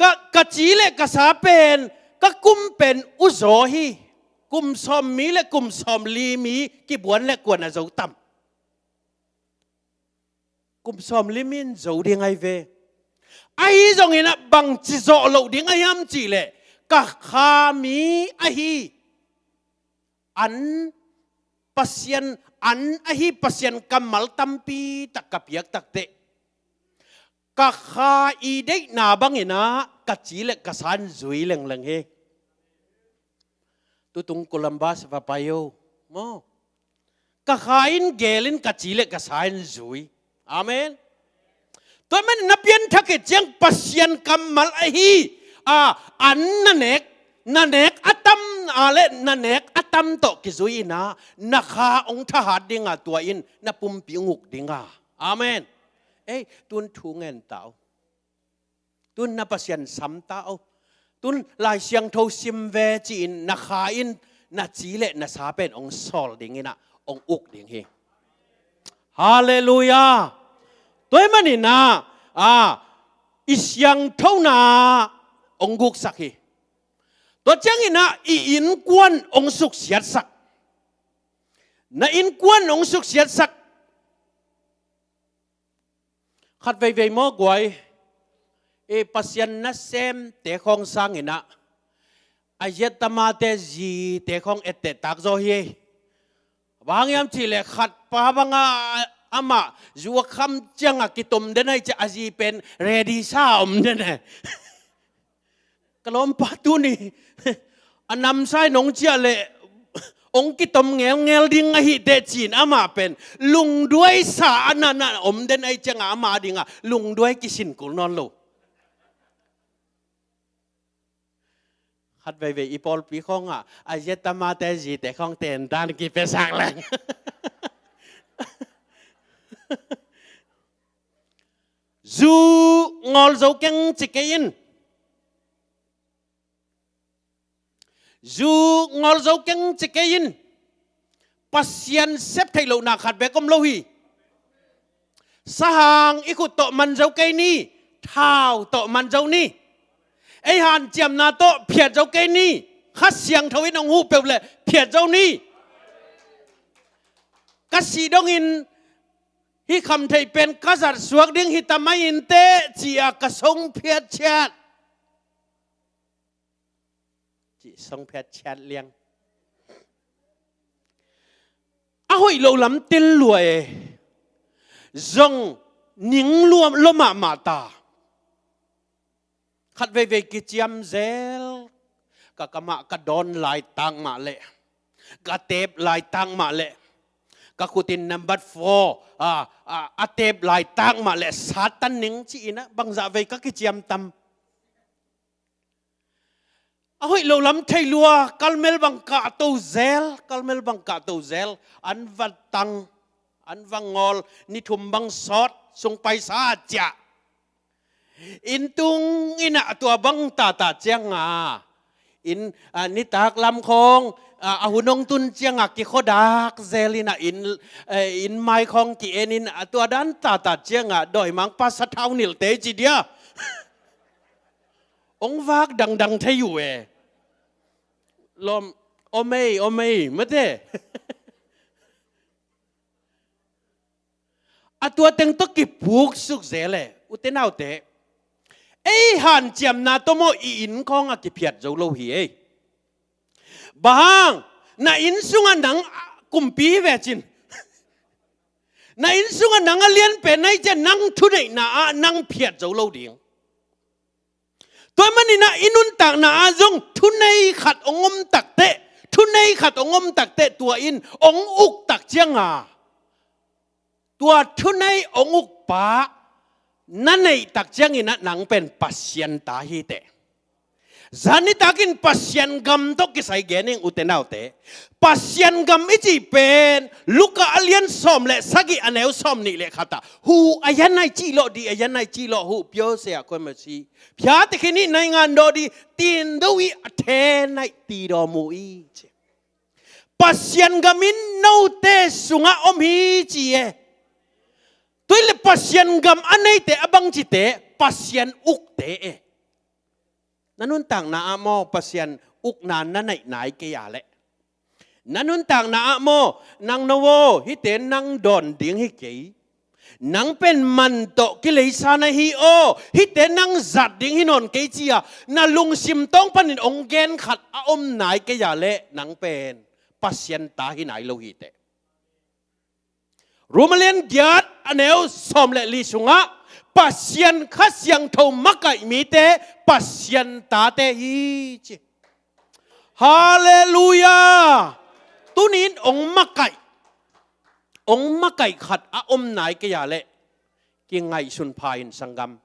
Ka, ka ci le ka sa pen, ka kum pen uzaw hi. Kum sawm mi le kum sawm li mi kibuan le kuan a zo tam? Kum sawm li mi in zo ding ahi ve. Ahi zongin ah bangci zawh loh ding a hiam cih leh, ka kha mi ahi, an Pasian, an ahi Pasian kammal tampi tak ka piak tak teh, ka kha i deihna bangin ah ka ci le ka sa in zui lengleng hi. Tutung Columbus va pai o maw. Ka kha in geel in, ka ci le ka sa in zui. Amen. Tua ahih manin na pianthak khit ciang Pasian kammal ahi, a, an na nek, na nek a tam a le na nek a tam tawh kizui in ah, na kha hong thahat ding a, tua in na pumpi hong uk ding a. Amen. Ei, tun thu ngen ta o. Tun na Pasian sam ta o. Tun Lai Siangtho sim ve ci-in na kha in na ci le na sa pen hong sawl ding in ah, hong uk ding hi. Halleluiah. Tua ahih manin ah, a, i siangthona, hong guksak hi. Tua ciangin ah i innkuan hong suksiatsak. Na innkuan hong suksiatsak. Khat veivei maw guai, i Pasian nasemte khawng sangin ah, a ziatamate zite khawng etteh tak zaw hi. Bang hang hiam cih leh khat pa bang a, amah zu a kham ciangah kitom den ahih ciang a zi pen ready sa om den e. Ka lawmpa tuni a namsai nong ciah leh hong kitom ngelngel ding ahi teh ci-in amah pen lungduai sa a na na om den ahih ciangah ama dingah lungduai kisin kul nawn lo. Khat veivei i pawlpi khawngah a ziatamate zite khawng tentan kipiasak leng. Zu ngawl zo keng ci kei in. Zu ngawl zo keng ci kei in. Pasian sep theih lohna khat bek om lo hi. Sahang i khut tawh man zo kei ni, thau tawh man zo ni. Ei hanciamna tawh phiat zo kei ni, Kha Siangtho in hong huh peuh leh phiat zo ni. Ka sih dongin hih khamtheih pen ka zat suak ding hi ta mai inteh ci-a ka song phiat ciat. Cih song phiat ciat liang. A hoih lo lam tel lua e. Zong ning lua lua mahmah ta. Khat veivei kiciam zel. Ka kamah ka dawn laitak mah leh, ka tep laitak mah leh, ka khutin number four a, a, a tep laitak mah leh Satan ning ci-in ah bangzah vei ka kiciam tam. A hoih lo lam thei lua, Kalmel bang kahto zel, Kalmel bang kahto zel, an va tang, an va ngawl, ni thum bang sawt, sung paisa ciah. Inn tung in ah tua bang tata cianga, inn, a, nitak lam khawng, a, a hun hong tun cianga kikhodak zel in ah inn, eh, inn mai khawng ki-en in ah tua dan tata cianga dawimangpa sathau nilhte ci dia. Hong vak dangdang thei uh e. Lawm, om ei, om ei, mate. A tua teng tawh kipuksuk zel e, ute naute. Ei hanciamna tawh maw i inn khawngah kiphiat zo lo hi ei. Bang hang, na inn sungah nang, a, kumpi hi ve cin. Na inn sungah nang a lianpen na hi ciang nang thuneihna ah nang phiat zo lo ding. Tua manin ah i nuntakna ah zong thunei khat hong om takteh, thunei khat hong om takteh tua in hong uk tak cianga, tua thunei hong ukpa na neih tak ciangin ah nang pen Pasian ta hi teh. Zan nitakin Pasian gam tawh kisai gen ing ute naute. Pasian gam i cih pen Luka a lian sawm le sagih a neu sawm nih le khat ah, หูอายะไหน cih lawh, ดินอายะไหน cih lawh, หูเปรียวเสีย ความเศร้า เพียงแต่แค่นี้ ในงานดอดี ตีนดอวี อาเทไน ตีดอมูอี ci. Pasian gam in note sungah om hi ci e. Tua hi leh Pasian gam a neite a bangcite, Pasian ukte e. Na nuntakna ah maw Pasian ukna na neih nai kei a leh, na nuntakna ah maw, nang no aw, hihte nang dawn ding hi kei, nang pen man tawh kileisa na hi aw, hihte nang zat ding hi nawn kei ci-a na lungsim tawng panin hong gen khat a om nai kei a leh nang pen Pasian ta hi nai lo hi teh. Rom a lian giat a neu sawm le li sungah Pasian Kha Siangtho makaih mite Pasian tate hi ci. Halleluiah. Tuni-in hong makaih, hong makaih khat a om nai kei a leh kingaihsun pha in sanggam,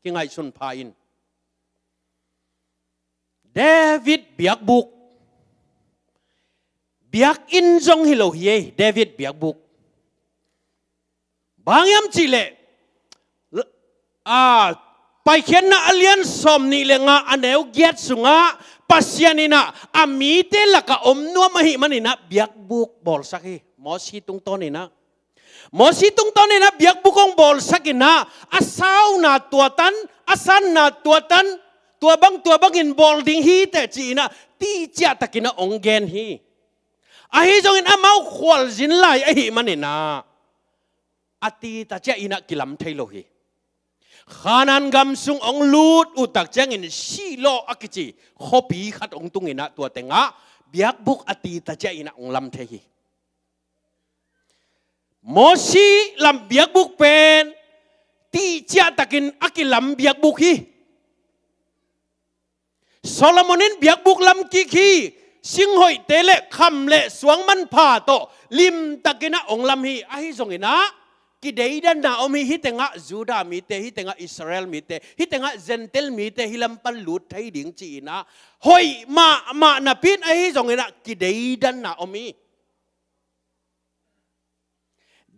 kingaihsun pha in. David biakbuk. Biakinn zong hi lo hi ei, David biakbuk. Bang hiam cih leh, a, Paikhiatna a lian sawm nih le nga a neu giat sungah Pasian in ah a mite lakah om nuam ahih manin ah biakbuk bawlsak hi. Mosi tungtawn in ah, Mosi tungtawn in ah biakbuk hong bawlsak in ah, a sauna tuatan, a sanna tuatan, Tua bang, tua bangin bawl ding hi teh ci-in ah, ti ciahtakin ah hong gen hi. Ahi zongin amau khualzin lai ahih manin ah, a tita ciahin ah kilam thei lo hi. Kanaan gam sung hong lut uh tak ciangin Shiloh a kici khuapi khat hong tungin ah tua tengah biakbuk a tita ciahin ah hong lam thei hi. Mosi lam biakbuk pen ti ciahtakin a kilam biakbuk hi. Solomon in biakbuk lam kik hi. Singhoihte le kham le suang manpha tawh limtakin ah hong lam hi. Ahi zongin ah kideidanna om hi. Hih tengah Judah mite, hih tengah Israel mite, hih tengah Gentile mite hih lam pan lut thei ding ci-in ah hoih mahmah napi-in, ahi zongin ah kideidanna om hi.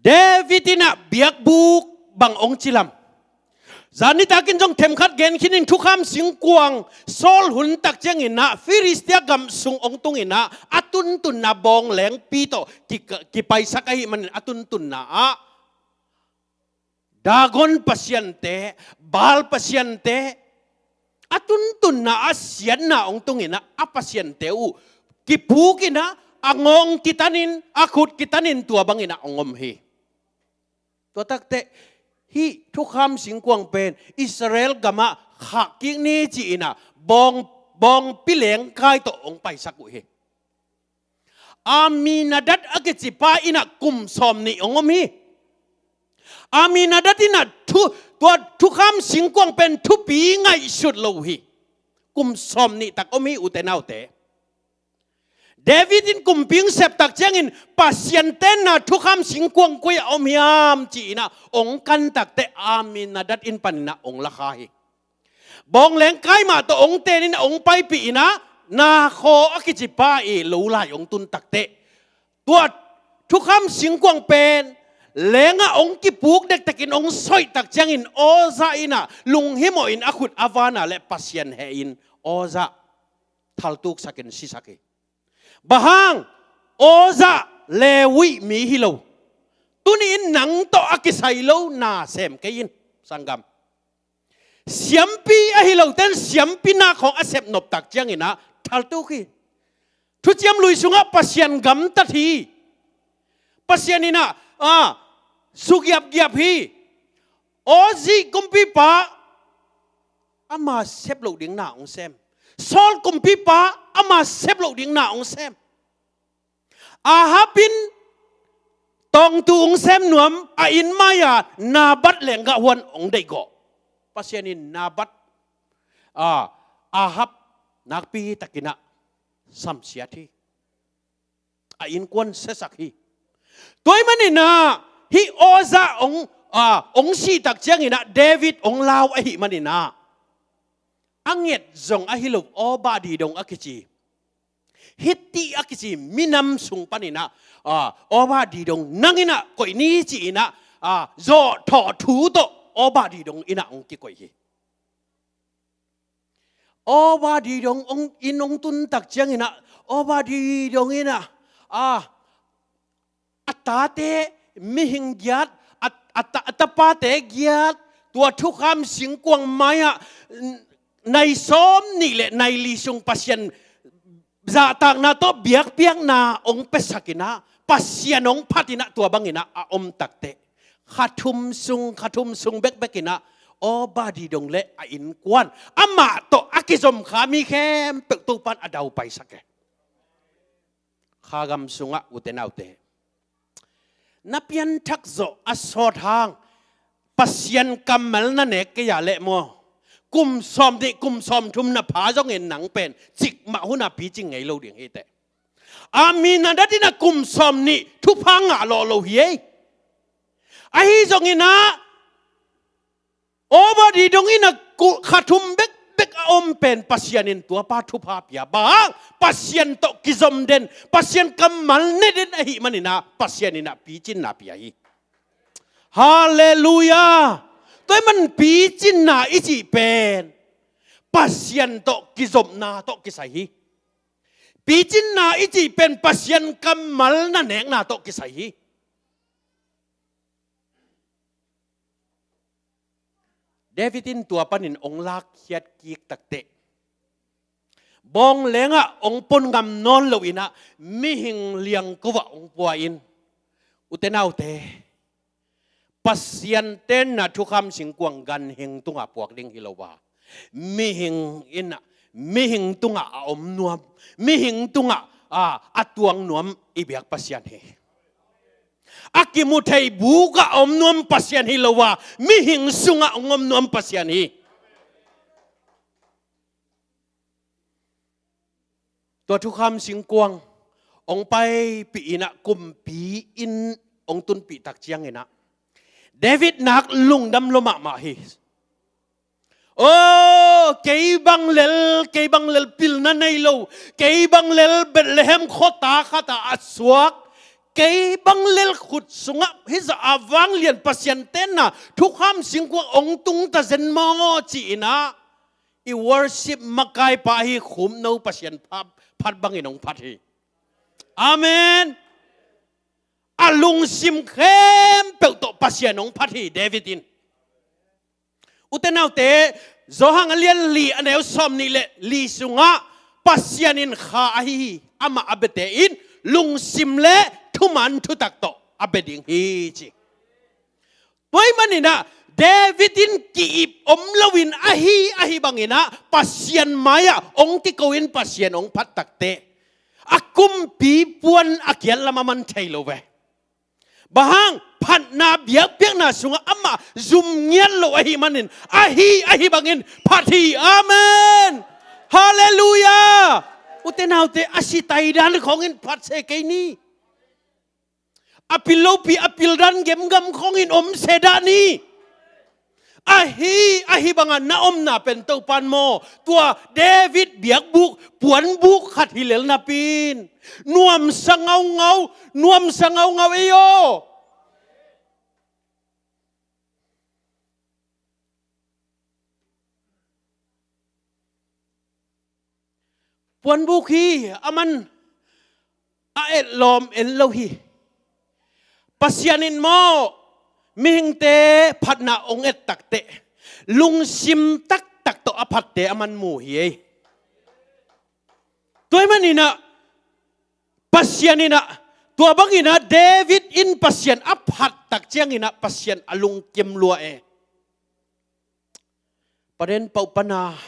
David in ah biakbuk bang hong ci lam? Zan nitakin zong themkhat gen khin ing. Thukham singkuang Saul hun tak ciangin ah Filistia gam sung hong tungin ah a tuntunna bawng lengpi tawh ki, kipaisak ahih manin a tuntunna ah Dagon pasiante, Baal pasiante, a tuntunna a siatna hong tungin ah a pasiante uh kipukin ah a ngawng kitanin, a khut kitanin tua bangin ah hong om hi. Tua takteh hih thukham singkuang pen Israel gamah khahkik ni ci-in ah bawng, bawngpi lengkai tawh hong paisak uh hi. Aminadab a kici pa in ah kum sawm nih hong om hi. Aminadab in ah thu, tua thukham singkuang pen thupi ngaihsut lo uh hi. Kum sawm nih tak om hi, ute naute. David in kumpi hong sep tak ciangin Pasian tenna thukham singkuang koi-ah om hiam ci-in ah hong kan takteh Aminadab inn panin ah hong lakha hi. Bawng lengkai mah tawh hong tenin ah hong paipih in ah Nakho a kici pa ii lo lai hong tun takteh tua thukham singkuang pen lengah hong kipuk dekdekin hong soih tak ciangin Uzzah in ah lunghimawhin a khut a van ah le Pasian hehin Uzzah thaltuksakin sisak hi. Bang hang? Uzzah Levi mi hi lo. Tuni-in nang tawh a kisai lo na sem kei in, sanggam. Siampi ahi lote in siampi nak khawng a sep nop tak ciangin ah thaltuk hi. Thuciam Lui sungah Pasian gamtat hi. Pasian in ah, a, sugiapgiap hi. Uzzah kumpipa ama sep loh ding na hong sem. Saul kumpipa ama sep loh ding na hong sem. Ahab in tawngtu hong sem nuam, a inn mai-a Naboth lenggah huan hong deihgawh. Pasian in Naboth, a, Ahab nakpi takin ah samsiat hi. A innkuan siasak hi. Tua ahih manin ah hih Uzzah hong, a, hong sih tak ciangin ah David hong lau ahih manin ah a nget zong ahi lo Obadiah dong a kici, Hitti a kici minam sung panin ah, a, Obadiah dong nang in ah koih ni ci-in ah, a, zawhthawh thu tawh Obadiah dong in ah hong kikoih hi. Obadiah dong hong inn hong tun tak ciangin ah Obadiah dong in ah, a, a tate mihing giat, a, a ta, a tapate giat, tua thukham singkuang mai-ah n-, nai sawm nih le nai li sung Pasian zahtakna tawh biakpiakna hong piasakin ah Pasian hong phatin ah tua bangin ah a om takteh kha thum sung, kha thum sung bekbekin ah Obadiah dong le a innkuan amah tawh a kizom kha mi khempeuh Topan a daupaisak hi. Kha gam sungah ute naute, na pianthak zawh a sawt hang Pasian kammal na nek kei a leh maw, kum sawm nih kum sawm thum na pha zongin nang pen cikmah hun a picing ngei lo ding hi teh. Aminadab in ah kum sawm nih thupha ngah lawh lo hi ei. Ahi zongin ah Obadiah dong in ah ku, kha thum bekbek a om pen Pasian in tuapa thupha pia. Bang hang? Pasian tawh kizom den, Pasian kammal ne den ahih manin ah Pasian in ah picinna pia hi. Halleluiah. Tua ahih man picinna i cih pen Pasian tawh kizopna tawh kisai hi. Picinna i cih pen Pasian kammal na nekna tawh kisai hi. David in tua panin hong lakkhiat kik takteh Bawng lengah hong pon ngam nawn loinah mihing liangko ah hong pua in, ute naute, Pasian tenna thukham singkuang ganhing tungah puak ding hi lo a, mihing innah, mihing tungah a om nuam, mihing tungah a, a tuang nuam i biak Pasian hi. A kimu thei bukah a om nuam Pasian hi lo a, mihing sungah hong om nuam Pasian hi. Tua thukham singkuang hong paipih innah kumpi inn hong tunpih tak cianginah David nak lungdam lua mahmah hi. O, kei bang lel, kei bang lel pilna nei lo, kei bang lel Bethlehem khuata khatah a suak, kei bang lel khut sungah hizah a vanglian Pasian tenna thukham singkuang hong tungta zen maw ci-inah i worship makaipa ahi khumno Pasian phat, phat bangin hong phat hi. Amen. A lungsim khempeuh tawh Pasian hong phat hi David in. Ute naute, Johan a lian li a neu sawm nih le li sungah Pasian in kha ahi hi. Amah a biate in lungsim le thuman thutak tawh a bia ding hi ci. Tua ahih maninah David in ki-ip om loin ahi, ahi banginah Pasian mai-ah hong kiko in Pasian hong phat takteh a kumpi puan a kiat lam a man thei lo ve. Bang hang? Phatna biakpiakna sungah amah zum ngiat lo ahih manin ahi, ahi bangin phat hi. Amen. Halleluiah. Ute naute, a si taidan khawngin phat se kei ni. A pil lopi a pildan gemgam khawngin om se dah ni. Ahi, ahi banga na omna pen Topan maw, tua David biakbuk puanbuk khat hi lel napin nuamsa ngaungau, nuamsa ngaungau ei aw. Puanbuk hi, a man a etlawm en lo hi. Pasian in maw, mihingte phatna hong et takteh lungsim taktak tawh a phatte a man mu hi ei. Tua ahih maninah Pasian innah, tua banginah David in Pasian a phat tak cianginah Pasian a lungkim lua e. Paden pauh pana,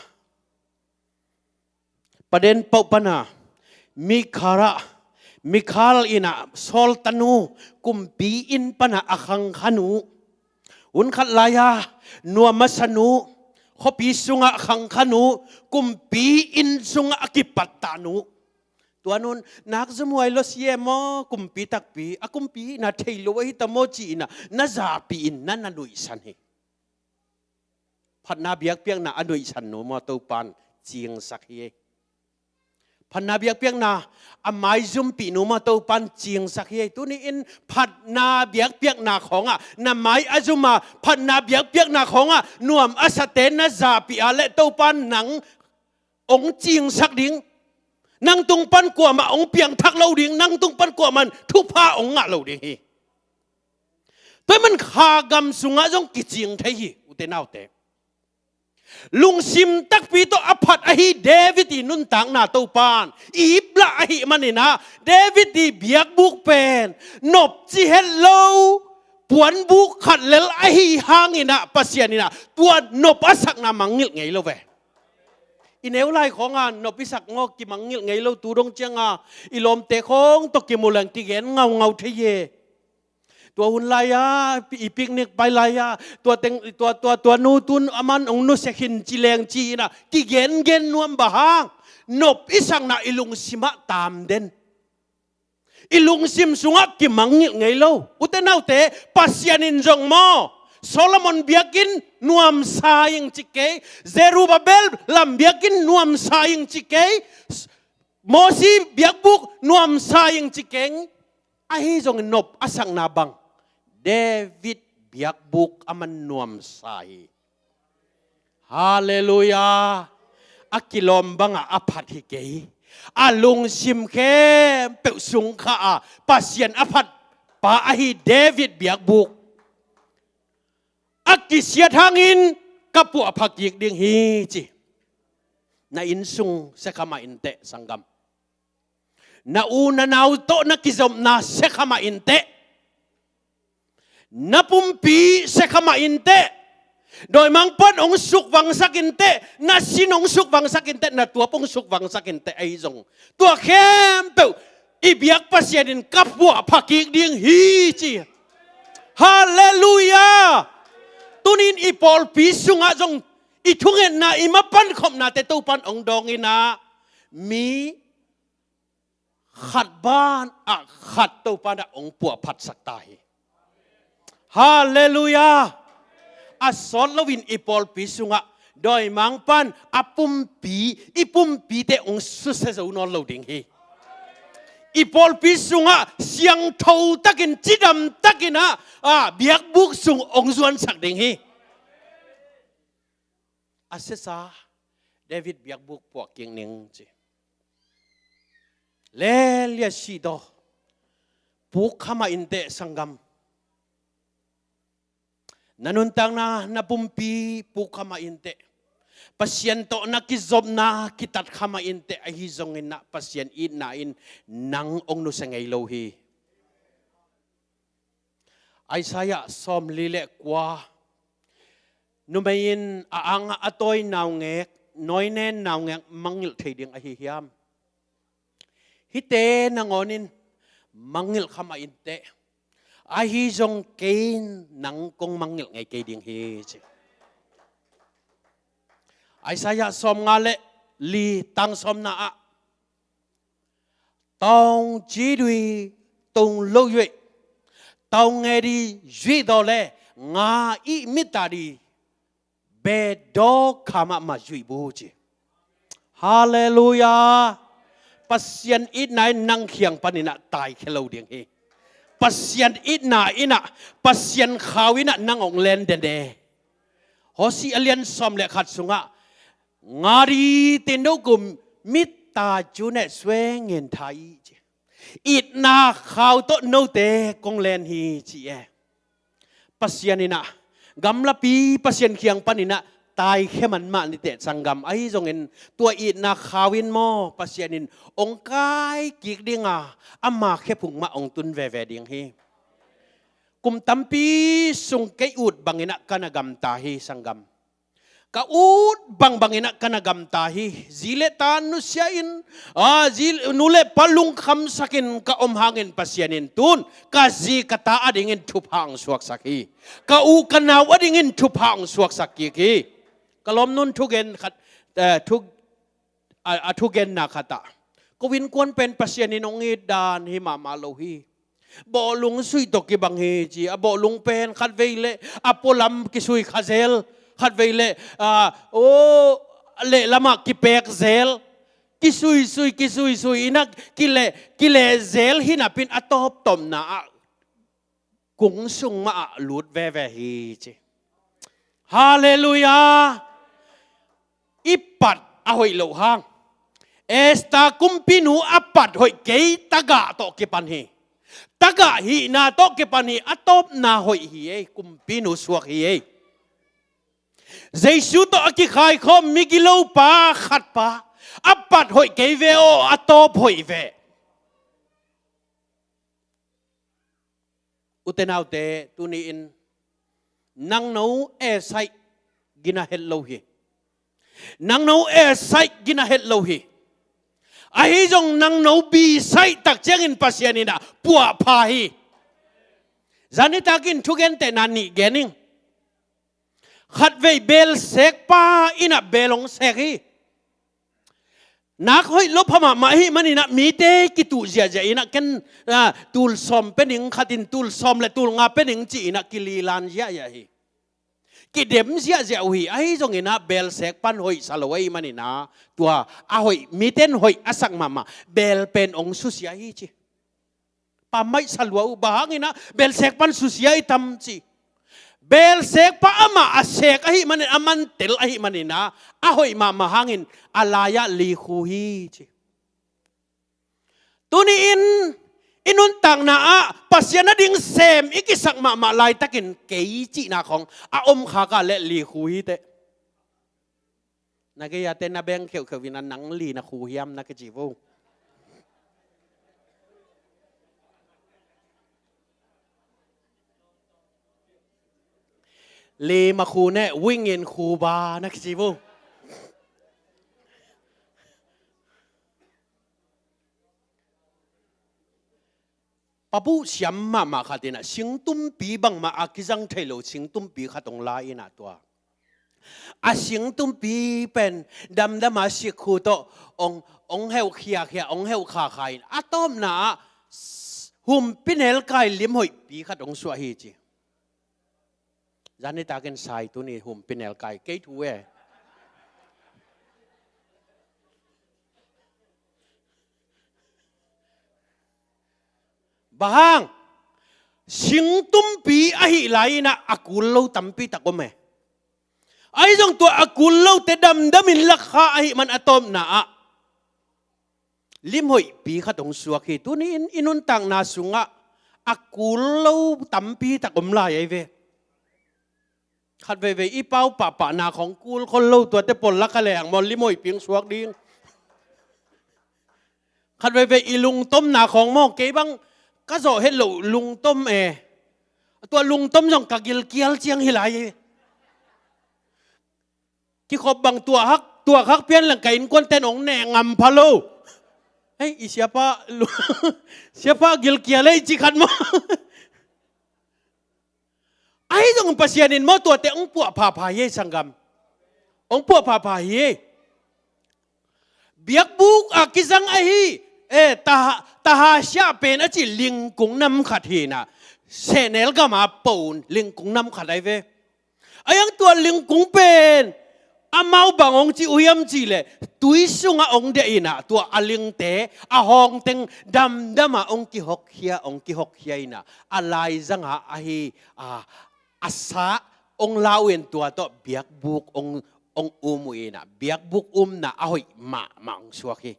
paden pauh pana Mikhal ah, Mikhal innah Saul tanu kumpi inn pana a khangkhanu, hun khat lai-a nuam a sanu, khuapi sungah khangkhanu, kumpi inn sungah a kipattahnu. Tua nun nak zumhuai lo si e maw, kumpi takpi, a kumpi hihna thei lo ahi ta maw ci-inah na zapi in na na nuihsan hi. Phatna biakpiakna a nuihsan nu maw Topan cingsak hi ei. Phatna biakpiakna a maizumpih nu maw Topan cingsak hi ei. Tuni-in phatna biakpiakna khawngah na mai a zuma, phatna biakpiakna khawngah nuam a sate na zapi ah le Topan nang hong cingsak ding. Nang tung pan kuamah hong piangthak lo ding, nang tung pan kuamah in thupha hong ngah lo ding hi. Tua ahih man kha gam sungah zong kicing thei hi, ute naute. Lungsim takpi tawh a phat ahi David i nuntakna Topan iplah ahih maninah David i biakbuk pen nop ci het lo puanbuk khat lel ahi hanginah Pasian innah tua nop a sakna mangngilh ngei lo ve. I neu lai khawnga nop i sak ngaw kimangngilh ngei lo, tu dong cianga i lawmte khawng tawh kimu leng kigen ngaungau thei e. Tua hun lai-a, i picnic pai lai-a, tua teng, tua, tua, tua nu tun a man hong nusia khin ci leng ci-inah kigengen nuam, bang hang? Nop i sakna i lungsimah tam den. I lungsim sungah kimangngilh ngei lo. Ute naute, Pasian in zong maw, Solomon biakinn nuamsa ing ci kei, Zerubbabel lam biakinn nuamsa ing ci kei, Mosi biakbuk nuamsa ing ci keng. Ahi zongin nop a sakna bang? David biakbuk a man nuamsa hi. Halleluiah. A kilawm bangah a phat hi kei. A lungsim khempeuh sungkha a Pasian a phat pa ahi David biakbuk. A kisiat hangin ka puahpha kik ding hi ci. Na innsung sia kha mah inteh, sanggam. Na u na nau tawh na kizopna sia kha mah inteh. Na pumpi sia kha mah inteh. Dawimangpa'n hong sukvangsak inteh. Na sin hong sukvangsak inteh. Na tuap hong sukvangsak inteh. Ahi zong tua khempeuh i biak Pasian in ka puahpha kik ding hi, ci. Halleluiah. Tuni-in i pawlpi sungah zong i thungetna, i mapan khopnate Topa'n hong dawng in ah, mi khat banah khat Topa'n ah hong puahphatsak ta hi. Halleluiah. A sawt loin i pawlpi sungah dawimangpa'n a pumpi, i pumpite hong susia zo nawn lo ding hi. I pawlpi sungah siangtho takin, cidam takin ah, ah, biakbuk sung hong zuansak ding hi. A siasa David biakbuk puak kik ning, ci. Lelia sih daw. Puk kha mah inteh, sanggam. Na nuntakna, na pumpi puk kha mah inteh. Pasian tawh na kizopna kitat kha mah inteh. Ahi zongin ah Pasian itna in nang hong nusia ngei lo hi. Isaiah sawmli le kua. Numei in a ang a tawi naungek, nawinen naungek mangngilh thei ding ahi hiam? Hihte nangawn in mangngilh kha mah inteh. Ahi zong kei in nang kong mangngilh ngei kei ding hi, ci. Isaiah sawmnga le li, tang sawmna ah, တောင်ကြီးတွေတုန်လှုပ်၍ တောင်ငယ်သည်ရွေ့သော်လည်း ငါ၏မေတ္တာသည် ဘယ်သောအခါမှမရွေ့ဘူး ci. Halleluiah. Pasian itna in nang kiang panin ah taikhia lo ding hi. Pasian itna in ah, Pasian khau in ah nang hong len den e. Hosea a lian sawm le khat sungah, ငါသည်သင်တို့ကို မေတ္တာကြိုးနှင့်ဆွဲငင်ထား၏, ci. Itna khau tawh note kong len hi, ci e. Pasian in ah, gamlapi Pasian kiang panin ah taikhia man mah ni teh, sanggam. Ahi zongin tua itna khau in maw, Pasian in hong kai kik ding a, ama khephung mah hong tun veve ding hi. Kum tampi sung kei ut bangin ah ka na gamta hi, sanggam. Ka ut bangbangin ah ka na gamta hi. Zi le ta nusia in, a, zi, nu le pa lungkhamsakin ka om hangin Pasian in tun ka zi ka ta adingin thupha hong suaksak hi. Ka u ka nau adingin thupha hong suaksak kik hi. Ka lawmnu'n thugen khat, eh, thu, a, a thugenna khat ah, ko innkuan pen Pasian in hong it dan hi mahmah lo hi. Bawlung sui tawh kibang hi, ci. A bawlung pen khatvei le a pualam kisui kha zel, khatvei le, a, o, lehlam ah kipek zel, kisui sui, kisui sui in ah kile, kile zel hi napi-in a tawptawpna ah kung sung mah ah lut veve hi, ci. Halleluiah. I pat a hoih loh hang, Esther kumpinu a pat hoih kei, tagah tawh kipan hi. Tagah hihna tawh kipan hi. A tawpna hoih hi ei, kumpinu suak hi ei. Jesu tawh a kikhaikhawm migilopa khatpa a pat hoih kei ve aw, a tawp hoih ve. Ute naute, tuni-in nangno esaih gina het lo hi. Nangno esaih gina het lo hi. Ahi zong nangno bisaih tak ciangin Pasian in ah puahpha hi. Zan nitakin thugentehna nih gen ing. Khatvei beel sekpa in ah beel hong sek hi. Nak hoih lo pha mahmah ahih manin ah mite kituh ziahziah in ah, ken, a, tul sawm pe ning, khat in tul sawm le tul nga pe ning ci-in ah kililan ziahziah hi. Kidem ziahziah uh hi. Ahi zongin ah beel sekpa'n hoihsa lo ahih manin ah, tua a hoih, mite'n hoih a sak mahmah beel pen hong susia hi, ci. Pammaih sa lua uh, bang hangin ah beel sekpa'n susia i tam, ci. Beel sekpa amah a sek ahih manin, a mantel ahih manin ah, a hoih mahmah hangin a lai-ah likhu hi, ci. Tuni-in i nuntakna ah Pasian ading sem i kisak mahmah laitakin kei cihna khawng a om khak a leh likhu hi teh. Na gei-a te na beng kheuhkheuh in a, nang li na khu hiam na kici vo. Li ma khu ne, wing in khu ba na kici vo. Pabu siam mahmah khat in a, singtumpi bangmah a kizang thei lo singtumpi khat hong la in a, tua a singtumpi pen damdam a sikkhu tawh hong, hong heuh khiakhia, hong heuh khakha in a tawpna ah s-, humpi nelkai lim hoihpi khat hong suah hi ci. Zan nitakin sai, tuni humpi nelkai kei thu e. Bang hang? Singtumpi ahih lai in a, a kul lo tampi tak om e. Ahi zong tua a kul lote damdam in lakha ahih man a tawpna ah lim hoihpi khat hong suak hi. Tuni in i nuntakna sungah a kul lo tampi tak om lai ahi ve. Khat veivei i pau pahpahna khawng kul khol lo, tuate pawl lak a leng maw lim hoihpi hong suak ding. Khat veivei i lungtomna khawng maw, kei bang ka zawh het loh lungtom e. Tua lungtom zong ka gilkial ciang hi lai hi. Kikhop bang tuahkhak, tuahkhak pian leng ka innkuante'n hong neh ngam pha lo. Hei, i siapa lu-, siapa gilkial ei ci khat maw. Ahi zong Pasian in maw tuate hong puah phapha hi ei sanggam. Hong puah phapha hi ei. Biakbuk a kizang ahi, eh, taha, taha siah pen a ci lingkung nam khat hi in a, sehnel gam a pon lingkung nam khat ahi ve. A iang tua lingkung pen amau bang hong ci uh hiam cih leh, tui sungah hong deh in a, tua a lingte a hawng teng damdam a hong kihokkhia, hong kihokkhia in a, a laizang a ahi, a, a sa hong la uh in tua tawh biakbuk hong, hong um uh in a, biakbuk umna a hoih mahmah hong suak hi.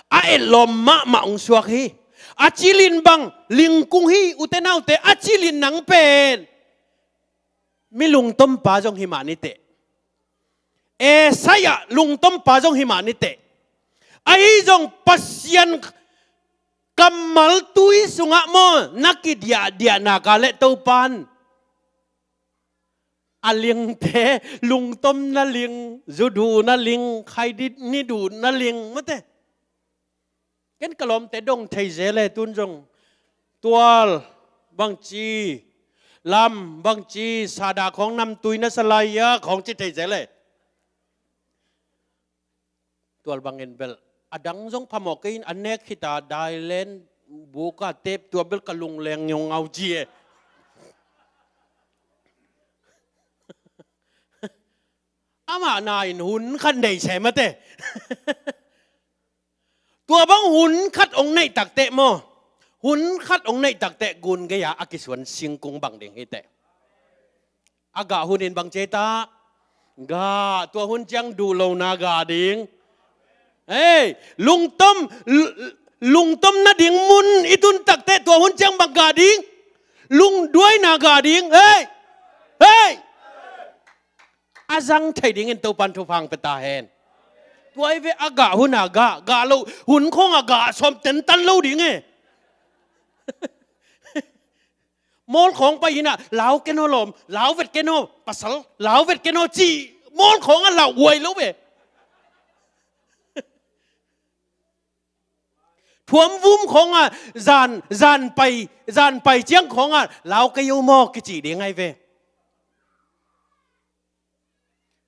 A etlawm mahmah hong suak hi. A cilin bang lingkung hi, ute naute, a cilin nang pen mi lungtompa zong hi mah ni teh. Esaiah lungtompa zong hi mah ni teh. Ahi zong Pasian kammal tui sungah maw na kidiahdiahna ka leh Topa'n a lingte, lungtomna ling, zu duhna ling, khaidi ni duhna ling, mate. Ken ka lawmte dong thei zel e, tun zong tual bangci, lam bangci, sahdah khawng namtui na sa lai hia khawng ci thei zel e. Tual bangin bel a dang zong phamawh kei in, a nek khita dailen buka tep tua bel ka lungleng ngiungau ci e. Amah na in hun khat nei se mate. Tua bang hun khat hong neih takteh maw, hun khat hong neih takteh gun gei-a a kisuan singkung bang ding hi teh. A gah hunin bang ci ta? Gah, tua hun ciang duh lohna gah ding. Hei, lungtom, l-, lungtom nading mun i tun takteh tua hun ciang bang gah ding? Lungduaina gah ding. Hei! Hei! A zang thei dingin Topa'n thupha hong pia ta hen. Tua hi ve, a gah hun a gah, gah loh hun khawng a gah sawm tentan lo ding e. Mawl khawng pai in a, lau ken aw lawm, lau vet ken aw pasal, lau vet ken aw ci, mawl khawng a lauhuai lo ve. Thuamvum khawng a, zan, zan pai, zan pai ciang khawng a, lau kei o maw kici ding ahi ve.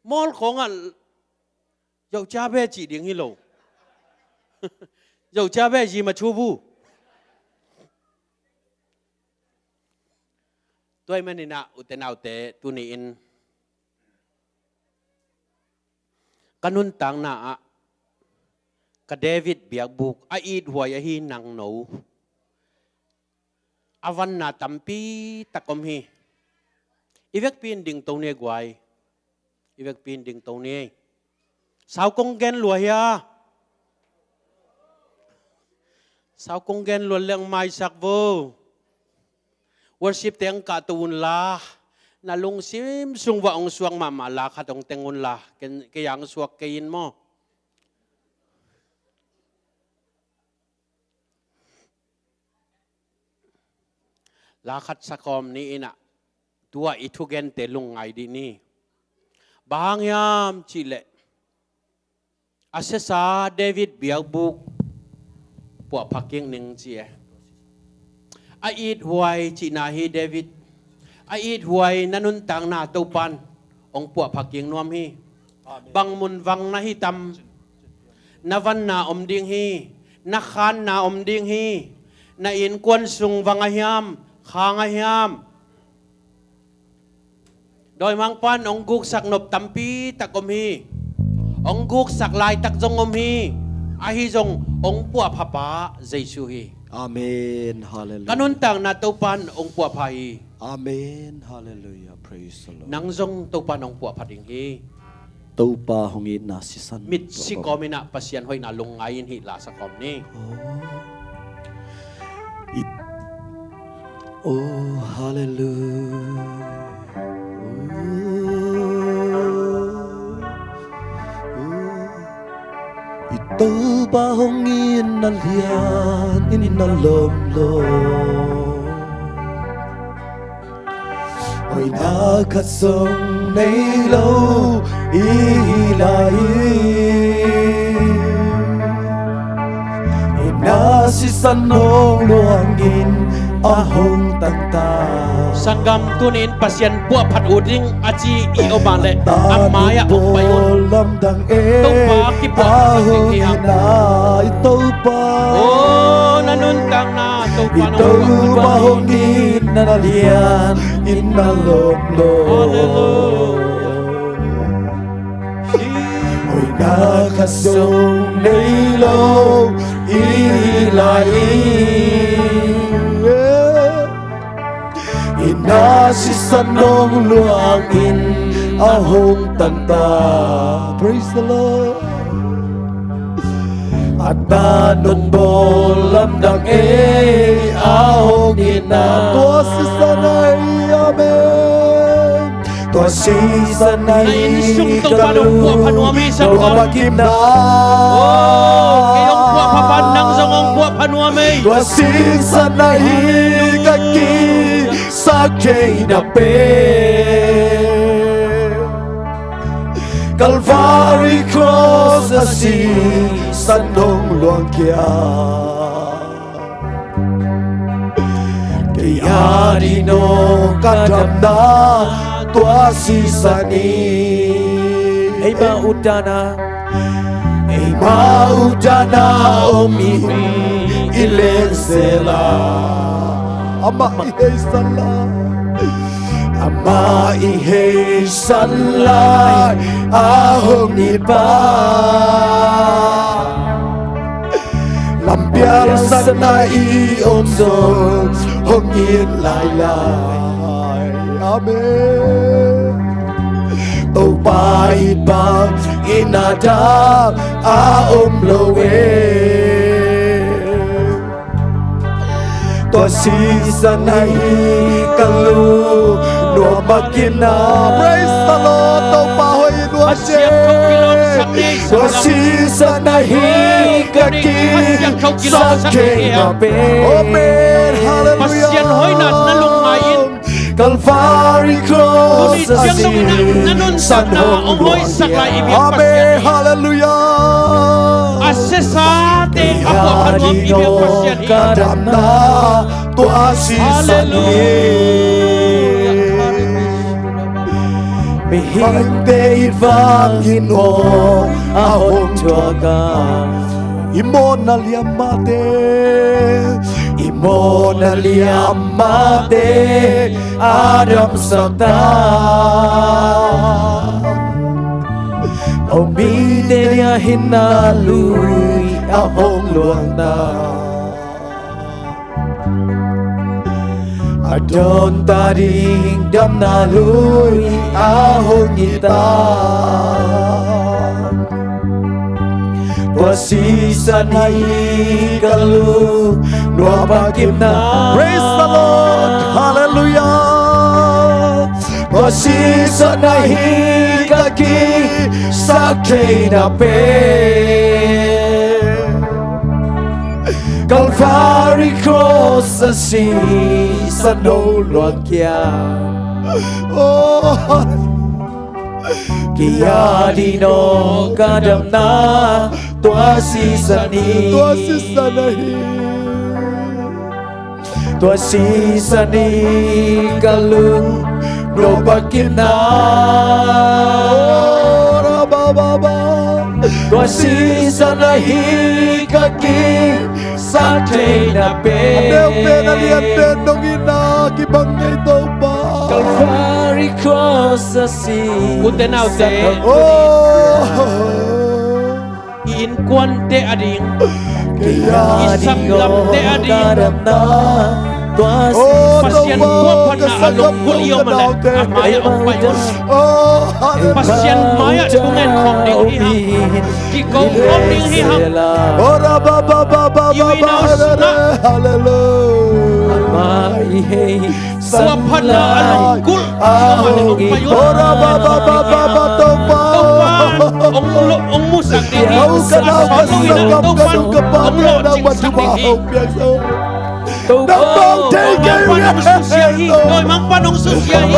Mawl khawng a, yauh cia ve cih ding hi lo. Yauh cia ve zi ma cu bu. Tua ahih manin a, ute naute, tuni-in ka nuntakna ah ka David biakbuk a ithuai ahi nangno a vanna tampi tak om hi. I vekpi in dingto ni ei guai. I vekpi in dingto ni ei. Sau kong gen lua hia? Sau kong gen lua leng maisak vo. Worship te ang kahto un la. Na lungsim sung va ong suak mahmah la khat ong teng un la, kei ang suak kei in maw. La khat sa kawm ni in ah, tua i thugente lungngai dih ni. Bang hang hiam cihleh, a siasa David biakbuk puahpha kik ning ci e. A ithuai cihna hi David. A ithuai na nuntakna Topan ong puahpha kik nuam hi. Bang mun vang na hi tam, na vanna om ding hi. Na khanna om ding hi. Na innkuan sung vang a hiam, khang a hiam, dawimangpan ong guksak nop tampi tak om hi. Ong guksak laitak zong om hi. Ahi zong ong puahphapa Jesu hi. Amen. Hallelujah. Ka nuntakna Topan ong puahpha hi. Amen. Hallelujah. Praise the Lord. Nang zong Topan ong puahpha ding hi. Topa hong itna sisan. Mit si kawm in ah Pasian hoihna lungngai in hih la sa kawm ni. Oh. It, oh, hallelujah. I Topa hong itna lian in na lom lo. Hoihna khat zong nei lo i lai hi. Itna sisan nong luangin a hong tangta. Sanggam tunin Pasian puahphat uh ding a ci i om ah leh a mai-ah ong pai un. Topa kipuahphat ding hi hang. I Topa. Oh, na nuntakna Topa hong itna lian in na lom lo. Hallelujah. Hoihna khat zong nei lo i lai hi. Itna sisan nong luangin a hong tangta. Praise the Lord. A ta nong bawl lamdang ei a hong itna. Tua sisan ahi, amen. Tua sisan ahi ka lung, Topa hong puahpha nuam hi. Tua bakimna. Oh, kei hong puahpha pan nang zong hong puahpha nuam ei. Tua sisan ahi ka kisa kei na pen. Calvary Cross a sisan nong luang kia. Kei a ding nong ka damna tua sisan hi. Eima utdana, eima utdana om i, i lensela. Amah i heisan lai, amah i heisan lai a hong itpa. Lampial satna i om zong hong it lailai. Amen. Topa it bang in a dang a om lo e. Tua sisan ahi ka lung nuam a kimna. Praise the Lord. Topa hoih nuam. Tua sisan ahi ka kisa kei na pen. Amen. Hallelujah. Pasian hoihna na lungngai in. Calvary Cross a sisan nong luang kia. Amen. Hallelujah. A siasate a puahpha nuam i biak Pasian hi. Ka damna tua sisan hi. Hallelujah. Mihingte it vangin aw a hong thuak a. I mawhna liam mahte, i mawhna liam mahte a damsak ta. Aw mite dia hinna lui a hong luang ta. A dawnta ding damna lui a hong it ta. Tua sisan ahi ka lung nuam a kimna. Praise the Lord. Hallelujah. Tua Sisan ahi ka kihsak theihna pen, Calvary cross a sisan hong luangkhia. Oh. Ki-a ding aw ka damna, tua sisan hi. Tua sisan ahi. Tua sisan hi ka lung nopna kipna. Tua sisan ahi ka kihsak theihna pen. A neu pen a lian pen dong in a kibang ngei Topa. Calvary cross a si. Ute naute. Oh. I innkuante ading, i sanggamte ading, Pasian kuaphatna a lungkul i om a leh a mai-ah hong pai un. Pasian mai-ah thungen khawm ding hi hang. Kiko khawm ding hi hang. I uina sungah kuaphatna a lungkul i om a leh hong pai un. Topa hong lo, hong musak ding hi. Topa hong lawhcingsak ding hi. Topa hong susia hi. Dawimangpa'n hong susia hi.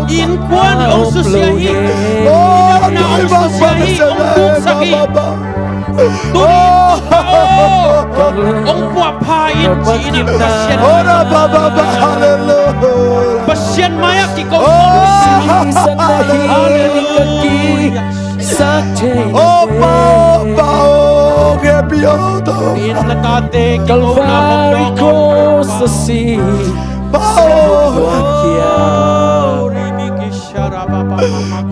Innkuan hong susia hi. Innkuan hong susia hi. Hong buksak hi. Tuni hong puahpha in ci-in ah Pasian, Pasian mai-ah kiko. Hallelujah. Sak thei. Oh, Pa, Pa, oh, happy, oh, to. In la tate kiko na hong dong. Calvary cross a si. Pa, oh. Kia.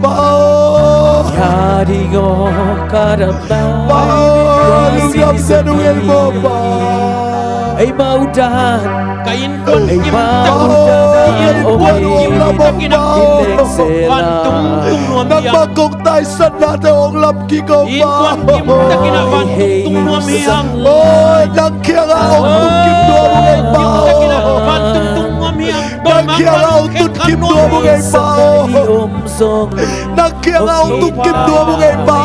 Pa, oh. Kia ding aw ka damna. Pa, oh, lungdam se nung en mo, Pa. Ei, maudan. Ka innkuan kim takin, innkuan kim takin a vantung tung nuam hi hang. Nangmah kong taisan nate hong lam kik o Pa. Innkuan kim takin a vantung tung nuam hi hang. Oi, nang kiangah hong tung kim nuam ung ei Pa. Kim takin a vantung tung nuam hi hang. Nang kiangah hong tung kim nuam ung ei Pa. Nang kiangah hong tung kim nuam ung ei Pa.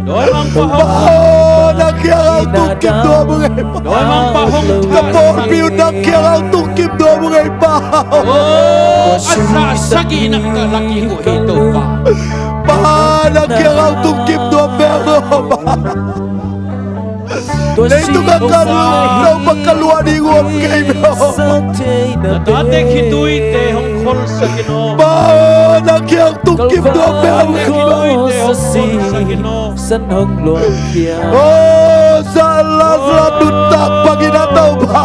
Dawimangpa hong, Pa, nang kiangah hong tung kim nuam ung ei Pa. Dawimangpa hong, ka pawlpi uh nang kiangah hong tung kim nuam ung ei Pa. Oh, a za sagih na ka lak kik uh hi Topa. Pa, nang kiangah hong tung kim nuam veng o Pa. Leitung a ka luah, Topa, ka luah ding uh om kei veng o. Na tate khituite hong kholsak in aw. Pa, nang kiangah hong tung kim nuam veng o. Khituite hong kholsak in aw. San hong luangkhia. Oh, Lazarus nuntak bangin a Topa.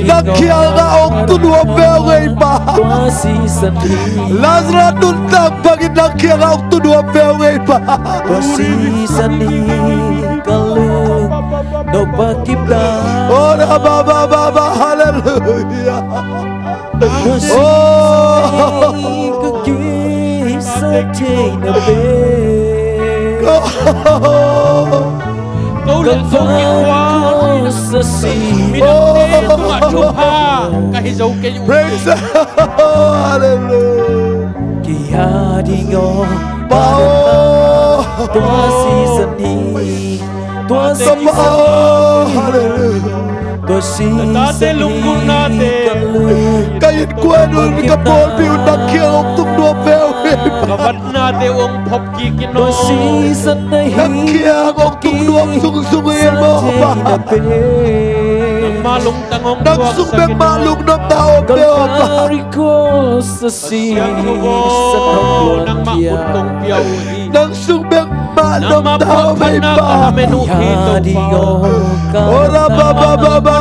Nang kiangah hong tu nuam veng ei Pa. Lazarus nuntak bangin nang kiangah hong tu nuam veng ei Pa. Tua sisan hi ka lung nopna kipna. Oh, na ba ba ba ba, hallelujah. Tua sisan hi ka kihsak theihna pen. Ko leh Zo kikhual. Midangte tungah thupha ka hi zo kei uh. Praise the Lord. Hallelujah. Kia ding aw Pa o. Tua sisan hi. Tua sisan hi. Hallelujah. Tua sisan hi. Tate lungkimnate. Ka lung. Ka innkuan un, ka pawlpi un nang kiang hong tung nuam veng ei Pa. Ka vatnate hong phop kik in aw. Tua sisan hi. Nang kiang hong tung nuam sungsung ei maw Pa. Nangmah lungtang hong, nang sung bek mah lungnopna om veng o Pa. Calvary cross a si. Pasian thuvaw, nangmah ut kong pia uh hi. Nang sung bek mah nopna om ei Pa. Nangmah puahphatna ka lamen uh hi Topa. Ora ba ba ba ba.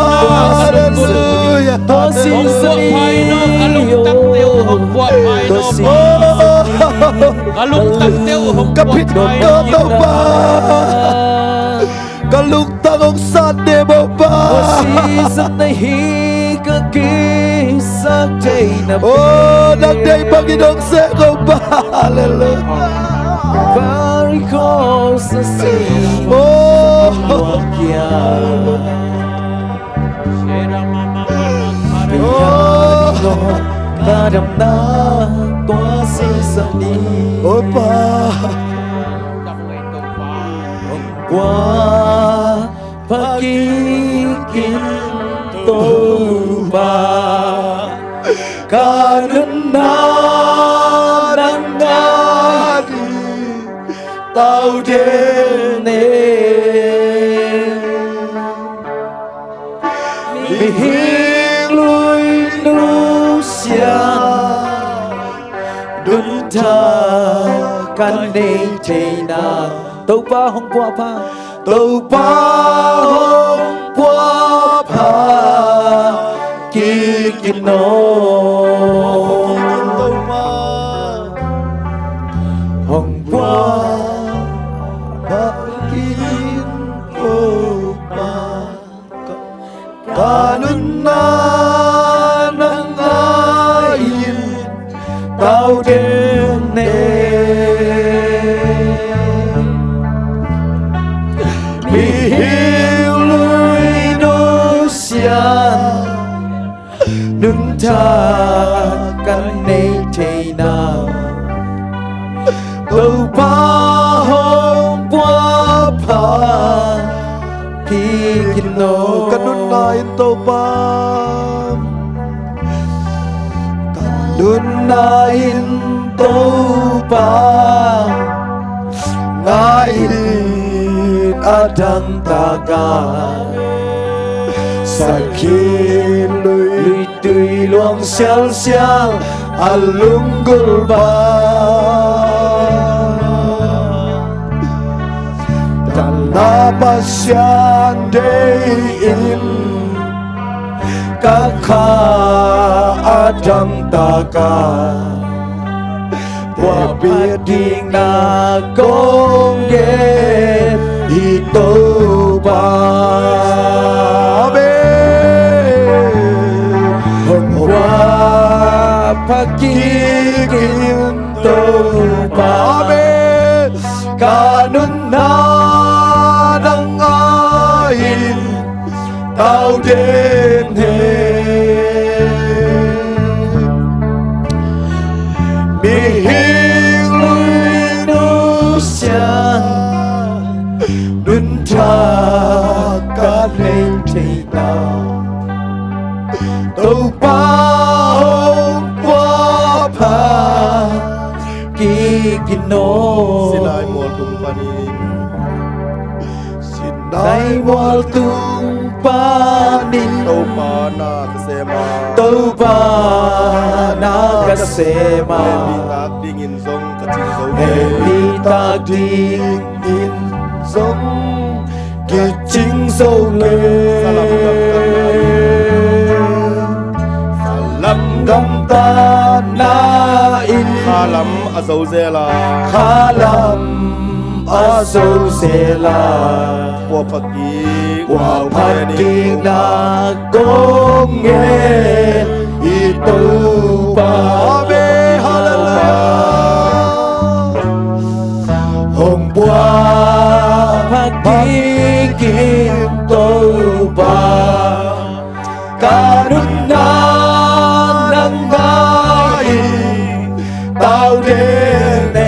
Hallelujah. Hong puahpha in aw, ka lungtangte uh hong puahpha in aw Pa. Ka lungtangte uh hong puahpha in aw Topa. Ka lungtang hong san ne maw Pa. Tua sisan hi ka kihsak theihna pen. Oh, nang deih bangin hong sek o Pa. Hallelujah. Calvary cross a si. Oh. Tua kia. damna tua sisan ni. Oi Pa, hong pua pha kik in Topa, ka nunna nang a ding tau den e. Mihing lui nusia nuntak ka nei theihna, Topa hong pua pha, Topa hong pua pha kik in aw. Hong pua pha kik in Topa, ka nunna nang a in tau den e. Mihing lui nusia nuntak ka nei theihna, Topa hong pua pha kik in aw. Ka nunna in Topa, ka nunna in Topa, ngai in a dangtak a, sakhi lui tui luang sialsial a lunggulh bang, damna Pasian deih in, ka kha a dangtak a, puahphat dingna kong gen hi Topa. Amen. Hong pua pha kik in Topa, amen, ka nunna nang a in tau den e. Mihing lui nusia nuntak ka nei theihna, Topa hong pua pha kik in aw. Sinai mual tung panin, Sinai mual tung panin, Topa na ka sem a, Topa na ka sem a, hehpihtak dingin zong ka cing zo kei, hehpihtak dingin zong kicing zo kei. Salam gamtatna in, salam gamtatna in, khalam a zo zel a, khalam a zo zel a, puahphat kik, puahphat kikna kong ngen hi Topa. Amen. Halleluiah. Hong pua pha kik in Topa, ka nunna nang a in tau den e.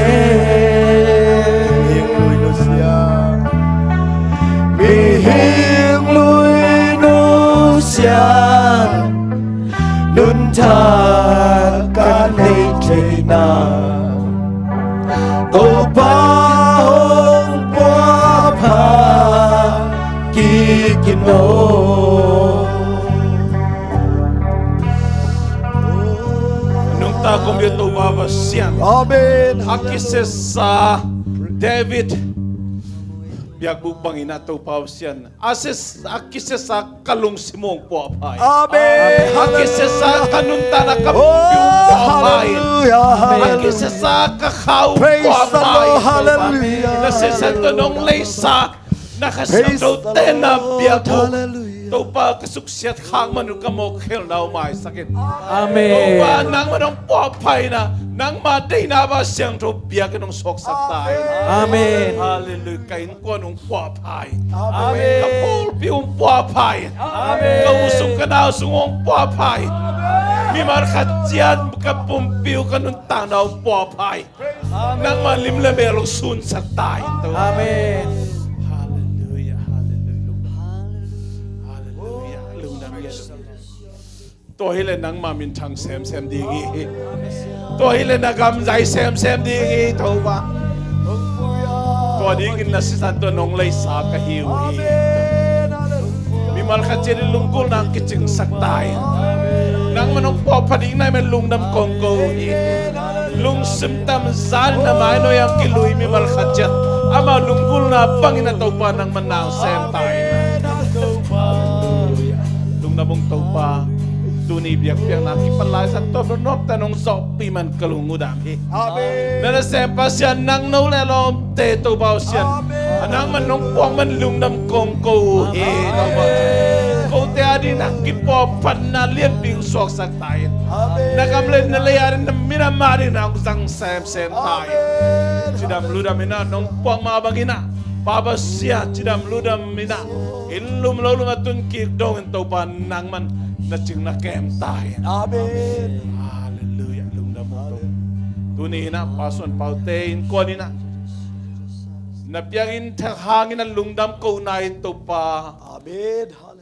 Mihing lui nusia, mihing lui nusia nuntak ka nei theihna, Topa hong pua pha kik in aw. Nungta kong biak Topa Pasian. Amen. A kisesa David biakbuk bangin ah Topa Pasian, a ses, a kisesa ka lungsim hong puahpha in. Amen. A kisesa ka nuntakna ka pumpi hong puahpha in. Halleluiah. A kisesa ka kha hong puahpha in. Praise the Lord. Halleluiah. Na sisan tawh nong leisa na Kha Siangtho tenna biakbuk, Topa, ka suksiat khak man un ka mawk khelna uh maisak in. Amen. Topa, nangmah nong puahpha in ah, nangmah deihna Kha Siangtho biakinn hong suaksak ta in. Amen. Halleluiah. Ka innkuan hong puahpha in. Amen. Ka pawlpi hong puahpha in. Amen. Ka u sung ka nau sung hong puahpha in. Amen. Mimal khat ciat ka pumpi uh ka nuntakna uh pawlpha hi. Nangmah lim le mel uh sunsak ta in, Topa. Amen. Halleluia, halleluia. Halleluia. Lungdam hi. Tua hileh nangmah minthang semsem ding hi. Tua hileh na gam zai semsem ding hi, Topa. Tua dingin na sisan tawh nong leisa ka hi uh hi. Mimal khat ciat in lunggulhna kicingsak ta in. Nangmah nong pawlpha ding na hi man lungdam kong ko uh hi. Lungsim tamzan in a mai nuai-ah kilui mimal khat ciat, amau lunggulhna bangin a Topa nangmah na sem ta in. Lungdam ung, Topa. Tuni biakpiakna kipan lai zan tawh nuamte nong zawhpih man ka lung uh dam hi. Amen. Na nasem Pasian, nang no le lawmte, Topa Pasian. Amen. A nangmah nong puak man lungdam kong ko uh hi, Topa. Amen. Kote adingin a kipawlphatna lianpi hong suaksak ta in. Amen. Na gam le na lei adingin, na minam adingin hong zang semsem ta in. Amen. Cidam ludam in a nong puak mah bangin a, Pa Pasian, cidam ludam in a, inn lum lo lum a tun kik dongin, Topa, nangmah na cing na kem ta in. Amen. Halleluia. Lungdam ung, Topa. Tuni in a Pa Suan Paute innkuan in a na piak in thak hangin a lungdam kohna in, Topa. Amen. Halleluia.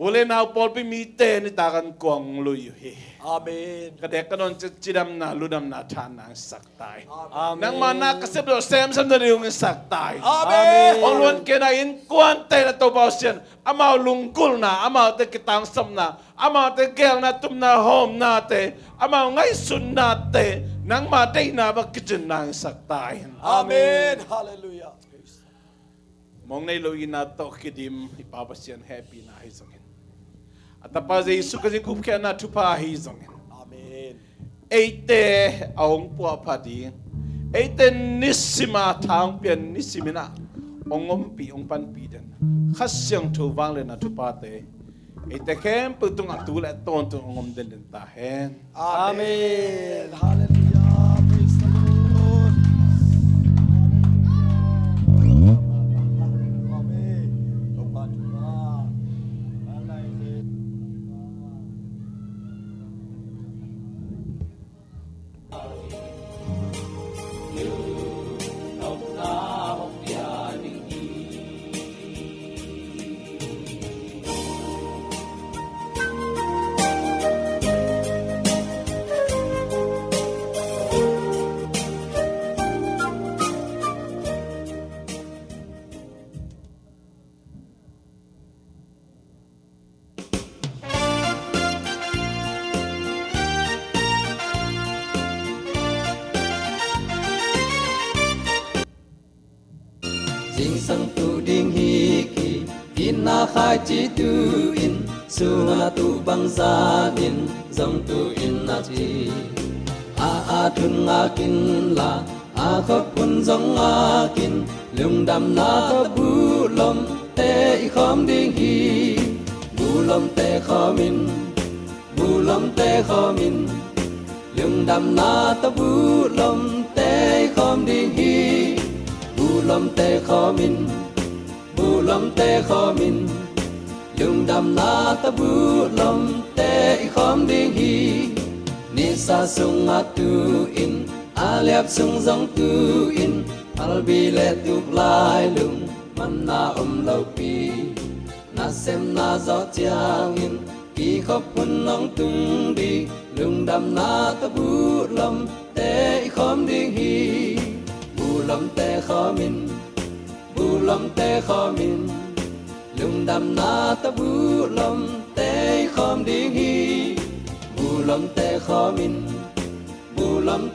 U le nau pawlpi mite nitak an kuang lui uh hi. Amen. Ka dek ka dawn ci-, cidamna ludamna tha nang sak ta in. Amen. Nangmah na ka sep dawh semsem na ding hong sak ta in. Amen. Hong luan kei na innkuante na, Topa Pasian, amau lunggulhna, amaute kitangsapna, amaute geelna, tupna, hawmnate, amau ngaihsutnate nangmah deihna bang kicin nang sak ta in. Amen. Halleluia. Mawng nei lo itna tawh kidim i Pa Pasian hehpihna ahi zongin, a Tapa Jesu Khazih gupkhiatna thupha ahi zongin, amen, eite a hong puahpha ding, eite nisim a tha hong pia, nisim in a hong ompih, hong panpih den Kha Siangtho vangliatna thuphate eite khempeuh tungah tu le tawntung hong om denden ta hen. Amen. Hallelujah. Praise the Lord. Amen. Zingsang tu ding hi ki, itna khaici tu in, sungah tu bangzah in zong tu in a ci. A, a thun ngak inla, a khop hun zong ngak in, lungdamna tawh buhlomte i khawm ding hi. Buhlomte khawm in, buhlomte khawm in, lungdamna tawh buhlomte i khawm ding hi. Buhlomte khawm in, buhlomte khawm in, lungdamna tawh buhlomte i khawm ding hi. Nisa sungah tu in, a liap sung zong tu in, phalbi le tuk lailung manna om lopi, nasemna zawh ciangin kikhop hun hong tung ding. Lungdamna tawh buhlomte i khawm ding hi. Buhlomte khawm in, buhlomte khawm in, lungdamna tawh buhlomte i khawm ding hi. Buhlomte khawm in, buhlom